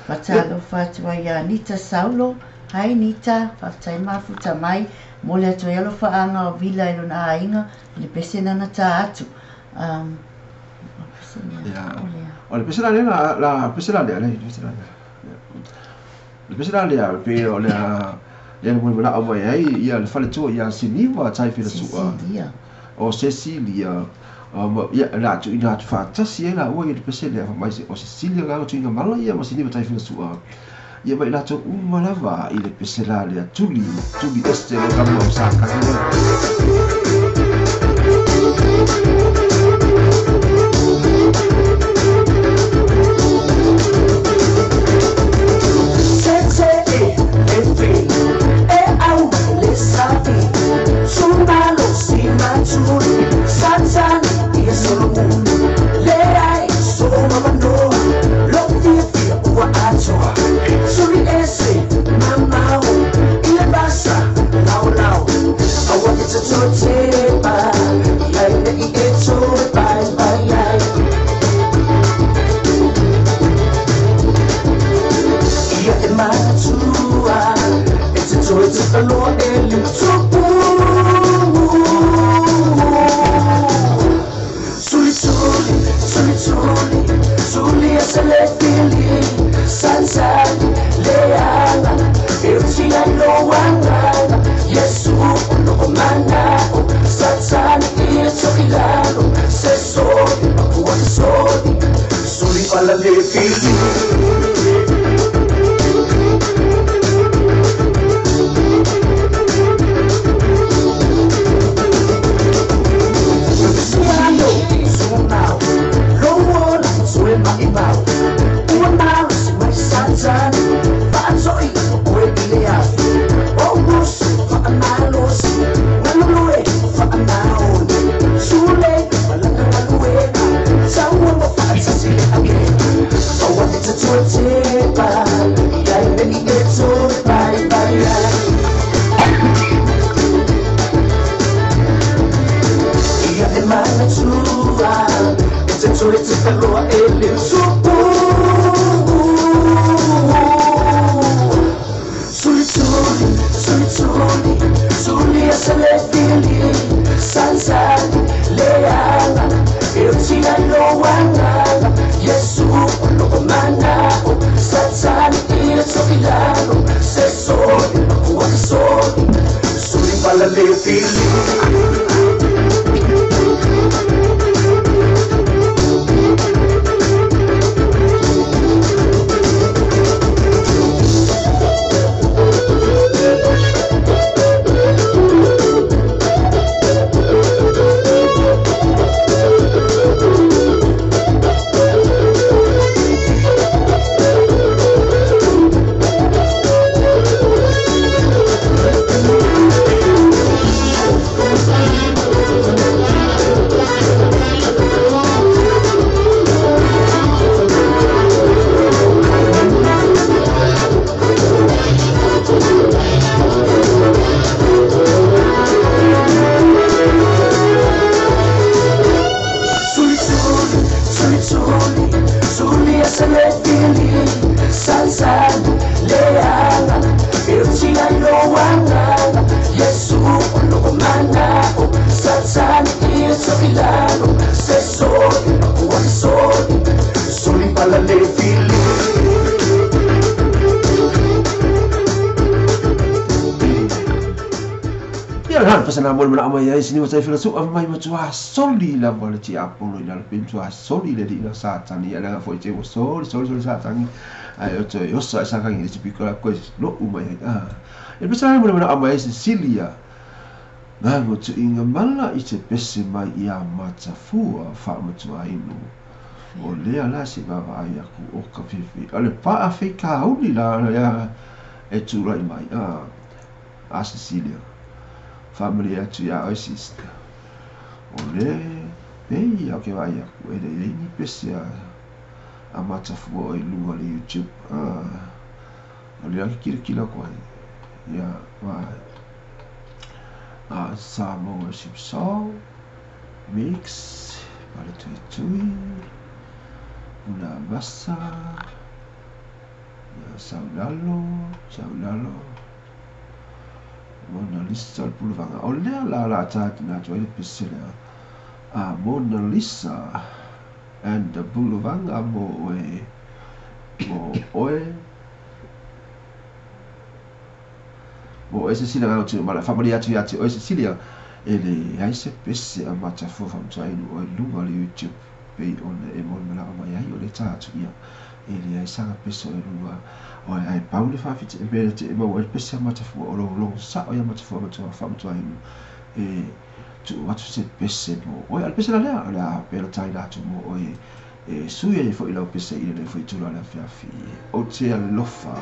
Faatalofa atu ai ia Nita Saulo. Hi Nita, faafetai mafuta mai. Momoli atu ai alofaaga o Vila i lona aiga i le pese na na ta atu. Um, o le pese lea, o lea. O le pese la lea, la, la pese la lea, le pese la lea. Le pese la lea, pe o lea, lea na molimolao mai ai ia le faletua ia Siniva Taifilasua. Cecilia. O Cecilia. Ia, la tuuina atu faatasi ai laua i le pese lea, fai mai o Cecilia gaga tuuina mala ia ma Siniva Taifilasua. Ia ma i latou uma lava i le pese la lea tuli, tuli ese lo kama o Satani. Ia le pese na moli mana mai ai sini matai fela su mai matua soli lava le tiapolo i lalo pe matua soli le alii na Satani ia leaga foi te ua soli soli soli Satani ae o toe oso ae sa kangi i le isi piko la koe lo'u mai ai a e pese la moli mana mai ai Cecilia gago tuuiga mala i se pese mai ia Matafua faamatuainu. O lea la se i vaavaai atu o ka fiafia. O le faafitauli la lea e tulai mai a Cecilia. Faamalie atu ia oe sister. O le pei ou te vaai atu e leai ni pese a Matafua o i luga o le YouTube. O lea ou te kilakila atu ai. Ia, vaai. Samoa Worship Song. Mix, Paletuitui, Punavasa, Saulalo, Saulalo, Mona Lisa o le Puluvaga. O lea la la ta atu na atu ai le pese lea. A Mona Lisa and the Puluvaga mo oe, mo oe, Mo oe Cecilia ngā tino mala whamaria atu ia te oe Cecilia e leai se pese a Matafua whamtuainu oe lunga o le YouTube pei ona e molimolao mai ai o le ta atu ia e leai sanga pese oe lunga oe ae pau le whawhiti e mea te e maua ai le pese a Matafua o lou logo sao ia Matafua matua whamtuainu e tuu atu se pese mo oe a le pese la lea o le a pela taina atu mo oe e sui ai foi lau pese i lenei foi itula o le afiafi. Ou te alofa.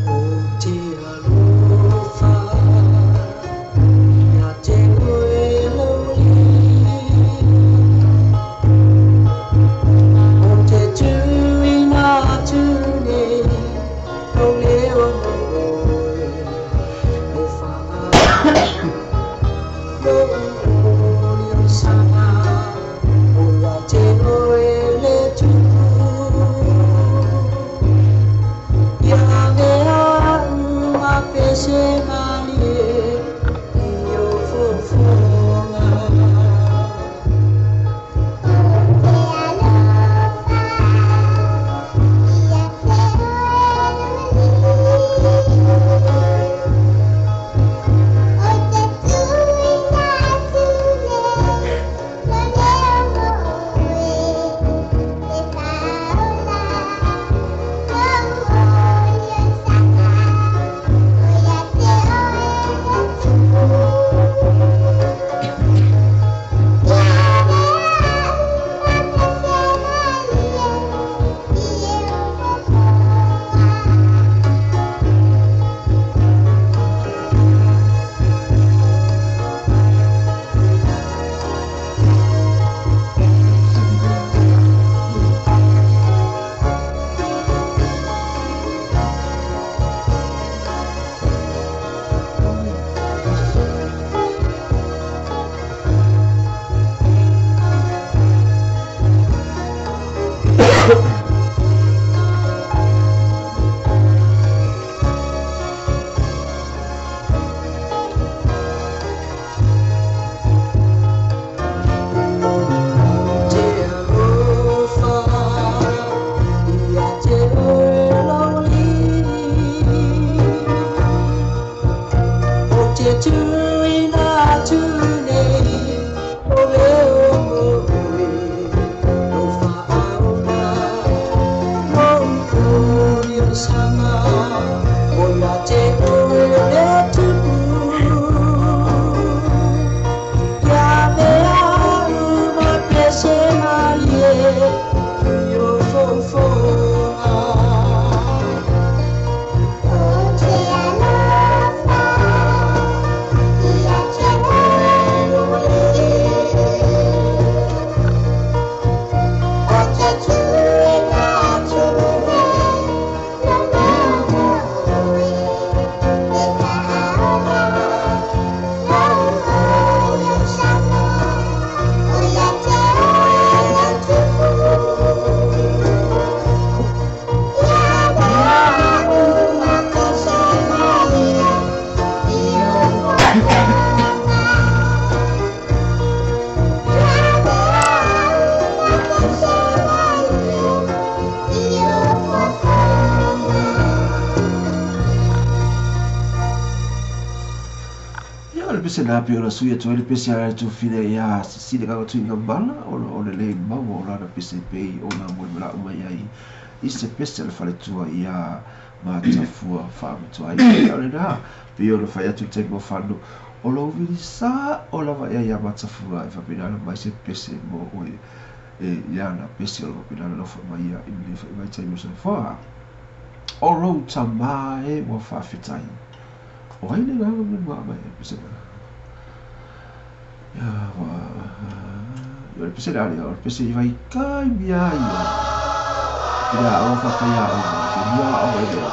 Ou te alofa ia te oe laulii. Ou te tuuina atu nei lou leo mo oe, e faaola lou liosaga o ia te oe le Tupu. Ia mea uma pese malie i o fofoga. Ou te alofa ia te oe laulii. Ou te tuuina atu nei lou leo mo oe, lou faaola lou liosaga o ia te oe le Tupu. Ia mea uma pese malie i o fofoga. Ia, o le pese lena pei ona sui atu ai le pese a le tufine ia Cecilia Gagatuigamala ona o le le maua o lana pese pei ona molimolao mai ai i se pese a le faletua ia Matafua faamatua ai. O lena, pei ona fai atu i le taimi o fano, o lou vili sa'o lava ea iā Matafua e faapena ona aumai se pese mo oe e i ana pese o lo o faapena ona nofo mai ia i lenei foi vaitaimi o soifua. O lou tamā e ua faafetai. O ai lena na ua aumai ai le pese lena? Ia, ua, o le pese lea, o le pese i vai kai mea ia. I le aoga faafaiaoga, te mea aoga i lea.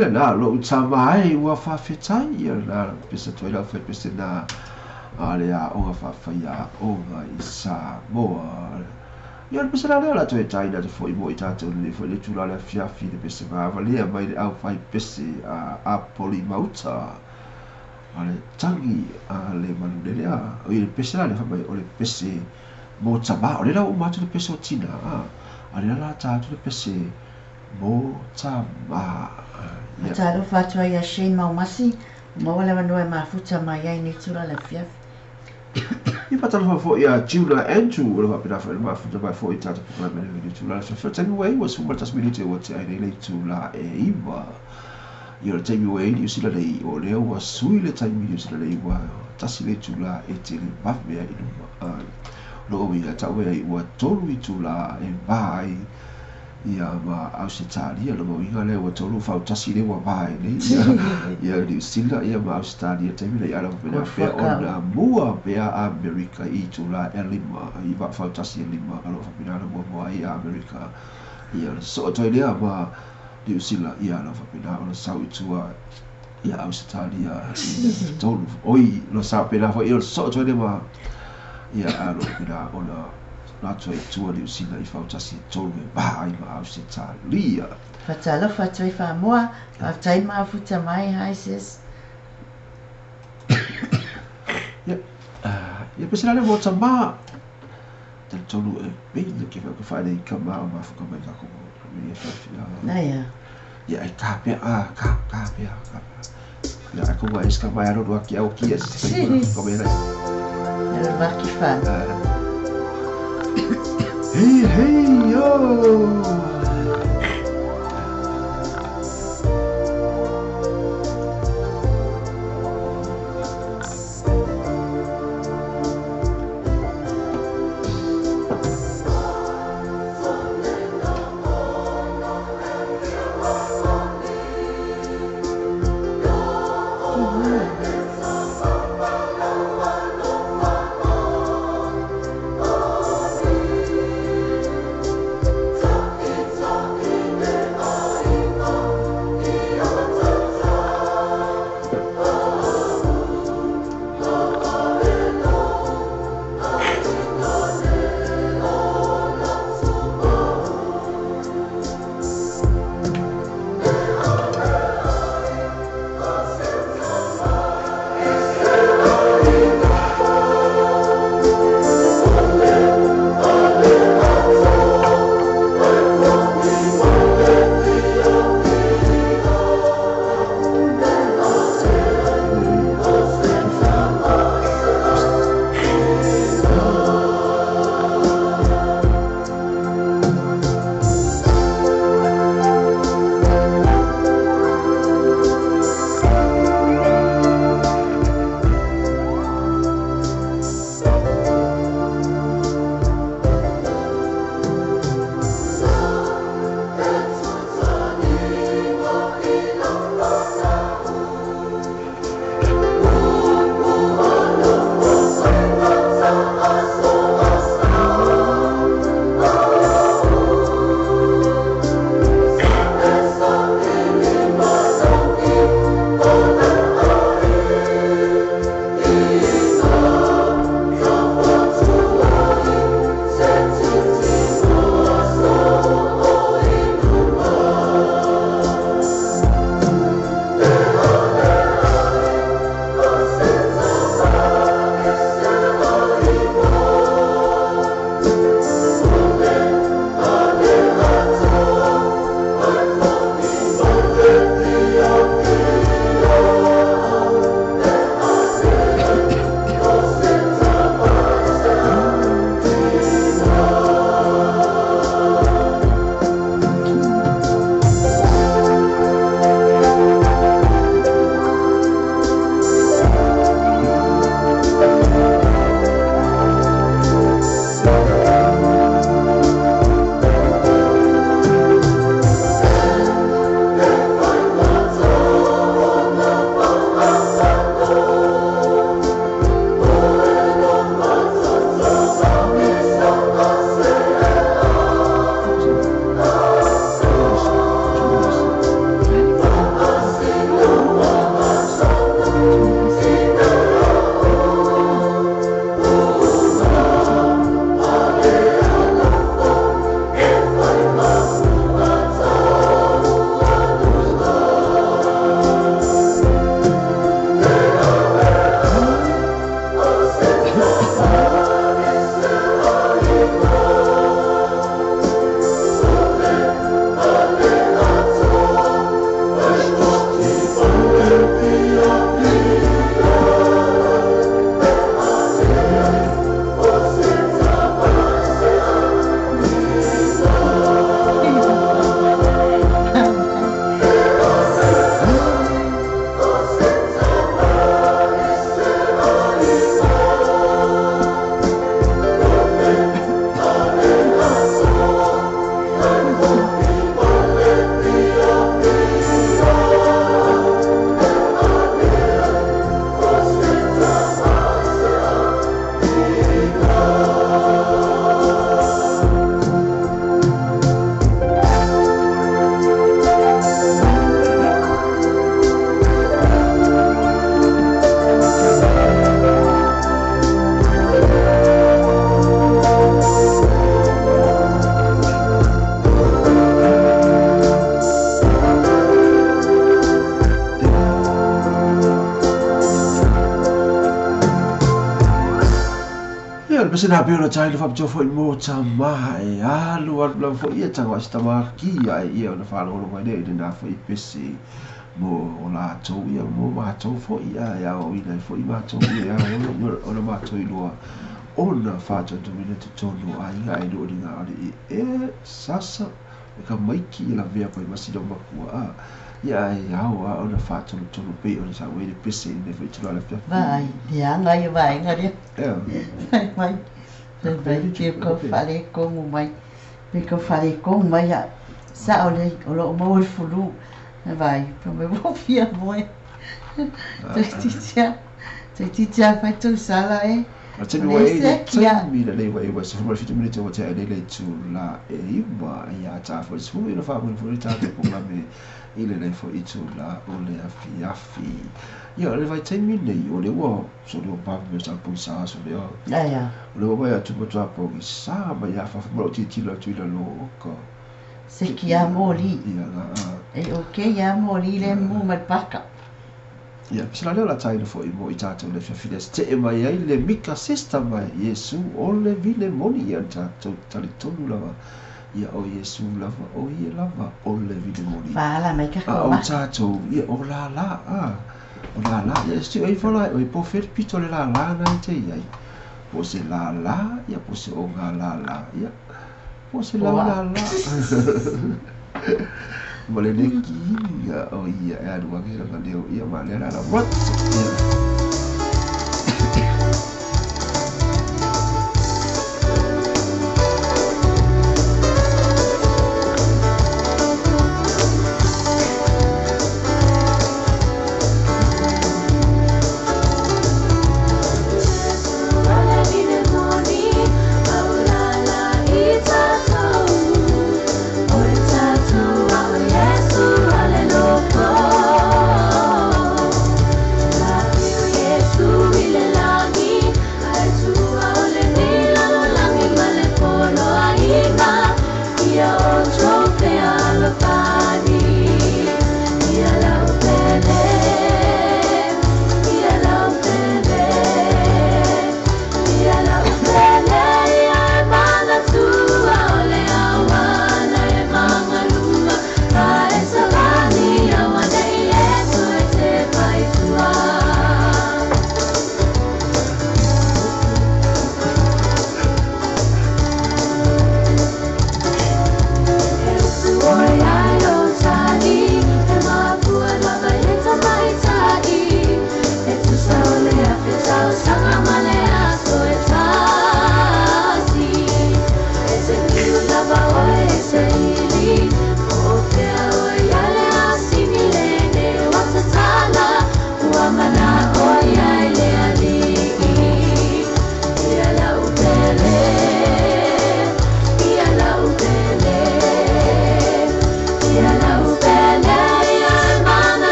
Ia na, lou tama ai ua faafetai, ia na pese atu ai lau fai pese na a le aoga faafaiaoga i Samoa. Ia o le pese la lea o le a toe taina atu foi mo i tatou lenei foi le itula o le afiafi le pese vavalea mai le au fai pese a Apoli Mauta a le tagi a le manulele a o le pese la lea fai mai o le pese mo tama o lea la ua uma atu le pese o tina a a lea la ta atu le pese mo tama ia. Talofa atu ai ia Shane Maumasi, ua maua le avanoa e mafuta mai ai nei tula le afiafi. Ia faatalofa foi ia Juna Andrew o lo faapena foi ona mafuta mai foi i tatou polokalame i le itula le afiafi. O le taimi ua i ai ua 11 minute ua tea ai nei le itula e 9. Ia o le taimi ua i ai Niu Sila nei o lea ua sui le taimi i Niu Sila nei ua tasi le itula e tele vave ai i luma. O lona uiga tau ai ua 3 itula e va ai ia ma Ausetalia, lona uiga lea ua tolu fautasi lea ua va ai nei ia, ia Niu Sila ia ma Ausetalia taimi nei ala faapena pea ona mua pea Amerika i itula e lima i vaa fautasi e lima o lo o faapena ona muamua ai ia Amerika ia ona sosoo atu ai lea ma Niu Sila ia o lo o faapena ona sau i tua ia Ausetalia i tolu oi lo sa faapena foi ona sosoo atu ai lea ma ia a o lo o faapena ona Na atu ai tua Niu Sila i fautasi e tolu e vā ai ma Ausetalia. Faatalofa atu ai Famoa, faafetai mafuta mai, hi sis. Ia, ia pese la le mo tama. Talitonu e pei na ke whaka whaere i ka maa o mafuka mai kako mo. Ia whawhia. Na ia. Ia, ai ka pea, a, ka, ka pea, ka pea. Ia, ai konga eska mai aro rua ki au ki e se kai kura ka mera. Aro rua ki wha. Hei, hei, yo! Le pese na peo na tai le whapitoa foi mō tā maha e alu alu lava foi ia tango ai se tamaki ai ia ona whaalongolo mai nei le nā foi pese mō o lātou ia mō mātou foi ia e ao ina i foi mātou ia e ao ona mātou i loa ona whātuatuina te tonu a inga e loo linga ale e sasa e ka maiki i la vea pai masina makua a ia e ao a ona whātonu pe ona sa wele pese i ne foi tula le fia. Vai, le anga ia vai nga rea. Ea. Vai, vai. Vai, te ko whare kongu mai. Pe ko whare kongu mai a sa o le o lo mo le fulu. Vai, pa me mo fia moe. Te titia fai tu sala e. A te nua e le taimi le leiwa e wa se fuma fitu minute o te a lele tu la e iwa e a tā fo se fuma ina wha muna fo tā te ponga me i le lei fo i tu la o le afi afi. Ia, le vai taimi nei o le ua so le ua papu me sa pui sa so le ua. Aia. O le ua mai a tupu tua pongi sa mai a whafa mara o titilo atu i la lo o ka. Se ki a moli. Ia nga a. E o ke ia moli le mu mai paka. Ia, pese la leo la taina fo i mo i tātou le whiawhile te e mai ai le mika sesta mai Iesu o le vile moni ia tātou tali tonu lava. Ia o Iesu lava, o ia lava, o le vile moni. Whaala mai ka A o tātou, ia o la la, a. O la la, ia si oi fola, oi po whiri pito le la la na i te iai. Po se la la, ia po se o ngā la la, ia. Po se la la la. Ma le leki ia o ia e alu ake langa leo ia ma le la la what? Ia.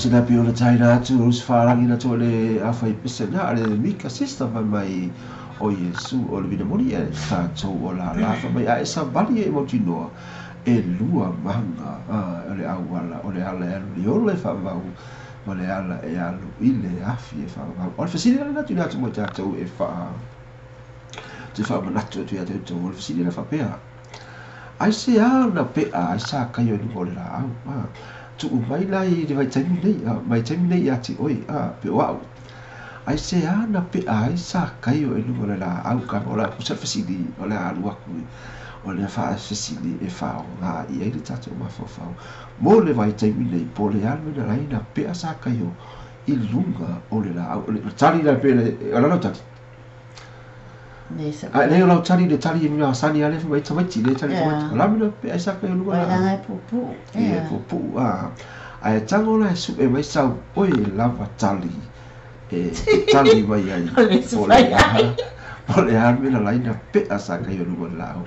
Se na pe o le taina atu o se whaarangi na tō le awhai pese na ale mika sista mai mai o Iesu o le vina moni e tātou o la la fa mai a e sa vali e mautinoa e lua manga o le auala o le ala e alu i ola e whaamau ma le ala e alu i le afi e whaamau. O le fesili la atu atu mo tātou e wha te whaamanatu atu ia te o le fesili la whapea. Ai se a na pea ai sa kai o lunga o le la au. Tuu mai la i le vaitaimi nei, vaitaimi nei ia te oi, pe o au. Ai se a na pea ai sa kai o e lunga o le la au ka o la kusa fesili o le alu aku o le whaafesili e whao ngā i ai le tātou mawhawhau. Mō le vaitaimi nei, po le alu na lai na pea sa kai o i lunga o le la au. Le tali la pe le, o la lau tali. Ai nei o lau tali le tali i mea sani ale mai tamaiti le tali tamaiti. O la mea pe ai sa kai o lunga la. Ai pupu. E pupu a. Ai tango la su e mai sau oi lava tali. E tali mai ai. O le alu na lai na pea sa kai o lunga la au.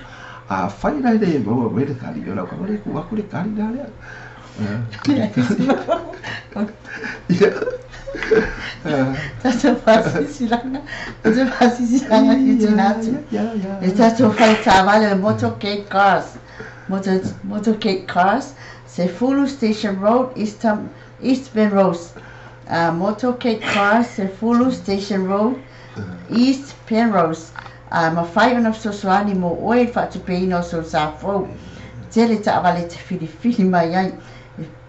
A whai rai le maua mai le kari o lau ka le ku aku le kari la lea. Ia. Tātou whasisilanga, tātou whasisilanga ki tēnā atu. E tātou whai tāwale Motorcade Cars. Motorcade Cars, Sefulu Station Road, East Penrose. Motorcade Cars, Sefulu Station Road, East Penrose. Ma whai ona fesoasoani mo oe whaatupeina o sou sāfou. Tele taavale te whiriwhiri mai ai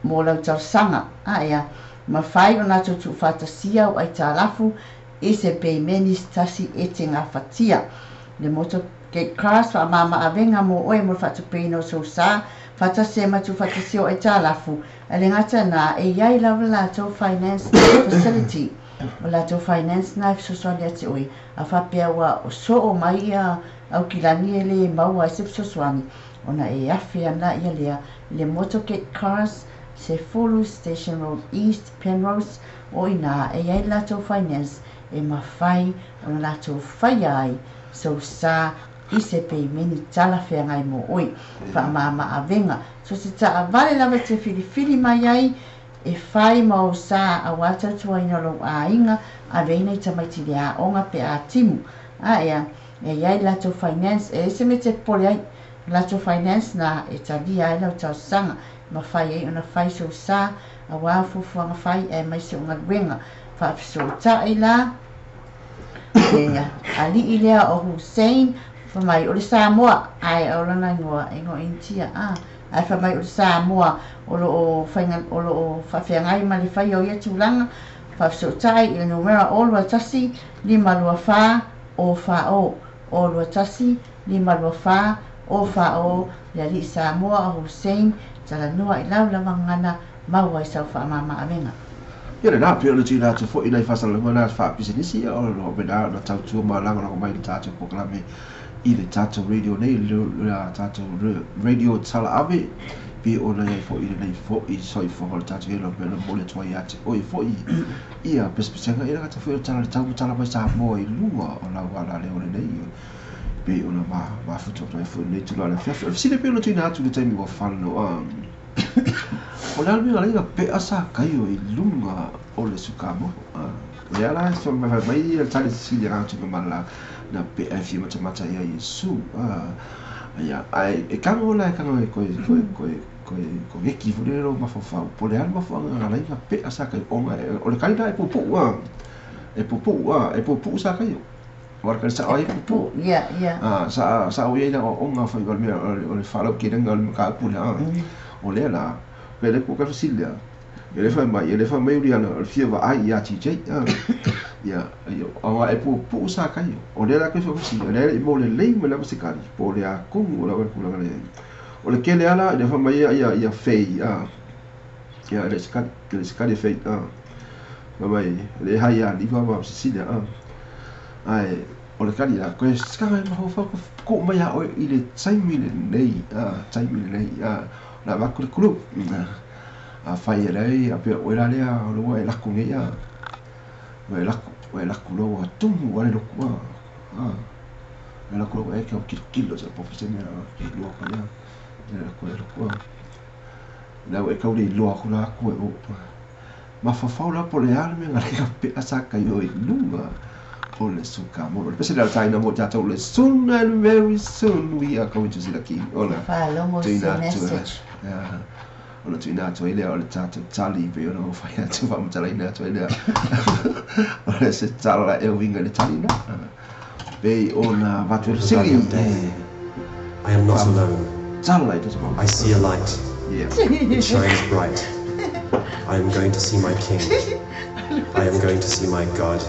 mo lau tausaga. Aea, ma whai ona tutu whatasia o ai tālafu e se peimeni tasi e te ngā whatia. Le Motorcade Cars wha mama awenga mo oe mo whaatupeina o sou sā, whatase matu whatasia o ai tālafu. A le ngata nā e iai lava lātou finance facility. O lātou finance na e fesoasoani ate oe. A whapea ua o soo mai ia au kilani e le maua e se fesoasoani. Ona e awhi ana ia lea le Motorcade Cars Sefulu Station Road East Penrose o ina e ai lātou finance e mawhai ona lātou whaia ai so sa i se peimeni tala wheangai mo oi. Whaamama awenga. So se taa vale lava te whiriwhiri mai ai e whai mau sa a wātautua ina lou āinga a veina i tamaiti le aonga pe a timu. Aea, e iai lātou finance, e ese me te pole ai, lātou finance nā e talia ai lau tausaga, ma whai ai ona whai sou sa a wā fufuanga whai e mai se o ngaluenga. Whaafesoota'i la, e ali'i lea o Hussein, whamai o le Samoa, ai o lana ingoa, ingoa Intia, ai whamai o le Samoa, o lo o whainga, o lo o whawheangai ma le whai o ia tūlanga, whaafesoota'i i le numera o lua tasi, lima lua whā, o whā o, o lua tasi, lima lua whā, o whā o, le ali'i Samoa o Hussein, talanua i lau lawangana, maua i sau whaamama awenga. Ia le nā peo le tū nā te fo i nei whasalanga nā whaapisinisi o lo me nā na tautua ma langa langa mai le tātou pokalame i le tātou radio nei, le tātou radio tala ave, pe o nei fo i le nei fo i soi fo le tātou helo pe le mole tua ia te oi fo i ia pespesenga i rangata fo i tala le tau tala mai sa moa i lua o lau ala le o le nei pe o na ma futu atu ai fo i nei tula le fiafi. O le sile pe o le tū nā atu le taimi wa whano o le almi ngā pea sa kai o i lunga o le sukamo. Le ala so mai mai le tali sili ngā tu mala na pea e fia mata mata ia Yesu. Ia ai e kango la e kango e koe koe koe koe koe eki fure ro mawhawhau. Po le alma fo ngā lai ngā pea sa kai o ngā o le kai la e pupu e pupu e pupu sa kai o. Wara kai sa o e pupu. Ia ia. Sa sa o ia ina o ngā whai o le mea o le whalau ki renga o le maka apu le O lea la, pe le kuka whasilia. E le whai mai, e le whai mai uri ana, o le fia wa ai ia TJ. Ia, awa e pu sa kai. O lea la koe whakasilia, o lea i mō le lei me lava se kari, po le a kongu o la wale kulanga le. O le kele ala, e le whai mai ia ia fei, ia le sekari fei, Whai mai, le hai a liwa ma Cecilia, Ai, o le kari la, koe skanga e maho whau, ko mai a oe i le taimi le nei, taimi le nei, la vaku le kulu. A whai e rei, a pea oe la lea, o loa e laku nei, Oe laku loa, tumu wale loku, E laku loa e kia kilo kilo, sa pofi se mea, ki loa pa ia, e laku e loku, Lau e kaule i loa kula aku e o. Mafaufau la po o le a le mea na le pea sa kai o i luga o le suka mo. O le pese lea o le taina mo tatou le soon and very soon we are going to see the king. Ona Faalogo se tuuina atu message. Ona tuuina atu ai lea o le tatou tali pei ona ou fai atu faamatalaina atu ai lea o le se tala e uiga i le tali na pei ona avatu e le The valley fesili of death. I am not alone. Tala i tatou I see a light. Yeah. It shines bright. I am going to see my King. I am going to see my God.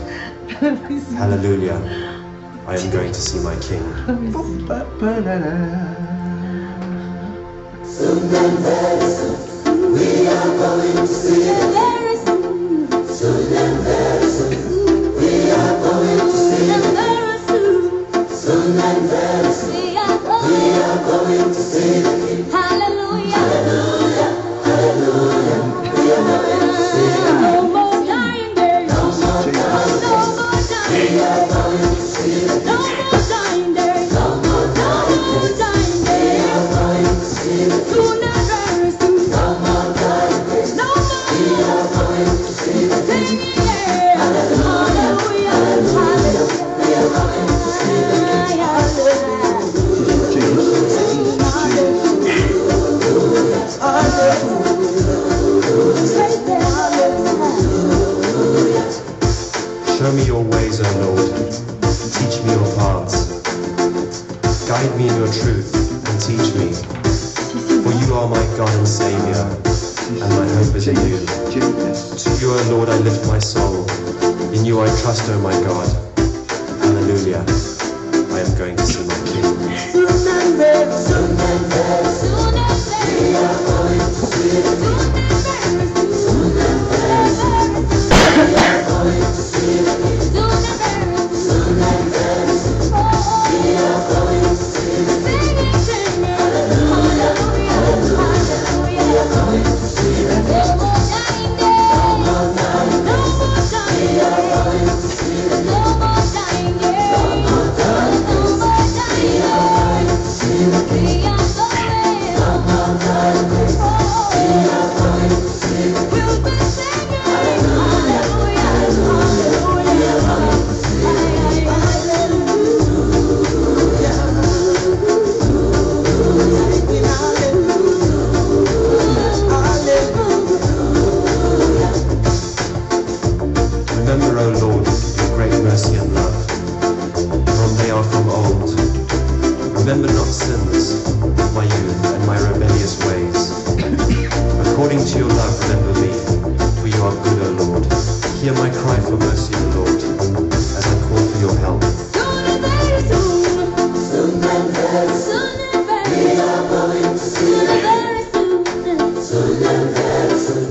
Hallelujah. I am going to see my King. Soon and very soon, we are going to see the very soon. Soon and very soon, we are going to see the very soon. Soon and very soon, we are going to see the King. Hallelujah, hallelujah, hallelujah. We are going to see the King. No more dying days. No more dying days. We are going to see the King. No more dying days. No more dying days. We are going to see the King. Soon and very soon. No more dying days. No more. We are going to see the King. Hallelujah, hallelujah. We are going to see the King. Show me your ways, O Lord. Teach me your paths. Guide me in your truth and teach me. For you are my God and Savior, and my hope is in you. To you, O Lord, I lift my soul. In you I trust, O my God. Hallelujah. I am going to see my King. Soon and very soon and very soon and very we are going to see the King. Soon and very soon we are going to see the King. Soon and very soon and very soon we are going to see the King. Hallelujah, hallelujah, we are going to see the King. No more dying days. No more dying days. We are going to see the King. No more dying days. No more dying days. We are going to see the King. We are going. No more dying days. We are going to see the King. We'll be singing. Hallelujah, hallelujah. We are going to see the King. Hallelujah. Remember, O Lord, your great mercy and love, for they are from old. Remember not sins of my youth and my rebellious ways. According to your love, remember me, for you are good, O Lord. Hear my cry for mercy, O Lord, as I call for your help. Soon and very soon. Soon and very soon. We are going to see the very soon. Soon and very soon.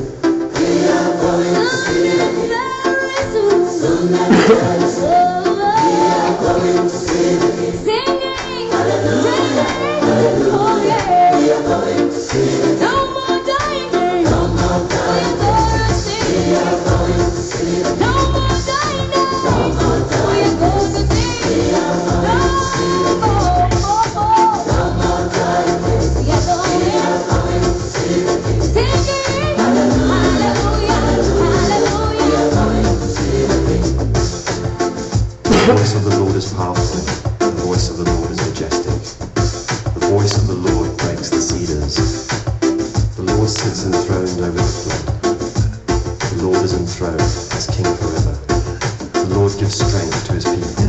We are going to see the King. Very soon. Soon and very soon. We are going to see the King. Singing. Hallelujah. Hallelujah. Oh yeah. We are going to see the King. No more dying days. No more dying days. We are going to see the King. No more dying days. No more dying days. We are going to see the King. No more dying days. We are going to see the King. Singing. Hallelujah. Hallelujah. We are going to see the King. The voice of the Lord is powerful. The voice of the Lord is majestic. The voice of the Lord breaks the cedars. The Lord sits enthroned over the flood. The Lord is enthroned as King forever. The Lord gives strength to his people.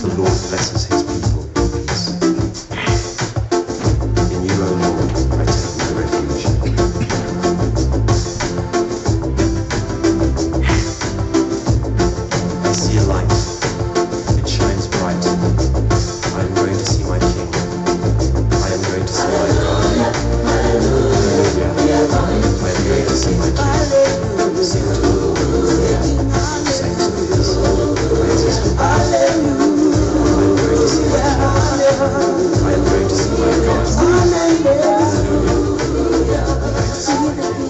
The Lord blesses his people in peace. In you, O Lord, I take my refuge. I see a light. It shines bright. I am going to see my King. I am going to see my God. Hallelujah. I am going to see my King. Sing to the Lord. Saints of his. Praise his I am going to see my King. I am going to see my God. Hallelujah. I am going to see my King.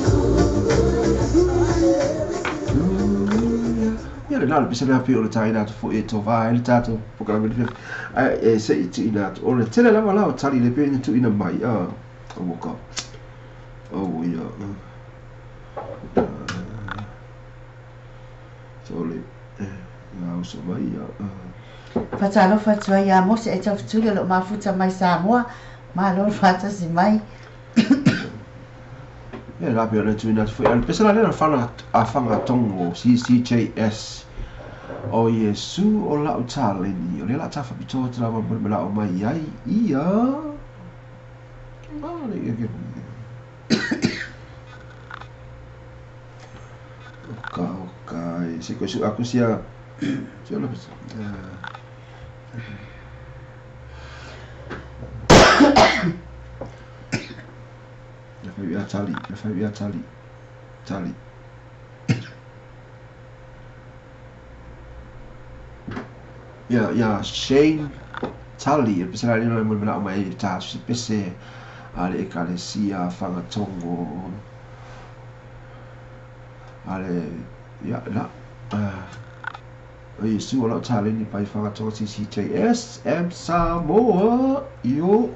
Ia le la le pese lea pei o le taina atu foi e tovā ai le tatou polokalame le ae e seʻi tuuina atu o le tele lava la o tali le pei ona tuuina mai a o moka o ia. So le ia uso mai ia. Faatalofa atu ai ia Mose e taufetuli o lo o mafuta mai Samoa. Malo le faatasi mai. Ia la pe o le tuuina atu foi a le pese la lea na fana a Fagatongo CCJS o Iesu o la'u taleni o lea la tafapitoa atu lava mo le mana'o mai ai ia Oka oka e se koe su aku sia sia la pese. Ia fai ia tali, ia fai ia tali. Tali. Ia ia Shane Tali, e pese la lena mo le mana'o mai ai ta se pese a le ekalesia Fagatongo a le ia la o Iesu o lau taleni pai Fagatongo CCJS M Samoa io.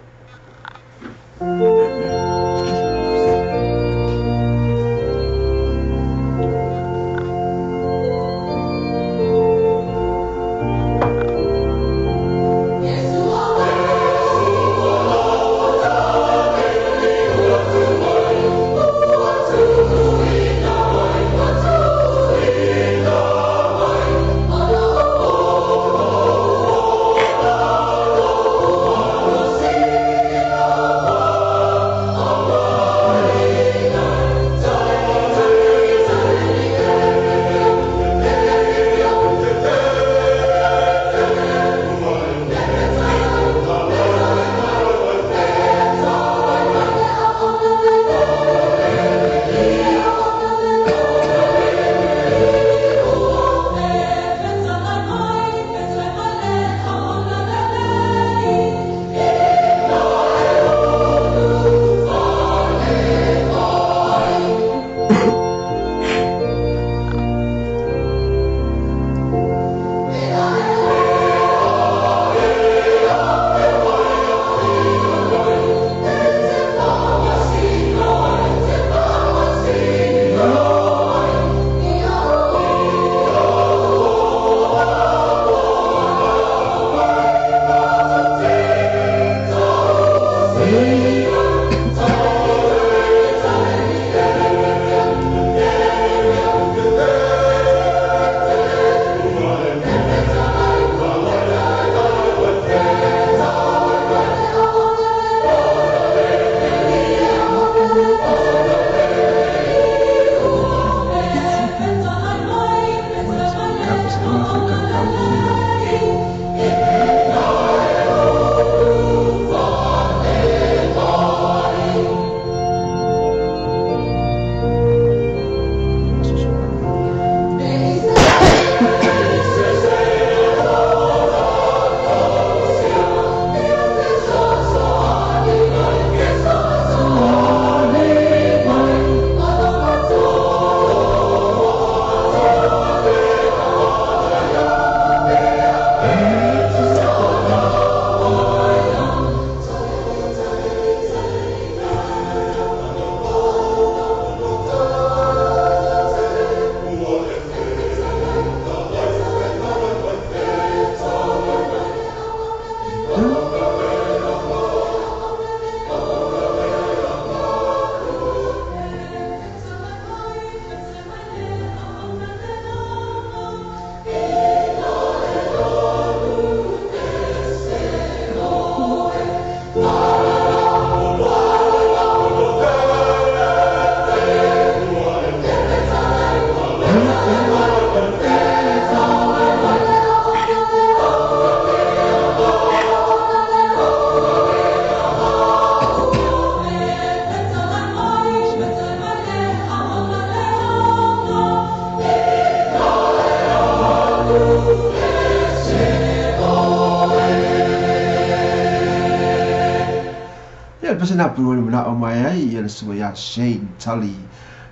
Ia le pese na pulu le mana'o mai ai ia le susuga ia Shane Tully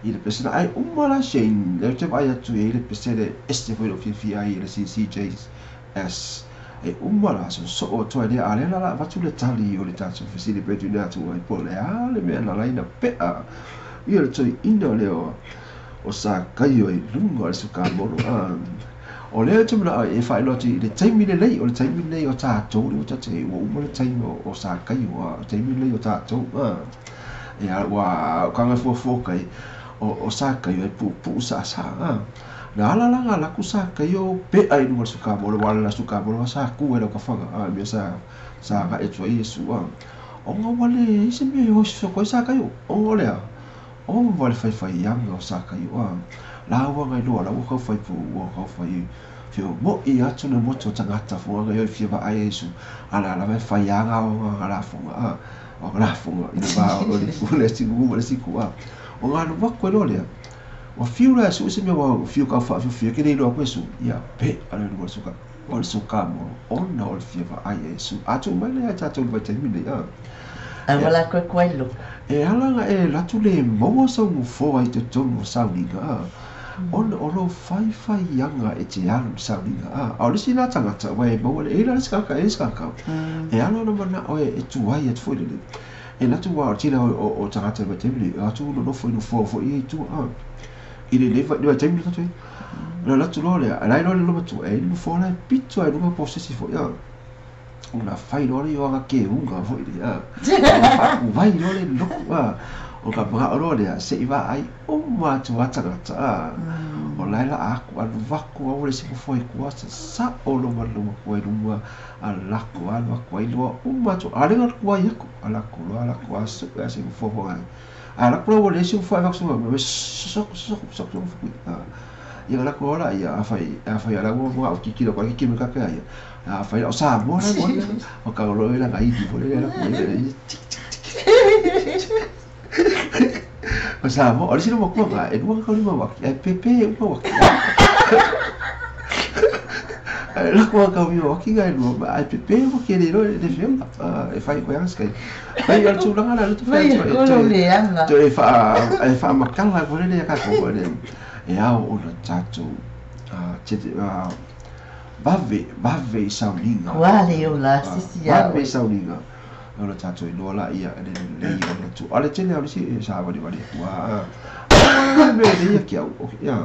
i le pese na ai uma la Shane lea ou te vaai atu i ai le pese le ese foi lou fiafia ai i le CCJS e uma la soosoo atu ai lea a lea la la avatu le tali o le tatou fesili pe tuuina atu ai po o le a le mea na laina pea ia le toeaina lea O sa kaio i lunga o le sukamolo o lea te mana e whailo atu i le taimi lelei o le taimi lelei o tātou le o tate ua uma le taimi o sa kaio o taimi lelei o tātou e ua kanga fuafua kai o sa kaio e puupuu sa sa na ala la la ku sa kaio pe ai lunga o le sukamolo wala la sukamolo sa ku e lau kawhanga mea sa sa ga e tua i Yesu o ngā wale isi mea o so koe sa kaio o ngā lea o wale whai whai ianga o sa kaio la ua ngai loa la ua kau whai pu ua kau whai fio mo i atu na moto tangata funga ngai oi fia vaai Yesu ala la whai ianga o ngā la funga o ngā la funga i le vā o le le siku le siku o ngā luwako e loa lea wa fiu la su se mea wa fiu kau wha fiu ke nei loa koe su ia pe ala lua suka o le suka mo ona o le fia vaai Yesu atu mai le ai tātou le vaitaimi nei A wala koe koe lo. E alanga e latu le maua sau ngufoa i te tonu o sauliga ona o lo whai whai ianga e te alu le sauliga a o le si la tangata wa e maua le e la le skaka e skaka e ala ona mana o e tuai atu foi lele e latu wa o tila o tangata e vaitaimi nei atu no nofo i nofoa foi i tua i le leva le vaitaimi le tatu na latu loa lea a lai loa le lomatua e nofoa lai pito ai lunga posesi foi ona whai loa le ioanga ke unga foi le whaaku vai loa le loku o ka mga o loa lea se i vaa ai uma atu a tangata o laila aku alu vaku au le siku foi kua sa sa o lo maluma kua i luma a lako alu aku ai loa uma atu a lenga kua i aku a lako loa lako a su a siku foi foi a lako loa le siku foi vaku sunga me sok sok sok sok foi ia lako loa ia a whai ala ua mua o kikilo koa kiki me kakea ia a whai o sa moa la moa o ka ro e la ngai di fo le la ko e tik tik tik o sa moa o le sino mo kuanga e lua ka lima waki e pepe e uma waki e la kua ka lima waki ngai lua ma e pepe waki e le ro e le fio e whai koe anga skai whai o le tūlanga la le tu whai e wha makala ko le le ka ko le e ao ona tātou vave i sauliga. Wale o la sisi au. Vave i sauliga. Ona tātou iloa la ia e le lelei o le atu. A le tele au lisi e sa wale wale kua. Me le ia ki au. Ia.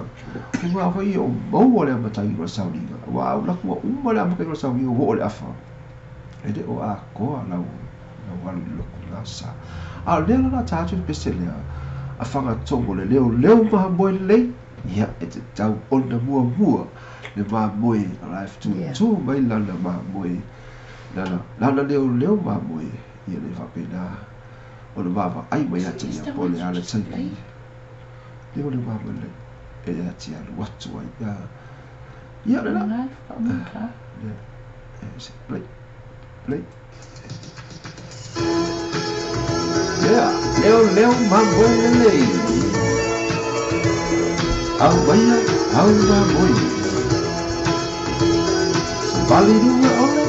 Ua hoi o maua le amatangi o le sauliga. Ua au laku ua uma le amatangi o le sauliga ua o le afa. E le o a koa lau alu i loku la sa. A lea la tātou le pese lea. A whangatongo le leo leo maha moe lelei. Ia e te tau ona mua mua le mamoe a life tu tu mai lana mamoe lana lana leo leo mamoe ia le whapena o le wawa ai mai ati ia po le ala taimi leo leo mamoe le e ati alu atu ai ia le la play play yeah leo leo mamoe lelei au maia au mamoe Bali lunga ole.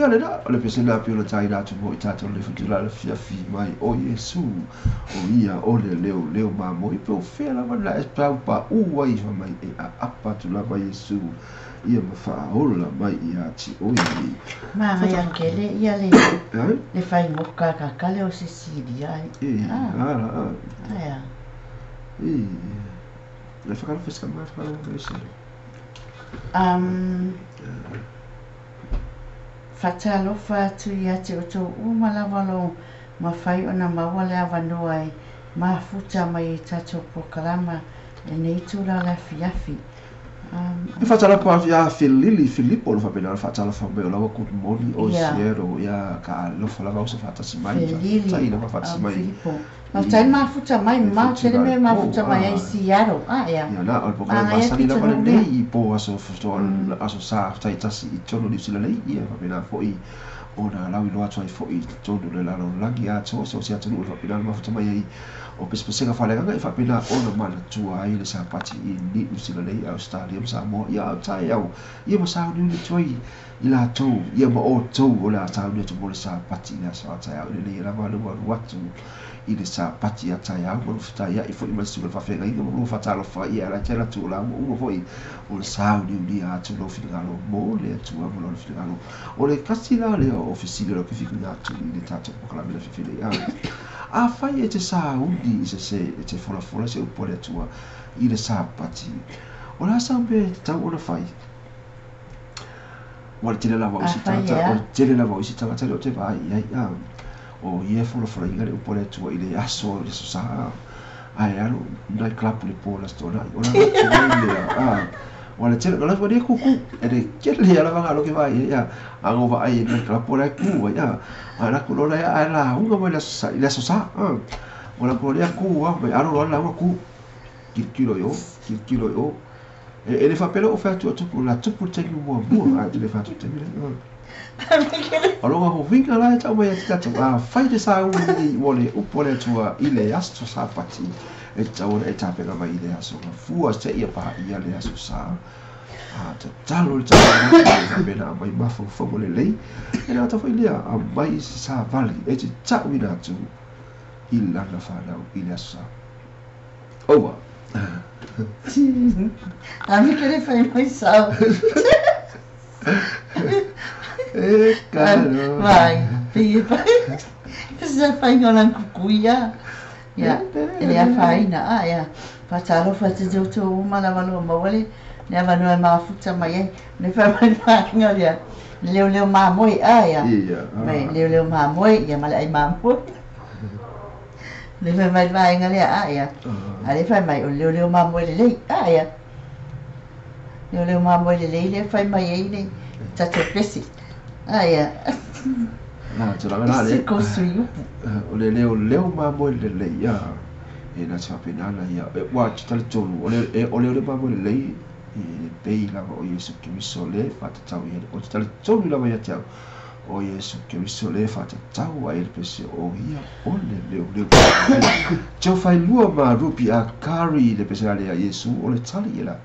Ia le la, o le pese la pio la tai la tu mo i tātou le futu la le fiafi mai o Iesu, o ia o le leo leo mamoe pe o fea lava la e pau pa u ai fa mai e a apa tu lava Iesu, ia ma whaaola mai i ati o i. Maria kele ia le le whaingoka ka kale o Cecilia. E, ala, ala. E, le whakalo fiska mai whakalo ese. Whatalofa atu ia te o tō umalawalo ma whai ona maua le awanoa e mafuta mai e tātou pokalama e nei tūra la fiafi. E whatalofa ia Filili Filipo lo whapena whatalofa mai o lawa good morning o siero ia ka alofa lava o se whatasi mai. Filili Tai lava whatasi mai. Filipo. Ma tai mafuta mai ma tele me mafuta mai ai Seattle. Ah ia. Ia na o le pokalama masani lava lenei i po aso aso sa tai tasi i tonu ni sila lei ia whapena foi o na lau iloa atu ai foi i tonu le lalo langi atoa se o se atunuu le whapena mafuta mai ai o pesepesega whalegaga i whapena ona manatua ai le sapati i Niu Sila lei Australia ma Samoa ia au tai au ia ma sauni uli tuai i latou ia ma o tou o le a sauni atu mo le sapati i le aso a tai au le lei lava le waru atu i le sapati a tai au ma lufutai ai foi ma le suga le whawhengainga ma lua whatalofa ia ala te latu o la uma foi o le sauni uli atu lo whiringalo mo le atua mo lo whiringalo o le kasi la lea o ofisile lo ke whiringa atu i le tātou pokalame le whiwhile au. A whai e te sauni i se se e te fola se upo le atua i le sapati. O la sa me te tau ona whai. O le tele lava o isi tangata, o le tele lava o isi tangata le o te vai ai a. O ia fola inga le upo le atua i le aso le aso sa. Ai alo nai klapu le pō la stona. O la lea a. O le tele la le kuku e le kele ala vanga lo ke vai ia. Ango va ai nai klapu le ku ai a. Ala ku lola ia ala unga mai la aso sa. O la ku le ku a mai alo la ku. Kilo yo, kilo yo. E le whapela o whatu atu la tupu te mua mua a te le whatu te mire. O longa ho winga la e tau mai ati tatu a whai te sa ui o le upo le atua i le aso sapati e tau e tāpeka mai i le aso nga fua se ia paha ia le aso sa. A te talo le tau a whapena a mai mawhau le lei e le ata whai lea a mai se sa vali e te tau ina atu i lana whanau i le aso sa. Over. A mi che le fai mai sau. E caro. Vai, vai. Se fai con la cucuia. Ya, e le faina. Ah, ya. Fatalo fate tu uma la valo mawale. Ne avano mafuta mai ai. Ne fa mai fainga ya. Leo leo mamoe ah ya. Mai leo leo mamoe ya mala ai mamoe. Le fai mai fainga le ah ya. Ale fai mai o leo leo mamoe le ah ya. Leo leo mamoe le le fai mai ai le tato pesi. Ah ya. Na tulaga la le. Ko sui. O le leo leo mamoe le le ya. E na tsapenana ya. E wa tale tolu o le o leo mamoe le e pei lava o Iesu Keriso le whatatau i o tale tolu lava ia te au. O Iesu Keriso le whatatau ai le pese o ia o le leo leo. Tau whai lua ma rupi a kari le pese ale a Iesu o le tali e la.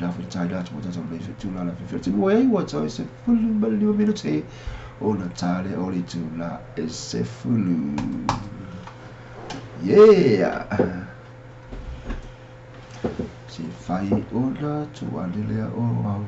Na fo tai la mo tata le fetu la la fetu mo ai wa tau se fulu ma le minute o na tale o le tu la e se fulu. Yeah. Se fai o na tu alelea o au.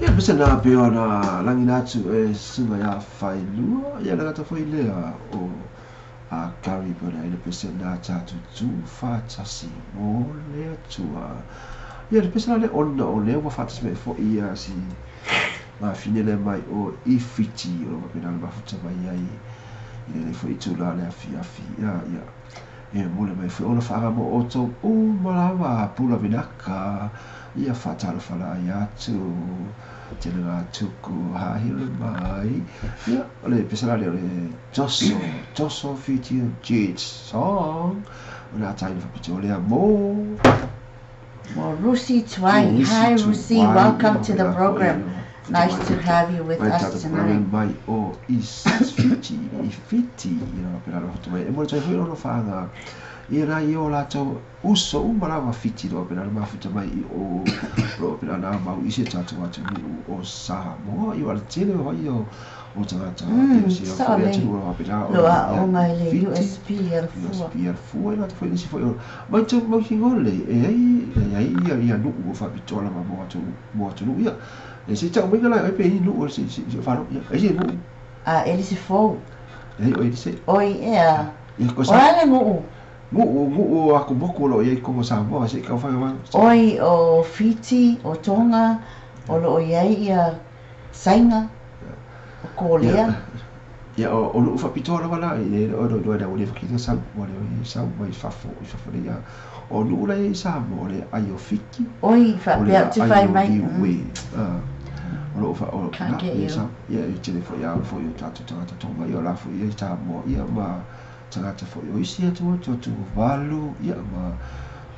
Ia pese na pe ona lagi atu e susuga iā Failua, ia le gata foi lea o a Gary Bernard i le pese na tatou tuufaatasi mo le Atua. Ia le pese la lea ona o lea ua faatasi mai foi ia si mafine lea mai o i Fiti o lo o faapena ona mafuta mai ai i lenei foi itulā le afiafi. Ia, ia, e momoli mai foi ona faaga mo outou uma lava pula vinaka ia faatalofa laai atu tele ngā tuku hahile mai. Ia, o le pese la lea o le Toso, Toso Fiti and Jade Song o le ataina faapitoa lea mo Mo Rusi Tuai. Rusi Hi Rusi, Tuai, welcome to the ia faapena foi program. ona Nice to have you with mai us tatou tonight. mai o i Fiti, i Fiti, ia faapena ona hotu mai. E momoli atu ai foi lona faaga ia nai o latou uso uma lava Fiti lo faapena ona mafuta mai i o lo faapena ona mau i si o tatou atunuu o Samoa. Ia o le tele o ai o tagata e o si foi Sao lei. atunuu o lo faapena Lo ona a ia onga i le Fiti. USP e le fua. USP fua i latou foi nisi foi o mai tau mautinoa lelei e ai e ai ia ia nuu o faapitoa lava mo atunuu mo atunuu ia e se tau mai la ai pe ni nuu o se se falo ia e se nuu A elisi fou. e o e se Oi ea. ia ko O sa ale nguu. nuu nuu a ko moku lo ia ko Samoa se ka whai wa Oi o Fiti, o Tonga, o loo iai ia Sainga, o ia Kolea. ia o nuu faapitoa lava la e o no no na o le fakita sau o le sau mai fafo i fafo le ia o nuu la i Samoa o le ai o Fiti Oi, o le whaapea o te ai whai o mai. Niue o loo fa o Can't na get ia you. sa ia e tele foi a foi o tatou tagata Tonga ia o la foi ia i Samoa ia ma tagata foi o isi atu atu atu valu ia ma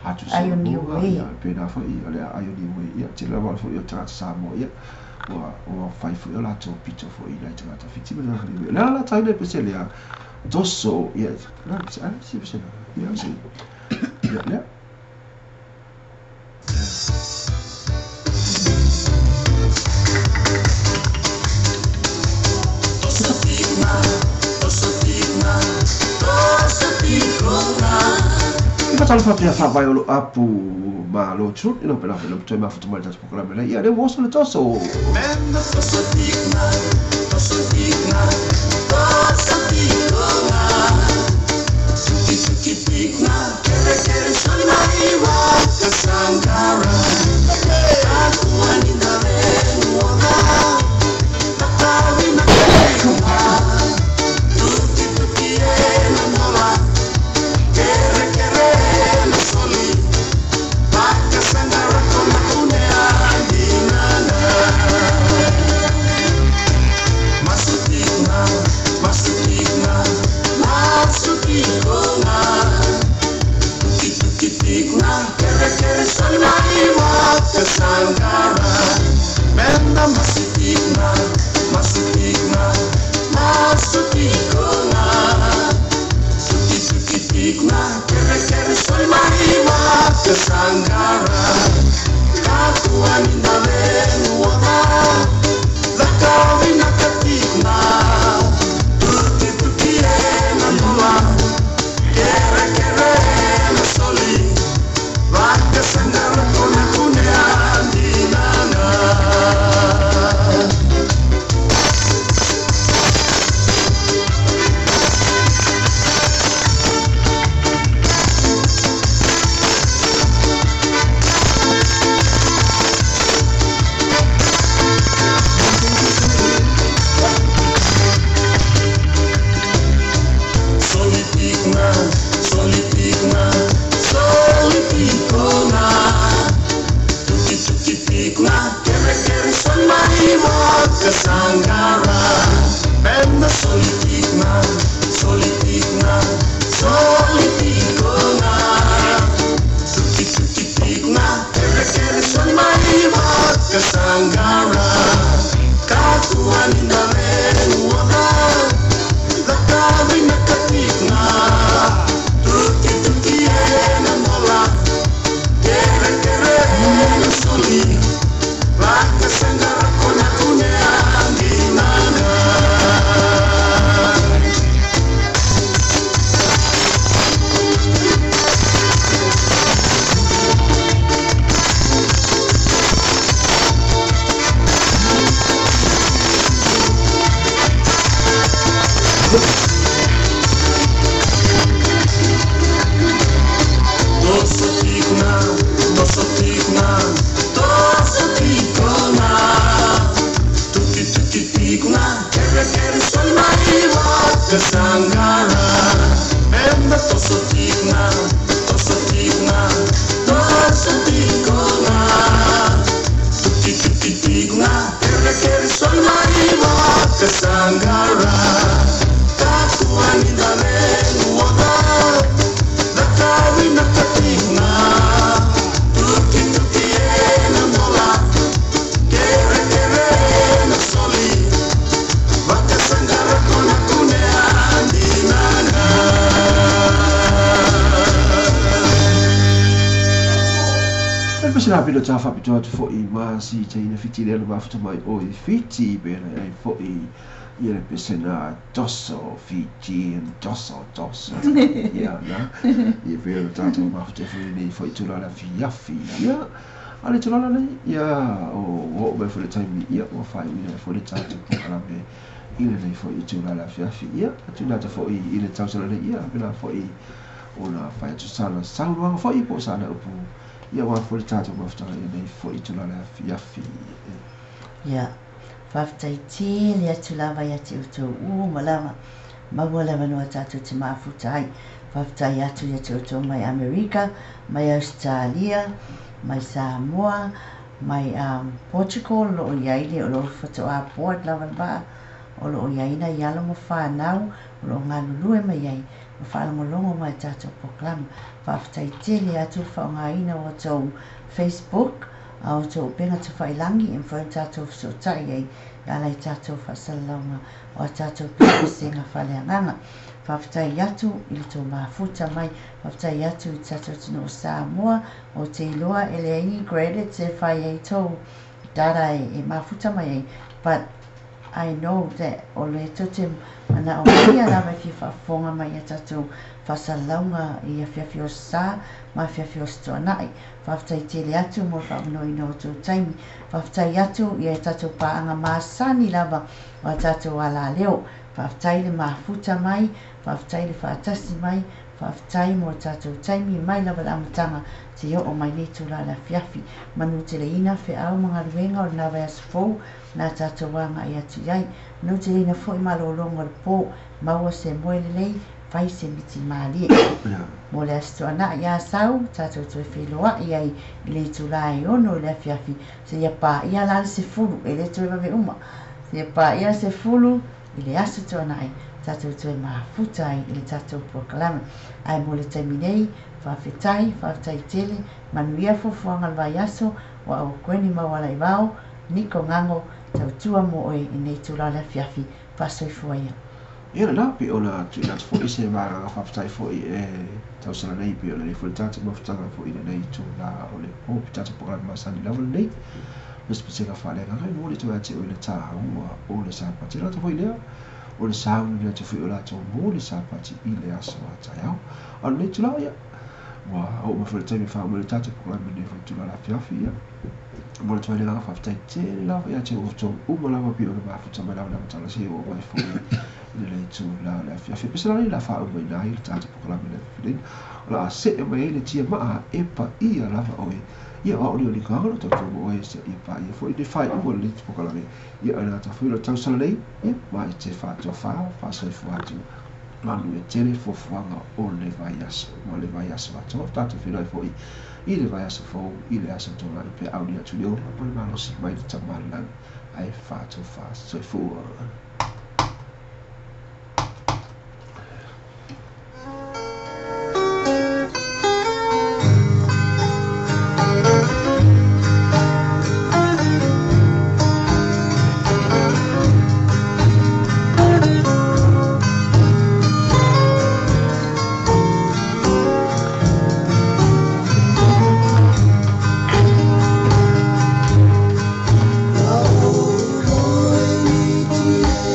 atu Ai o Samoa Niue. ia pena foi o le ai o Niue ia tele lava foi o tagata Samoa ia ua ua fai foi o latou pito foi i nai tagata Fiti ma tagata Niue. Le ala taina pese lea Toso ia la se se se ia se ia ia. E fatalo fa pia fa vai o lo apu ma lo chut ino pela lo toe mafuta mai tatou polokalame nei. Ia lea ua oso le toso. Faapitoa atu foʻi ma si taina fiti lea le mafuta mai o i Fiti pe na ai foʻi ia le pesena toso Fijian toso toso ia na ia pe o tatou mafuta foi nei foʻi tulaga fiafi ia a le tulaga nei ia o ua oo mai foi le taimi ia ua faaiuina foi le tatou polokalame i lenei foʻi tulaga fiafi ia atuina atu foʻi i le tausaga nei ia pena foʻi ona fai atu sana saunoaga foʻi po o sana upu ia ua foi le tatou mafutaga i lenei foʻi tulaga fiafi. Ia, faafetai tele atu lava ia te outou uma lava maua le avanoa tatou te mafuta ai. Faafetai atu ia te outou mai Amerika, mai Australia, mai Samoa, mai Portugal, o loo iai le o loo faatoa board lava le vaa, o loo iai nai alo ma fanau, o loo galulue mai ai, ma faalogologo mai tatou polokalame. Faafetai tele atu le faaaogaina o outou Facebook, a outou upega tafailagi e mafai ona tatou fesootai ai e ala i tatou faasalalauga o a tatou pesepesega faaleagaga. Faafetai atu i le tou mafuta mai, faafetai atu i le tatou atunuu o Samoa, ou te iloa e leai ni credits e fai ai tou data e mafuta mai ai, but I know that o le tou te manaomia lava e fia faafofoga mai i a tatou faasalalauga i afiafi o Aso Sa ma afiafi o Aso Toonai. Faafetai tele atu mo le faamanoina o tou taimi. Faafetai atu i a tatou paaga masani lava o a tatou alaleo. Faafetai le mafuta mai, faafetai le faatasi mai, faafetai mo le tatou taimi mai lava i le amataga seia oo mai nei itula o le afiafi. Manuteleina feau ma galuega o lena vaiaso fou na tatou agai atu i ai. Manuteleina foi malologa o le po, maua se moe lelei, fai se miti malie. Mo le Aso Toonai ia Asau, tatou toe feiloai ai i le itula e 6 i le afiafi seia paia la le 10, e le toe vave uma, seia paia le 10 i le Aso Toonai, tatou toe mafuta ai i le tatou polokalame. Ae mo le taimi nei, faafetai, faafetai tele, manuia fuafuaga o le vaiaso, ua au Gweni Maualaivao, Niko Gago, tautua mo oe i lenei itula o le afiafi, faasoifua ia. Ia lena, pei ona tuuina atu foi se agaga faafetai foi e tausaga nei, pei ona i ai foi le tatou mafutaga foi i lenei itula o le po, pe tatou polokalame masani lava lenei. Pesepesega faaleagaga e momoli atu ia te oe le taua o le Sapati. E le gata foi i lea, o le sauni atu foi o latou mo le Sapati i le aso a taeao. A o lenei itula, ia, ua oo mai foi le taimi e faauma ai le tatou polokalame i lenei foi itula o le afiafi, ia, momoli atu ai le agaga faafetai tele lava ia te outou uma lava pei ona mafuta mai lava le amataga seia oo mai foi i lenei itula o le afiafi. Pese la nei la faaumaina ai le tatou polokalame i le afiafi nei, o le a see mai ai le tia maa e paia lava oe. Ia, o au nei o Niko Gago, tautua mo oe seia paia foi le faaiuga o lenei polokalame. Ia, e le gata foi o le tausala nei, ia, ma e te faatofa, faasoifua atu, manuia tele fuafuaga o le vaiaso, ma le vaiaso atoa. Tatou feiloai foi i le vaiaso fou, i le Aso Toonai, pe aulia atu i le ola ma le malosi mai le Tama i le Lagi, ae faatofa soifua. Oi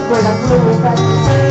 Great, I glorify.